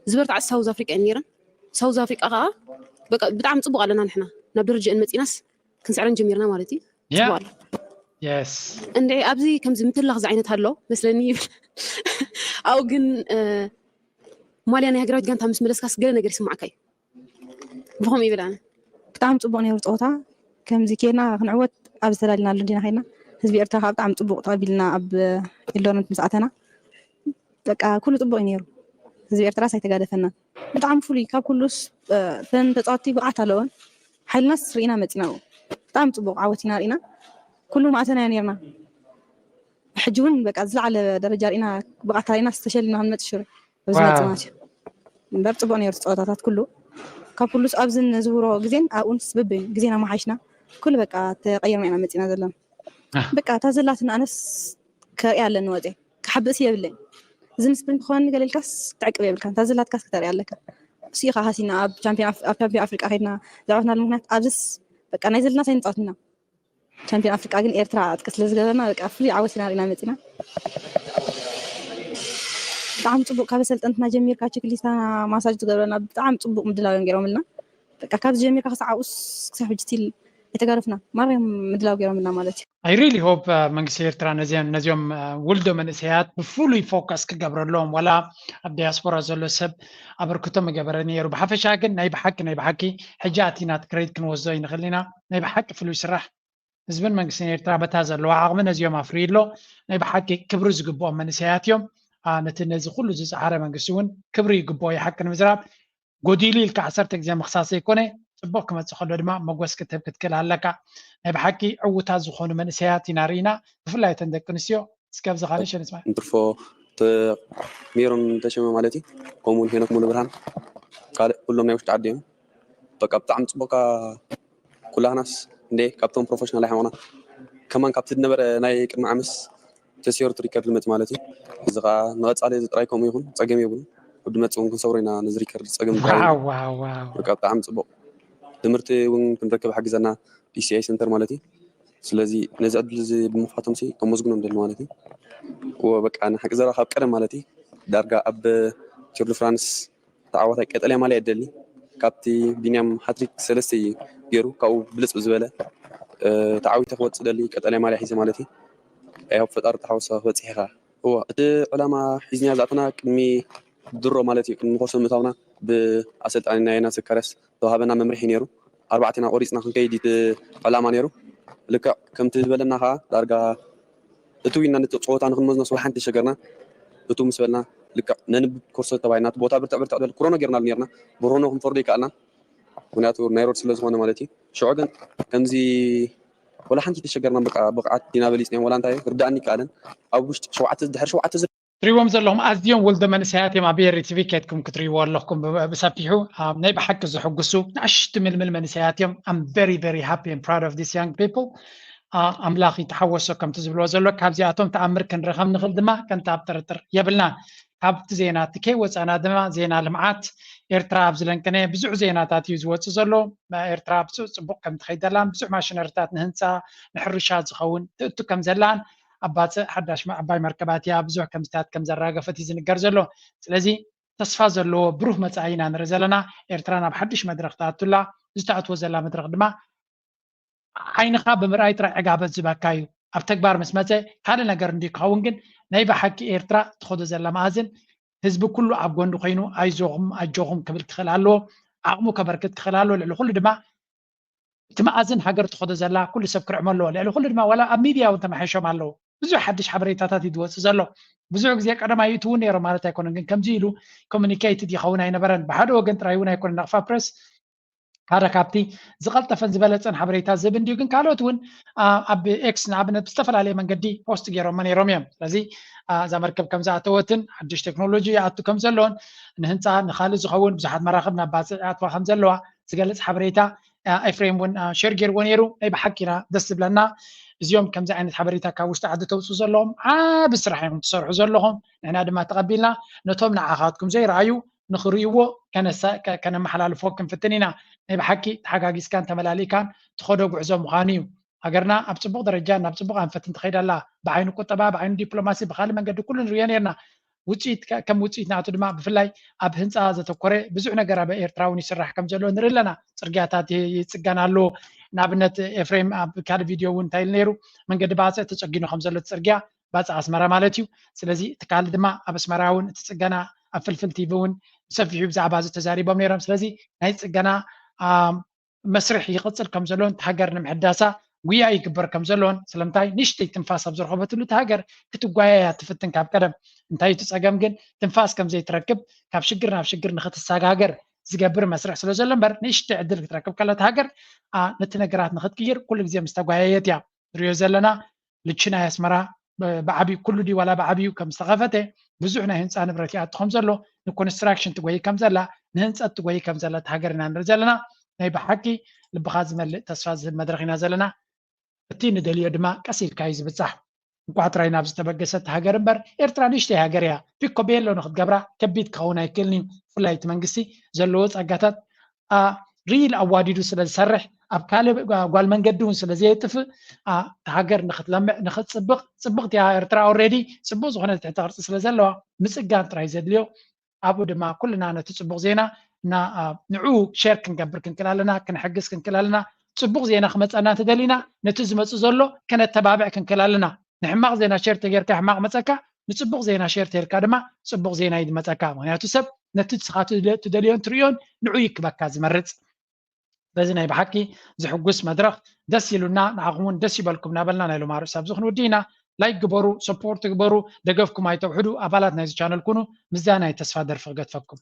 ዝበርትዓ ሳውዝ ኣፍሪቃ እየን ነይረን። ሳውዝ ኣፍሪቃ ከዓ በቃ ብጣዕሚ ፅቡቅ ኣለና ንሕና ናብ ደረጃ እየን መፂናስ ክንስዕረን ጀሚርና ማለት እዩ። ፅቡቅ ኣሎ። የስ እንድዒ ኣብዚ ከምዚ ምትላኽ ዝዓይነት ኣሎ መስለኒ ይብል ኣብኡ ግን ማልያ ናይ ሃገራዊት ጋንታ ምስ መለስካስ ገለ ነገር ይስማዕካ እዩ። ብኸምኡ ይብል ኣነ። ብጣዕሚ ፅቡቕ ነይሩ ፀወታ። ከምዚ ኬድና ክንዕወት ኣብ ዝተዳለናሉ እንዲና ኸይድና። ህዝቢ ኤርትራ ከዓ ብጣዕሚ ፅቡቕ ተቐቢልና ኣብ ኤልዶረንት ምስ ኣተና። በቃ ኩሉ ፅቡቕ እዩ ነይሩ። ህዝቢ ኤርትራስ ኣይተጋደፈናን። ብጣዕሚ ፍሉይ ካብ ኩሉስ እተን ተፃወትቲ ብቕዓት ኣለወን። ሓይልናስ ርኢና መፂና ኣብኡ። ብጣዕሚ ፅቡቕ ዓወት ኢና ርኢና። ኩሉ ምኣተናዮ ነይርና። ሕጂ እውን በቃ ዝለዓለ ደረጃ ርኢና ብቕዓት ርኢናስ ተሸሊምና ክንመፅእ ሽዑ። ኣብዚ መፂ ማለት እዩ እምበር ፅቡቅ ነይሩ እቲ ፀወታታት ኩሉ ካብ ኩሉስ ኣብዚ ንዝውሮ ግዜን ኣብኡንስ በበይኑ ግዜና መሓይሽና ኩሉ በቃ ተቀይርና ኢና መፂና ዘለና በቃ እታ ዘላትና ኣነስ ከርእያ ኣለኒ ወፅየ ክሓብእስ የብለይ እዚ ንስፕሪንት ክኾነኒ ገለ ኢልካስ ትዕቅብ የብልካን እታ ዘላትካስ ክተርእያ ኣለካ እሱ ኢኻ ሃሲና ኣብ ቻምፒዮን ኣፍሪቃ ከድና ዘዕወትናሉ ምክንያት ኣብዚስ በቃ ናይ ዘለናስ ኣይንፃወት ኢና ቻምፒዮን ኣፍሪቃ ግን ኤርትራ ዕጥቂ ስለ ዝገበርና በቃ ፍሉይ ዓወት ኢና ርኢና መፂና። ብጣዕሚ ፅቡቅ ካብ ኣሰልጠንትና ጀሚርካ ቸክሊስታና ማሳጅ ዝገብረና ብጣዕሚ ፅቡቅ ምድላው እዮም ገይሮምልና። በቃ ካብዚ ጀሚርካ ክሳብ ኣብኡስ ክሳብ ሕጂ ስቲል ኣይተጋደፍናን ማራ እዮም ምድላው ገይሮምልና ማለት እዩ። I really hope መንግስቲ ኤርትራ ነዚኦም ነዚኦም ውልዶ መንእሰያት ብፍሉይ ፎከስ ክገብረሎም ዋላ ኣብ ዲያስፖራ ዘሎ ሰብ ኣበርክቶ ምገበረ ነይሩ። ብሓፈሻ ግን ናይ ብሓቂ ናይ ብሓቂ ሕጂ ኣቲና እቲ ክሬዲት ክንወስዶ ኣይንኽእልን ኢና። ናይ ብሓቂ ፍሉይ ስራሕ። ህዝብን መንግስትን ኤርትራ በታ ዘለዋ ዓቕሚ ነዚኦም ኣፍርዩ ኣሎ። ናይ ብሓቂ ክብሪ ዝግብኦም መንእሰያት እዮም። ነቲ ነዚ ኩሉ ዝፀዓረ መንግስቲ እውን ክብሪ ይግብኦ። ይሓቂ ንምዝራብ ጎዲሉ ኢልካ ዓሰርተ ግዜ ምኽሳስ ዘይኮነ፣ ፅቡቕ ክመፅእ ከሎ ድማ መጎስ ክትህብ ክትክእል ኣለካ። ናይ ብሓቂ ዕውታት ዝኾኑ መንእሰያት ኢና ርኢና፣ ብፍላይ እተን ደቂ ኣንስትዮ። እስኪ ኣብዚ ካልእ ሸንስማ እንትርፎ ሜሮን ተሸመ ማለት እዩ። ከምኡውን ሄኖክ ሙሉ ብርሃን ካልእ ኩሎም ናይ ውሽጢ ዓዲ እዮም። በቃ ብጣዕሚ ፅቡቕካ ኩላህናስ እንደ ካብቶም ፕሮፌሽናል ኣይሓመና ከማን ካብቲ ዝነበረ ናይ ቅድሚ ዓመስ ተሰይሩ እቲ ሪከርድ ዝመፅእ ማለት እዩ። እዚ ከዓ ንቐፃሊ እዚ ጥራይ ከምኡ ይኹን ፀገም የብሉን። ወዲ መፅእ እውን ክንሰብሮ ኢና ነዚ ሪከርድ ፀገም በቃ ብጣዕሚ ፅቡቕ ትምህርቲ እውን ክንረክብ ሓግዘና ኢሲኣይ ሰንተር ማለት እዩ። ስለዚ ነዚ ዕድል እዚ ብምኽፋቶም ሲ ከመስግኖም ደሊ ማለት እዩ። ወ በቃ ንሓቂ ዘረባ ካብ ቀደም ማለት እዩ ዳርጋ ኣብ ቱር ድ ፍራንስ ተዓዋታይ ቀጠልያ ማልያ ይደሊ ካብቲ ቢንያም ሃትሪክ ሰለስተ እዩ ገይሩ ካብኡ ብልፅ ዝበለ ተዓዊተ ክወፅእ ደሊ ቀጠልያ ማልያ ሒዘ ማለት እዩ። ያው ፈጣሪ ተሓወሰ ክበፅሕ ኢኻ። እዎ እቲ ዕላማ ሒዝና ዝኣተና ቅድሚ ድሮ ማለት እዩ ቅድሚ ኮርሶ ምእታውና ብኣሰልጣኒና ዮናስ ዘካርያስ ዝተዋሃበና መምርሒ ነይሩ። ኣርባዕቴና ቆሪፅና ክንከይድ እቲ ዕላማ ነይሩ። ልክዕ ከምቲ ዝበለና ከዓ ዳርጋ እትው ኢልና ነቲ ፀወታ ንክንመዝኖ ስለ ሓንቲ ተሸገርና። እትው ምስ በልና ልክዕ ነንብብ ኮርሶ ተባሂልና እቲ ቦታ ብርትዕ ብርትዕ በል ክሮኖ ጌርናሉ ኔርና። ብክሮኖ ክንፈርዶ ይከኣልና ምክንያቱ ናይ ሮድ ስለ ዝኾነ ማለት እዩ። ሽዑ ግን ከምዚ ወላ ሓንቲ ተሸገርና በቃ ብቕዓት ዲና በሊፅና ወላ እንታይ ርዳእኒ ይከኣለን ኣብ ውሽጢ ሸውዓተ ድሕሪ ሸውዓተ ትሪእዎም ዘለኹም ኣዝዮም ወልዶ መንእሰያት እዮም። ኣብ ኤሪ ቲቪ ከድኩም ክትሪእዎ ኣለኹም ብሰፊሑ ናይ ብሓቂ ዝሕጉሱ ንኣሽቱ ምልምል መንእሰያት እዮም። I'm very very happy and proud of this young people። ኣምላኽ ይተሓወሶ ከምቲ ዝብልዎ ዘሎ ካብዚኣቶም ተኣምር ክንረኸብ ንኽእል ድማ ከምቲ ኣብ ጥርጥር የብልና። ካብቲ ዜና እቲ ከይወፃና ድማ ዜና ልምዓት ኤርትራ ኣብዚ ለንቅነ ብዙሕ ዜናታት እዩ ዝወፅእ ዘሎ። ኤርትራ ብፁዕ ፅቡቕ ከም ትኸይድ ዘላን ብዙሕ ማሽነሪታት ንህንፃ ንሕርሻ ዝኸውን ትእቱ ከም ዘላን ኣብ ባፅእ ሓዳሽ ዓባይ መርከባት እያ ብዙሕ ከምዚታት ከም ዘራገፈት እዩ ዝንገር ዘሎ። ስለዚ ተስፋ ዘለዎ ብሩህ መፃኢ ኢና ንርኢ ዘለና። ኤርትራ ናብ ሓድሽ መድረኽ ትኣቱላ ዝተኣትዎ ዘላ መድረኽ ድማ ዓይንኻ ብምርኣይ ጥራይ ዕጋበት ዝበካ እዩ። ኣብ ተግባር ምስ መፀ ካልእ ነገር እንዲ ክኸውን ግን ናይ ብሓቂ ኤርትራ ትኸዶ ዘላ መኣዝን ህዝቢ ኩሉ ኣብ ጎንዲ ኮይኑ ኣይዞኹም ኣጆኹም ክብል ክኽእል ኣለዎ። ዓቕሙ ከበርክት ክኽእል ኣለዎ። ልዕሊ ኩሉ ድማ እቲ መኣዝን ሃገር ትኸዶ ዘላ ኩሉ ሰብ ክርዕሞ ኣለዎ። ልዕሊ ኩሉ ድማ ዋላ ኣብ ሚድያ እውን ተመሓይሾም ኣለዉ። ብዙሕ ሓድሽ ሓበሬታታት እዩ ዝወፅእ ዘሎ። ብዙሕ ግዜ ቀደም ኣይእትውን ነይሮም ማለት ኣይኮነን፣ ግን ከምዚ ኢሉ ኮሚኒኬትድ ይኸውን ኣይነበረን። ብሓደ ወገን ጥራይ እውን ኣይኮነን። ናቕፋ ፕረስ ሓደ ካብቲ ዝቐልጠፈን ዝበለፀን ሓበሬታ ዝህብ እንድዩ፣ ግን ካልኦት እውን ኣብ ኤክስ ንኣብነት ብዝተፈላለየ መንገዲ ፖስት ገይሮሞ ነይሮም እዮም። ስለዚ እዛ መርከብ ከም ዝኣተወትን ሓድሽ ቴክኖሎጂ ይኣቱ ከም ዘለዎን ንህንፃ ንካልእ ዝኸውን ብዙሓት መራኽብ ናብ ባፅዕ ይኣትዋ ከም ዘለዋ ዝገልፅ ሓበሬታ ኤፍሬም እውን ሼር ገይርዎ ነይሩ። ናይ ብሓቂ ኢና ደስ ዝብለና። እዚኦም ከምዚ ዓይነት ሓበሬታ ካብ ውሽጢ ዓዲ ተውፅኡ ዘለኹም ዓቢ ስራሕ እዮም ትሰርሑ ዘለኹም። ንሕና ድማ ተቐቢልና ነቶም ንዓኻትኩም ዘይረኣዩ ንኽርእይዎ ከነመሓላልፎ ክንፍትን ኢና። ናይ ብሓቂ ተሓጋጊዝካን ተመላሊእካን ትኸዶ ጉዕዞ ምዃኑ እዩ። ሃገርና ኣብ ፅቡቕ ደረጃ ናብ ፅቡቕ ኣንፈት እንትኸይድ ኣላ። ብዓይኒ ቁጠባ፣ ብዓይኒ ዲፕሎማሲ፣ ብካልእ መንገዲ ኩሉ ንሪኦ ነርና። ውፅኢት ከም ውፅኢት ናቱ ድማ ብፍላይ ኣብ ህንፃ ዘተኮረ ብዙሕ ነገር ኣብ ኤርትራ እውን ይስራሕ ከም ዘሎ ንርኢ ኣለና። ፅርግያታት ይፅገን ኣሎ። ንኣብነት ኤፍሬም ኣብ ካልእ ቪድዮ እውን እንታይ ኢሉ ነይሩ መንገዲ ባፅዕ ተፀጊኑ ከም ዘሎ እቲ ፅርግያ ባፅዕ ኣስመራ ማለት እዩ። ስለዚ እቲ ካልእ ድማ ኣብ ኣስመራ እውን እቲ ፅገና ኣብ ፍልፍል ቲቪ እውን ብሰፊሑ ብዛዕባ እዚ ተዛሪቦም ነይሮም። ስለዚ ናይ ፅገና መስርሕ ይቕፅል ከም ዘሎን እቲ ሃገር ንምሕዳሳ ጉያ ይግበር ከም ዘሎን ስለምንታይ ንእሽተይ ትንፋስ ኣብ ዝረኸበትሉ እቲ ሃገር ክትጓየያ ትፍትን ካብ ቀደም እንታይ እቲ ፀገም ግን ትንፋስ ከም ዘይትረክብ ካብ ሽግር ናብ ሽግር ንክትሰጋገር ዝገብር መስርሕ ስለ ዘሎ እምበር ንእሽተይ ዕድል ክትረክብ ከላ እቲ ሃገር ነቲ ነገራት ንክትቅይር ኩሉ ግዜ ምስ ተጓየየት እያ ንሪኦ ዘለና። ልቺ ናይ ኣስመራ ብዓብዩ ኩሉ ድዩ ዋላ ብዓብዩ ከም ዝተኸፈተ ብዙሕ ናይ ህንፃ ንብረት ይኣቱ ከም ዘሎ ንኮንስትራክሽን ትጎይ ከም ዘላ ንህንፀት ትጎይ ከም ዘላ እቲ ሃገር ኢና ንርኢ ዘለና። ናይ ብሓቂ ልብኻ ዝመልእ ተስፋ ዝህብ መድረኽ ኢና ዘለና። እቲ ንደልዮ ድማ ቀስ ኢልካ እዩ ዝብፃሕ። እንቋዕ ጥራይ ናብ ዝተበገሰት ሃገር እምበር ኤርትራ ንእሽተይ ሃገር እያ። ፒኮ ቤሎ ንክትገብራ ከቢድ ክኸውን ኣይክእልን እዩ። ብፍላይ እቲ መንግስቲ ዘለዎ ጸጋታት ሪል ኣዋዲዱ ስለ ዝሰርሕ ኣብ ካልእ ጓል መንገዲ እውን ስለ ዘየጥፍእ እቲ ሃገር ንክትለምዕ ንክትፅብቕ ፅብቕቲ እያ ኤርትራ ኦሬዲ ፅቡቕ ዝኾነ ትሕተ ቅርፂ ስለ ዘለዋ ምፅጋን ጥራይ ዘድልዮ ኣብኡ ድማ ኩልና ነቲ ፅቡቕ ዜና ንዑ ሼር ክንገብር ክንክእል ኣለና ክንሕግዝ ክንክእል ኣለና ፅቡቕ ዜና ክመፀና እንተደሊና ነቲ ዝመፁ ዘሎ ከነተባብዕ ክንክእል ኣለና ንሕማቕ ዜና ሼር ተጌርካ ሕማቕ መፀካ ንፅቡቕ ዜና ሼር ተይርካ ድማ ፅቡቕ ዜና እዩ ዝመፀካ ምክንያቱ ሰብ ነቲ ንስኻ ትደልዮን ትርእዮን ንዑ ይክበካ ዝመርፅ በዚ ናይ ብሓቂ ዝሕጉስ መድረኽ ደስ ኢሉና፣ ንዓኹም እውን ደስ ይበልኩም እናበልና ናይ ሎማ ርእሲ ኣብዚ ክንውዲ ኢና። ላይክ ግበሩ፣ ሰፖርት ግበሩ፣ ደገፍኩም ኣይተውሕዱ። ኣባላት ናይዚ ቻነል ኩኑ፣ ምስዛ ናይ ተስፋ ደርፊ ክገድፈኩም።